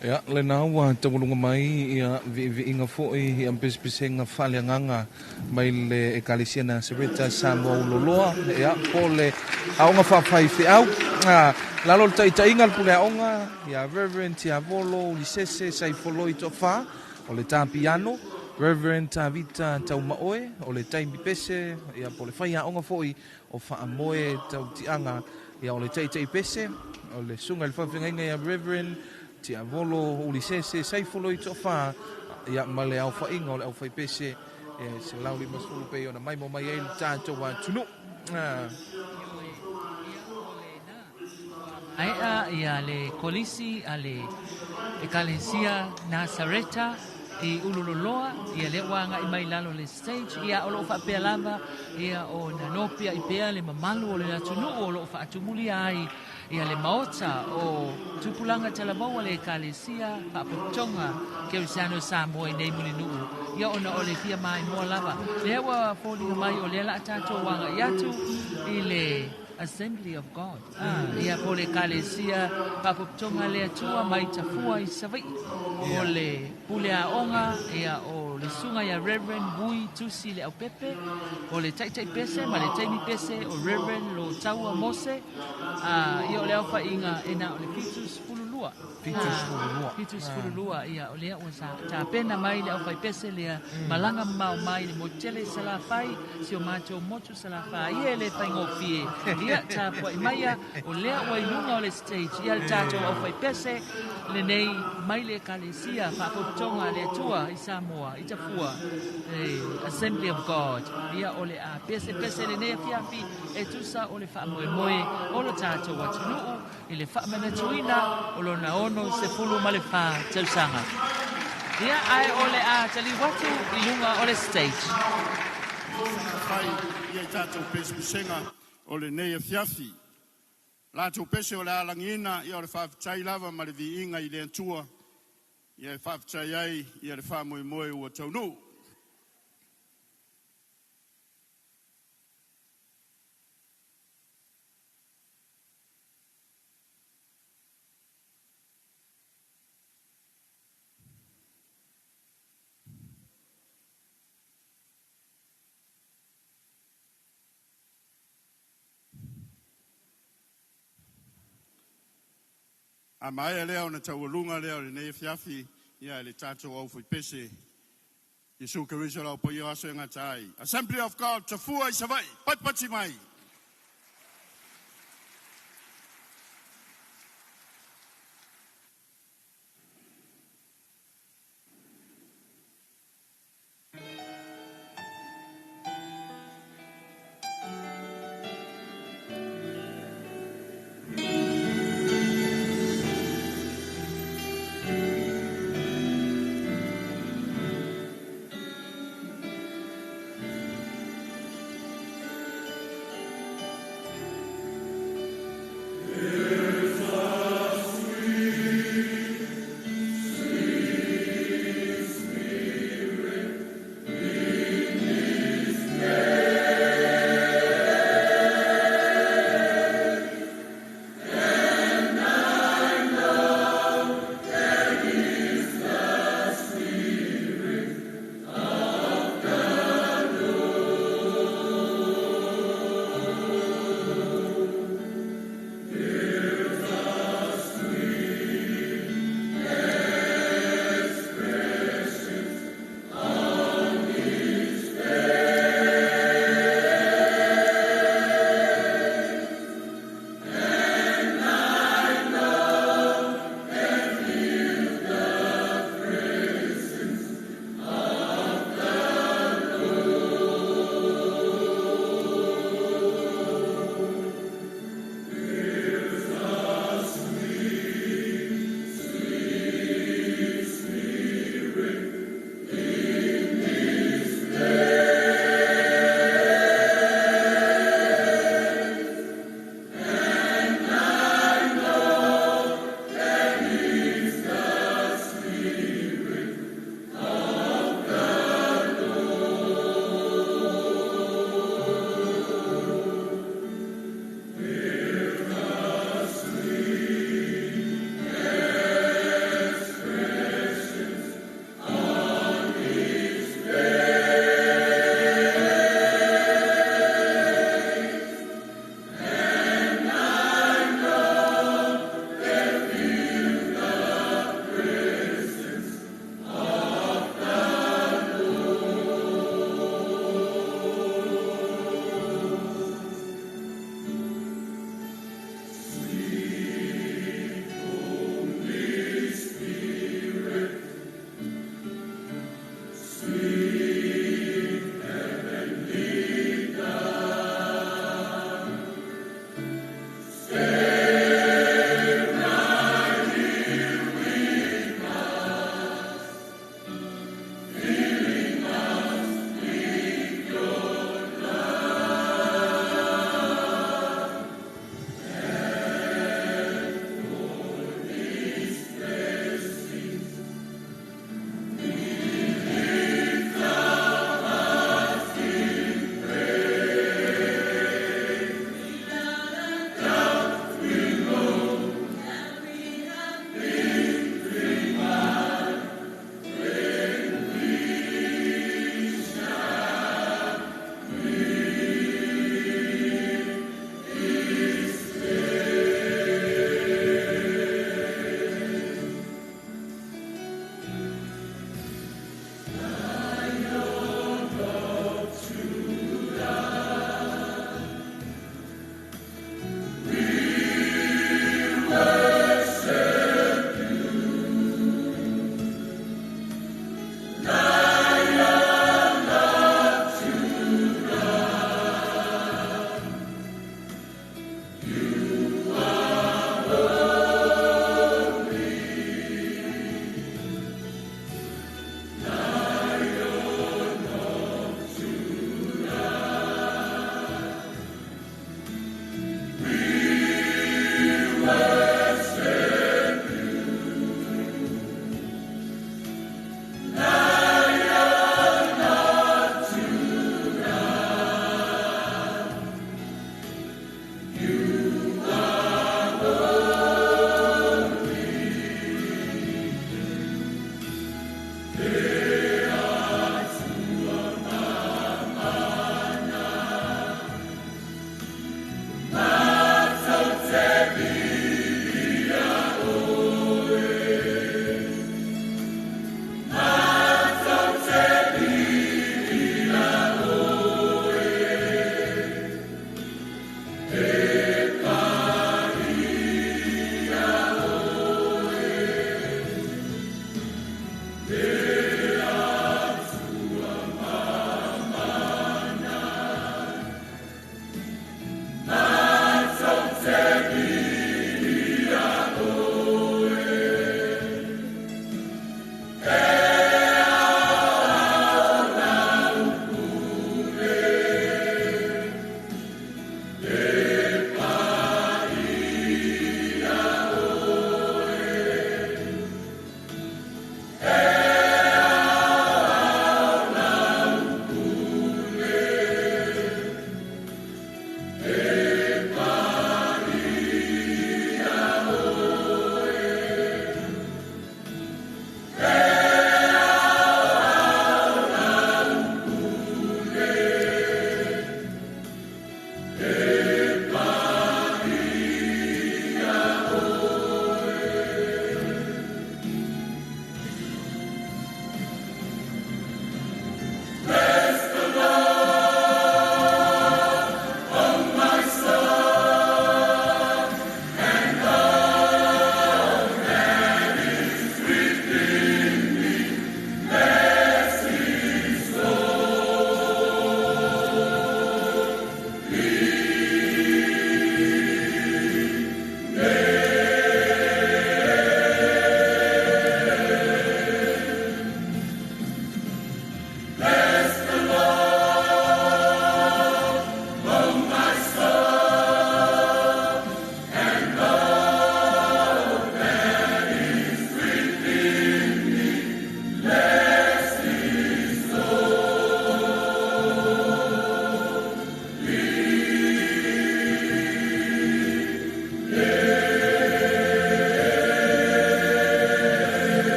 [SPEAKER 9] Ia, lena ua taualuga mai ia viiviiga foi ia pesepesega faaleagaga mai le Ekalesia Nasareta Samoa Uloloa, ia, po o le aoga faafaifeau. Lalo o le taitaiga a le pule aoga ia Reverend Tiavolo Ulisese Saifoloi Toafa o le tā piano, Reverend Tavita Taumaoe o le taimi pese, ia, po o le faiaoga foi o Faamoe Tautiaga, ia, o le taitai pese, o le susuga i le faafeagaiga ia Reverend Tiavolo Ulisese Saifoloi Toafa, ia, ma le aofaiga o le aufaipese e 150 pei ona maimoa mai ai le tatou atunuu.
[SPEAKER 8] Maea ia le kolisi a le Ekalesia Nasareta i Ululoloa, ia lea ua agai mai lalo le stage, ia o lo o faapea lava ia o na nopiai pea le mamalu o le atunuu o lo o faatumulia ai ia le maota o Tupulaga Talavou a le Ekalesia Faapotopotoga Kerisiano Samoa i nei Mulinuu, ia ona o le fia maimoa lava. Lea ua foliga mai o lea la a tatou agai atu i le Assembly of God, ia po o le Ekalesia Faapotopotoga a le Atua mai Tafua i Savaii, o le pule aoga ia o le susuga ia Reverend Vui Tusi Leaupepe, o le taitai pese ma le taimi pese o Reverend Lotaua Mose, A, ia o le aofaiga e na o le 72.
[SPEAKER 9] 72.
[SPEAKER 8] 72, ia o lea ua sa tapena mai le aufaipese lea, malaga mamao mai le motu tele i Salafai, si o matou motu Salafai, ia e le faigofie. Ia tapuai maia, o lea ua i luga o le stage, ia le tatou aufaipese lenei mai le Ekalesia Faapotopotoga a le Atua i Samoa, i Tafua, le Assembly of God. Ia o le a pesepese lenei afiafi e tusa o le faamoemoe o lo tatou atunuu i le faamanatuina o lona 64 tausaga. Ia, ae o le a taliu atu i luga o le stage.
[SPEAKER 10] Fai ia i tatou pesepesega o lenei afiafi. Latou pese o le a lagiina ia o le faafetai lava ma le viiga i le Atua ia e faafetai ai ia le faamoemoe ua taunuu. A maea lea ona taualuga lea o lenei afiafi ia e le tatou aufaipese Iesu Keriso o le Au Paia o aso e gata ai. Assembly of God, tafua i Savaii, patipati mai.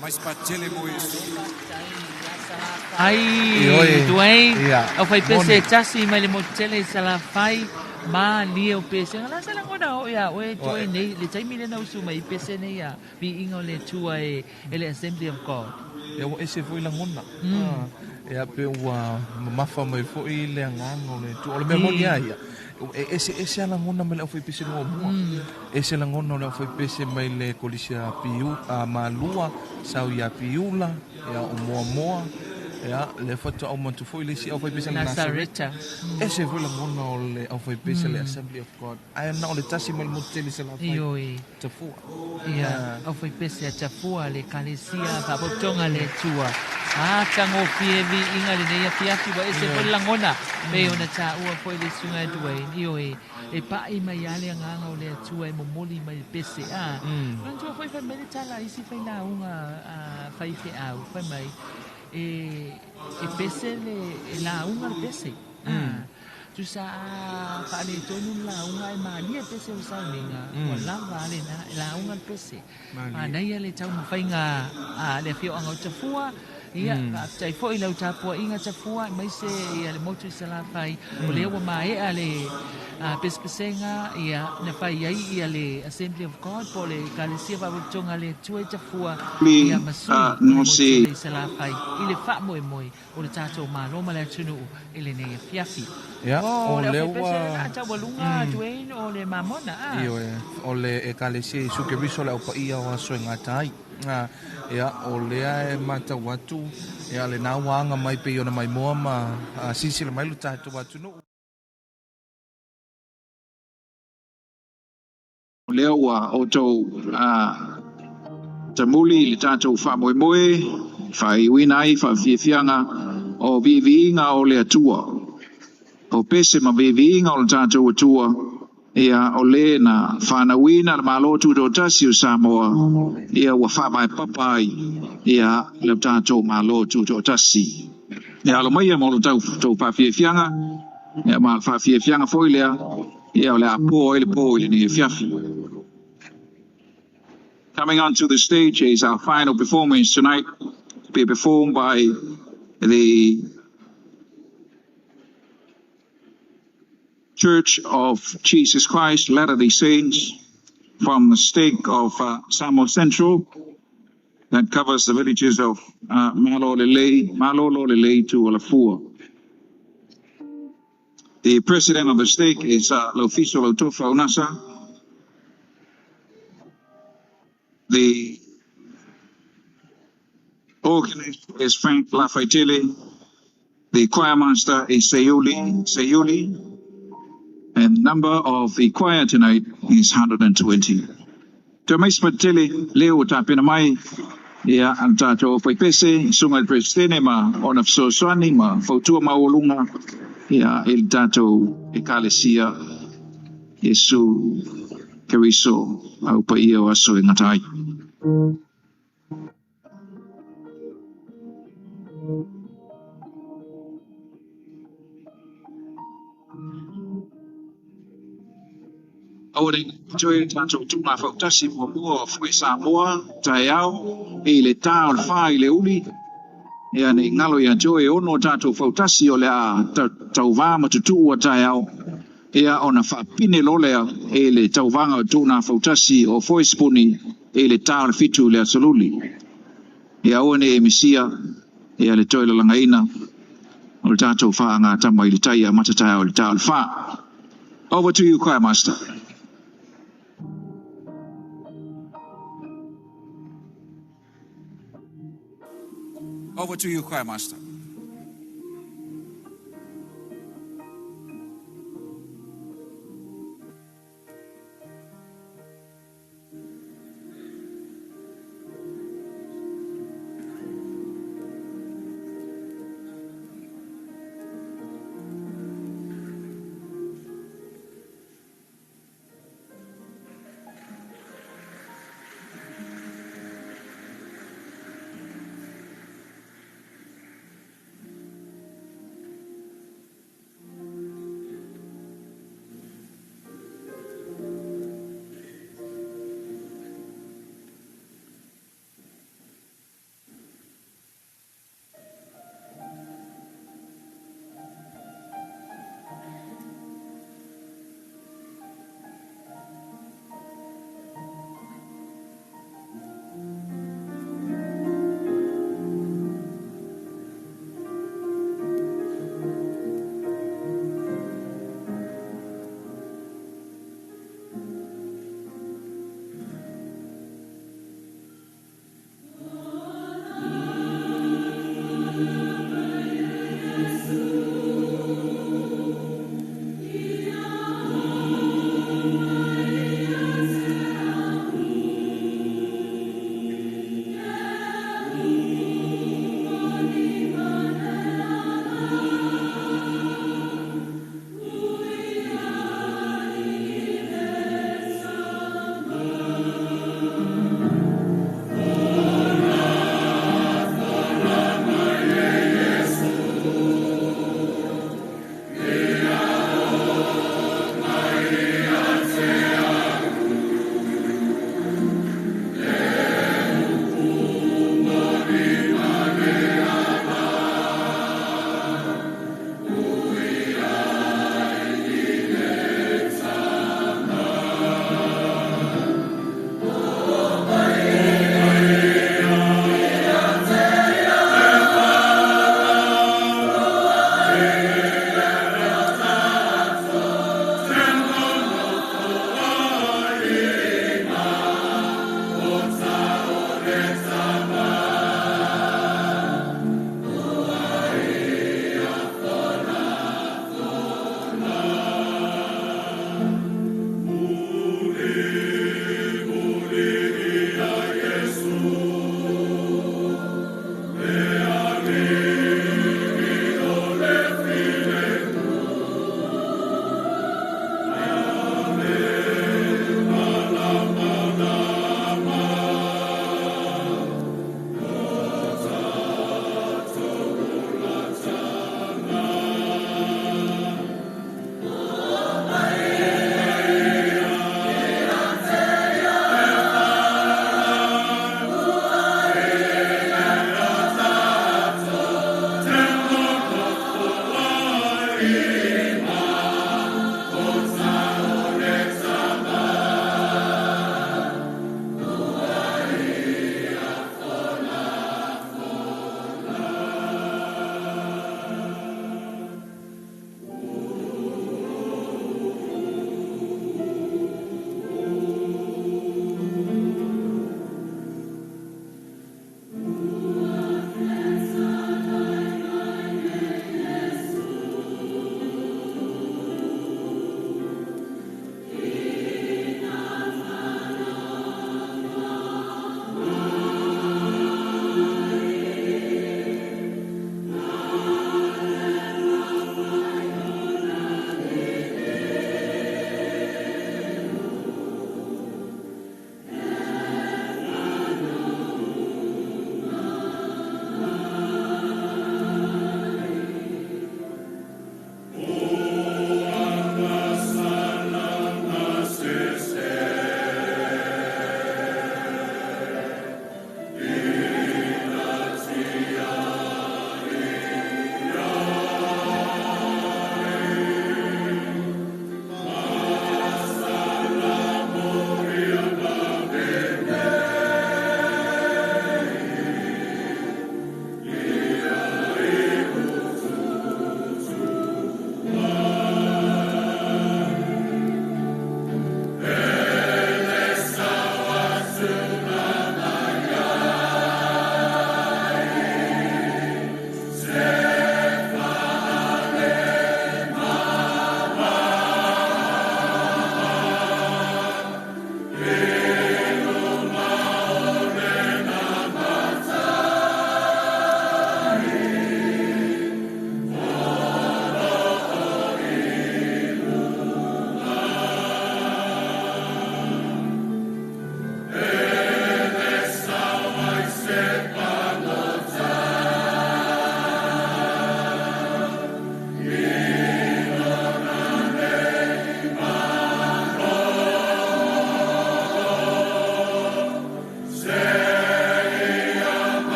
[SPEAKER 9] Mai mo Iesu.
[SPEAKER 8] Ai,
[SPEAKER 9] Ioe.
[SPEAKER 8] Dwayne,
[SPEAKER 9] Ia.
[SPEAKER 8] au fai pese
[SPEAKER 9] Moni.
[SPEAKER 8] e tasi mai le motu tele i Salafai, ma lia o pese. Nga la sa langona o ia, oe Dwayne nei, le taimi lena usu mai i pese nei ia, viiga o le Atua e, e le Assembly of God.
[SPEAKER 9] Ia ua ese foi lagona. Ia pe ua mamafa mai foi le agaga o le Atua. O le mea moni a ia. E ese ese a lagona mai le aufaipese muamua. Ese lagona o le aufaipese mai le kolisi a Piu, a Malua, sau ia Piula, ia o Moamoa, ia le faatoa uma atu foi le isi aufaipese le
[SPEAKER 8] Nasareta.
[SPEAKER 9] Ese foi lagona o le aufaipese le Assembly of God. Ae na o le tasi mai le motu tele i Salafai.
[SPEAKER 8] Ioe.
[SPEAKER 9] Tafua.
[SPEAKER 8] Ia, aufaipese a Tafua le Ekalesia Faapotopotoga a le Atua. A tagofie viiga lenei afiafi ua ese foi le lagona pei ona taua foi le susuga e Dwayne. Ioe, e pai mai lava le agaga o le Atua e momoli mai le pese. A, manatua foi fai mai le tala a isi failauga a faifeau, fai mai e, e pese le, e lauga le pese. A, tusa a faaletonu le lauga ae malie pese o sauniga, ua lava a lena, e lauga le pese. Manaia le taumafaiga a le afioaga o Tafua, ia, faafetai foi i lau tapuaiga Tafua, aemaise ia le motu i Salafai, o lea ua maea le pesepesega, ia, na fai ai ia le Assembly of God po o le Ekalesia Faapotopotoga a le Atua i Tafua, ia, ma sui o le motu tele i Salafai i le faamoemoe o le tatou Malo ma le atunuu i lenei afiafi.
[SPEAKER 9] Ia,
[SPEAKER 8] O
[SPEAKER 9] o
[SPEAKER 8] le
[SPEAKER 9] lea
[SPEAKER 8] aufaipese lena
[SPEAKER 9] ua
[SPEAKER 8] taualuga Dwayne o le Mamona, a.
[SPEAKER 9] Ioe, o le Ekalesia Iesu Keriso le aupaia o aso e gata ai. Ia, o lea e matau atu, ia, lena ua aga mai pei ona maimoa ma silasila mai lo tatou atunuu.
[SPEAKER 4] O lea ua outou tamuli i le tatou faamoemoe, faaiuina ai faafiafiaga o viiviiga o le Atua. O pese ma viiviiga o le tatou Atua, ia o le na whanauina le malo tutoatasi o Samoa, ia ua faavae papa ai, ia le tatou malo tutoatasi. Ia alo mai mo lo tau tou faafiafiaga, ia ma le faafiafiaga foi lea, ia o le a po ai le po i lenei afiafi. Coming onto the stage is our final performance tonight, to be performed by the Church of Jesus Christ, Latter-day Saints, from the stake of Samoa Central, that covers the villages of Malololelei to Alafua. The president of the stake is Laufiso Lautofa Unasa. The organist is Frank Lafaitele. The choir master is Seiuli Seiuli. And the number of the choir tonight is 120. Te mais patele leo tapena mai ia a tatou faipese susuga i le Peresetene ma ona fesoasoani ma fautua maualuga ia i le tatou Ekalesia Iesu Keriso au paia o aso e gata ai. Aua ne i toe tatou tuga fautasi muamua o Foe Samoa taeao i le tā o le 4 i le uli. Ia ne i galo ia te oe e 6 tatou fautasi o le a tauvā ma tutuu a taeao. Ia ona faapine loa lea e le tauvaga o tuga fautasi o Foe Sipuni i le tā o le 7 i le asoluli. Ia aua ne i e misia ia le toe lalagaina o le tatou faagatama i le tai amata taeao i le tā o le 4. Over to you, choir master. Over to you, choir master.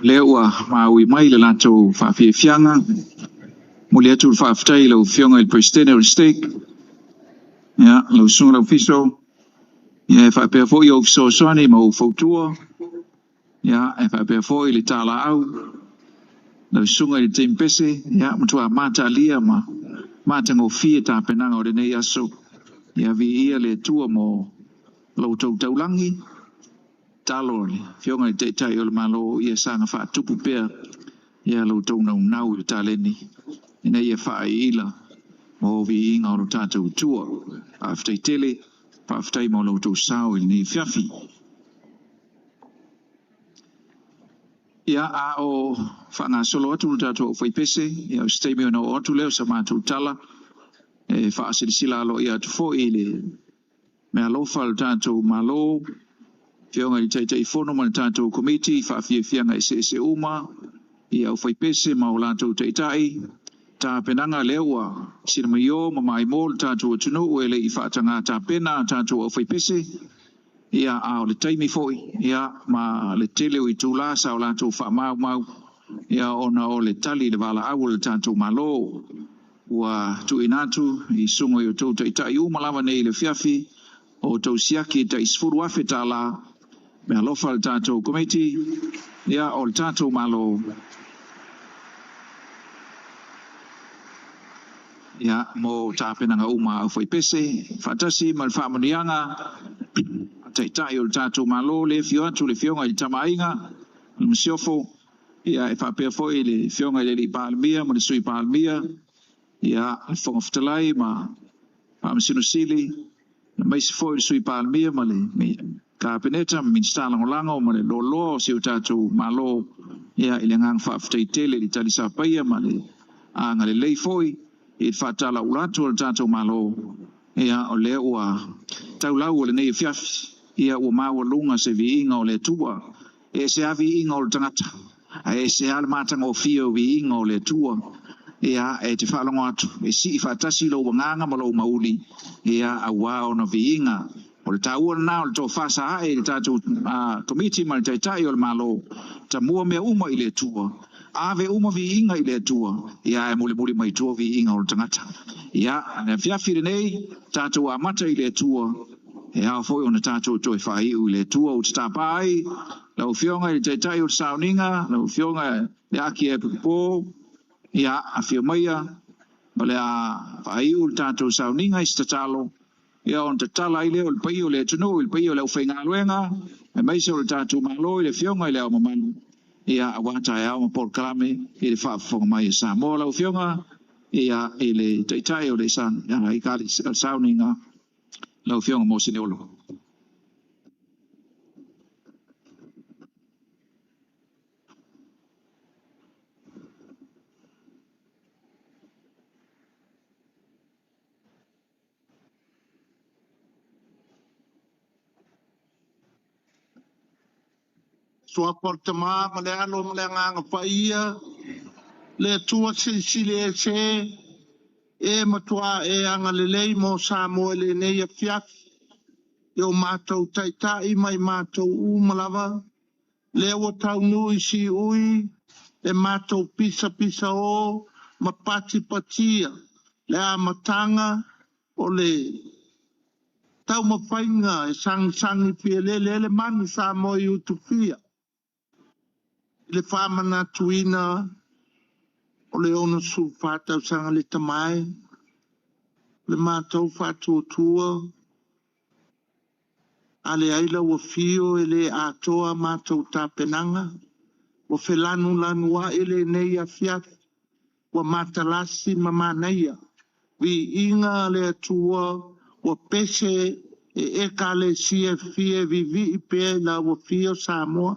[SPEAKER 4] Lea ua maui mai le latou faafiafiaga. Momoli atu le faafetai i lau Afioga i le Peresetene o le STEC, ia, lau Susuga Laufiso, ia, e faapea foi ou fesoasoani ma ou fautua, ia, e faapea foi le talaau, lau Susuga i le Team Pese, ia, matua mataalia ma matagofie tapenaga o lenei aso. Ia, viia le Atua mo lo outou taulagi, talo le Afioga i le Taitai o le Malo, ia saga faatupu pea ia lo outou naunau i le taleni, ina ia faaiila mo viiga o lo tatou Atua. Faafetai tele, faafetai mo lo outou sao i lenei afiafi. Ia, a o faagasolo atu le tatou aufaipese, ia, o se taimi ona oo atu lea o sa matou tala, e faasilasila aloaia atu foi i le meaalofa a le tatou Malo, Afioga i le Taitaifono ma le tatou Komiti i faafiafiaga eseese uma, i aufaipese ma o latou taitai, tapenaga lea ua sinamaio ma maimoa le tatou atunuu e le i faataga tapena a tatou aufaipese, ia, a o le taimi foi, ia, ma le tele o itulā sa o latou faamaumau, ia, ona o le tali i le valaau a le tatou Malo. Ua tuuina atu i susuga i o outou taitai uma lava nei i le afiafi, o outou siaki tai $10,000, meaalofa a le tatou Komiti, ia, o le tatou Malo, ia, mo tapenaga uma a aufaipese, faatasi ma le faamanuiaga a taitai o le tatou Malo, le afio atu le Afioga i le Tamaaiga, le Masiofo, ia, e faapea foi le Afioga i le Alii Palemia ma le Sui Palemia, ia, le Fofoga Fetalai ma Faamasino Sili, aemaise foi le Sui Palemia ma le Kapeneta ma Minisita Lagolago ma le loaloa o si o tatou Malo, ia, i le agaga faafetai tele i le talisapaia ma le agalelei foi i le faatalaula atu o le tatou Malo, ia, o lea ua taulau o lenei afiafi, ia, ua maualuga se viiga o le Atua. E ese lava viiga o le tagata, ae ese lava le matagofie o viiga o le Atua. Ia, e te faalogo atu, e sii faatasi lou agaga ma lou mauli, ia, auā ona viiga. O le taua lena o le tofa sa ae i le tatou Komiti ma le Taitai o le Malo, tamua mea uma i le Atua, ave uma viiga i le Atua, ia, ae mulimuli mai tua viiga o le tagata. Ia, le afiafi lenei, tatou amata i le Atua, e ao foi ona tatou toe faaiu i le Atua. Ua tatapa ai lau Afioga i le Taitai o le Sauniga, lau Afioga le Aki e Pupo, ia, afio maia, o le a faaiu le tatou sauniga i se tatalo, ia, ona tatala ai lea o le paia o le atunuu i le paia o le aufaigaluega, aemaise o le tatou Malo i le Afioga i le Ao Mamalu, ia, auā taeao ma polokalame i le faafofoga mai a Samoa. Lau Afioga, ia, i le Taitai o le Sauniga, lau Afioga Moseni Olo.
[SPEAKER 5] Suafa o le Tamā ma le Alo ma le Agaga Paia, le Atua Silisili Ese, e matua e agalelei mo Samoa i lenei afiafi, i o matou taitai ma i matou uma lava, lea ua taunuu i siui le matou pisapisa o ma patipatia le amataga o le taumafaiga e sagisagi fialele ai le manu Samoa i Utufia i le faamanatuina o le 64 tausaga le tamae, le matou faatuatua, a leai lau afio e le atoa matou tapenaga, ua felanulanuai lenei afiafi, ua matalasi ma manaia, viiga le Atua ua pese e ekalesia e fia e vivii pea i lau afio Samoa,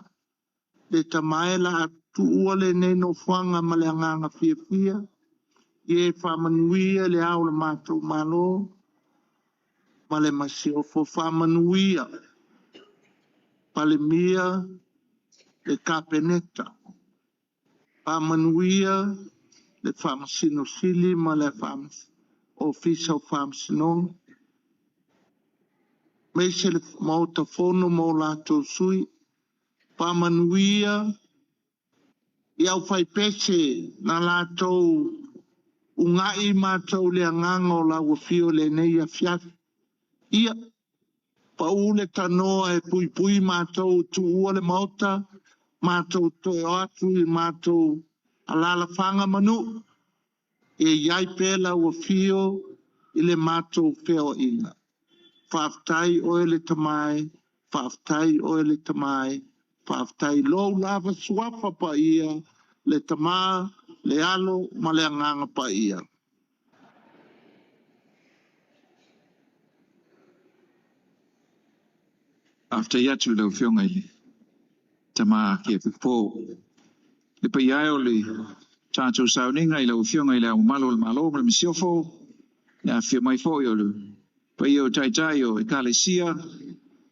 [SPEAKER 5] le tamae la tuua lenei nofoaga ma le agaga fiafia, ia e faamanuia le ao o le matou Malo ma le masiofo faamanuia Palemia le Kapeneta, faamanuia le Faamasino Sili ma le Ofisa o Faamasinoga, aemaise le Maota Fono ma o latou sui, faamanuia I aufaipese na latou uga'i matou i le agaga o lau afio i lenei afiafi. Ia, pau le tanoa e puipui matou tuua le maota, matou toe o atu i matou alalafaga ma nuu, e i ai pea lau afio i le matou feoaiga. Faafetai oe le Tama e, faafetai oe le Tama e, faafetai lou lava suafa paia, le Tama, le Alo ma le Agaga Paia.
[SPEAKER 4] Faafetai atu i lau Afioga i le Tama Keapepo. Le paia e o le tatou sauniga i lau Afioga i le Ao Mamalu o le Malo ma le Masiofo, le afifio mai foi o le paia o Taitai o Ekalesia,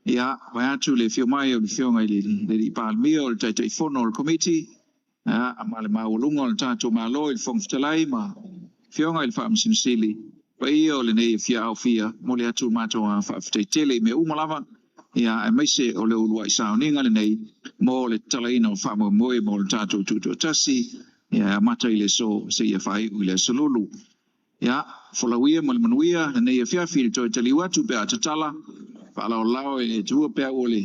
[SPEAKER 4] ia, vaeatu le afio mai o le Afioga i le Alii Palemia o le Taitaifono o le Komiti, ia, ma le maualuga o le tatou Malo i le Fofoga Fetalai ma Afioga i le Faamasino Sili, paia o lenei afiaofia, momoli atu le matou faafetai tele i mea uma lava, ia, aemaise o le uluai sauniga lenei mo le tatalaina o faamoemoe mo le tatou tutoatasi, ia, e amata i le aso seia faaiu i le aso Lulu. Ia, folauia ma le manuia lenei afiafi i le toe taliu atu pe a tatala, faalaolao e le Atua peau o le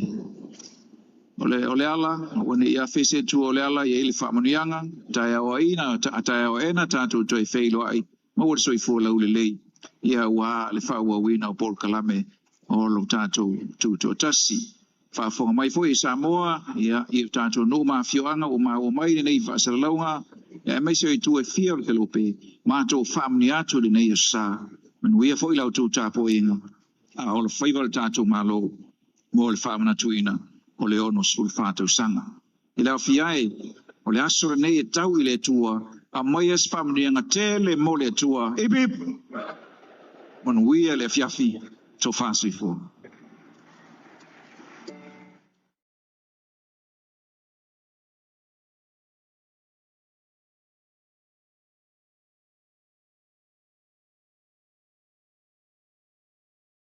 [SPEAKER 4] o le ala, ua ne i afe se Atua o le ala, e i ai le faamanuiaga, taeao aina, taeao aena tatou toe feiloai, maua le soifua laulelei, ia aua le faaauauina o polokalame o lo tatou tutoatasi. Faafofoga mai foi e Samoa, ia, i o tatou nuu ma afioaga ua maua mai lenei faasalalauga, ia, aemaise o itu e fia o le kelope, matou faamanuia atu i lenei aso sa. Manuia foi la outou tapuaiga, a ola faiva le tatou Malo mo le faamanatuina o le 64 tausaga. I le aofia ai, o le aso lenei e tau i le Atua, aumaia se faamanuiaga tele mo le Atua. Hip hip! Manuia le afiafi, tofa soifua.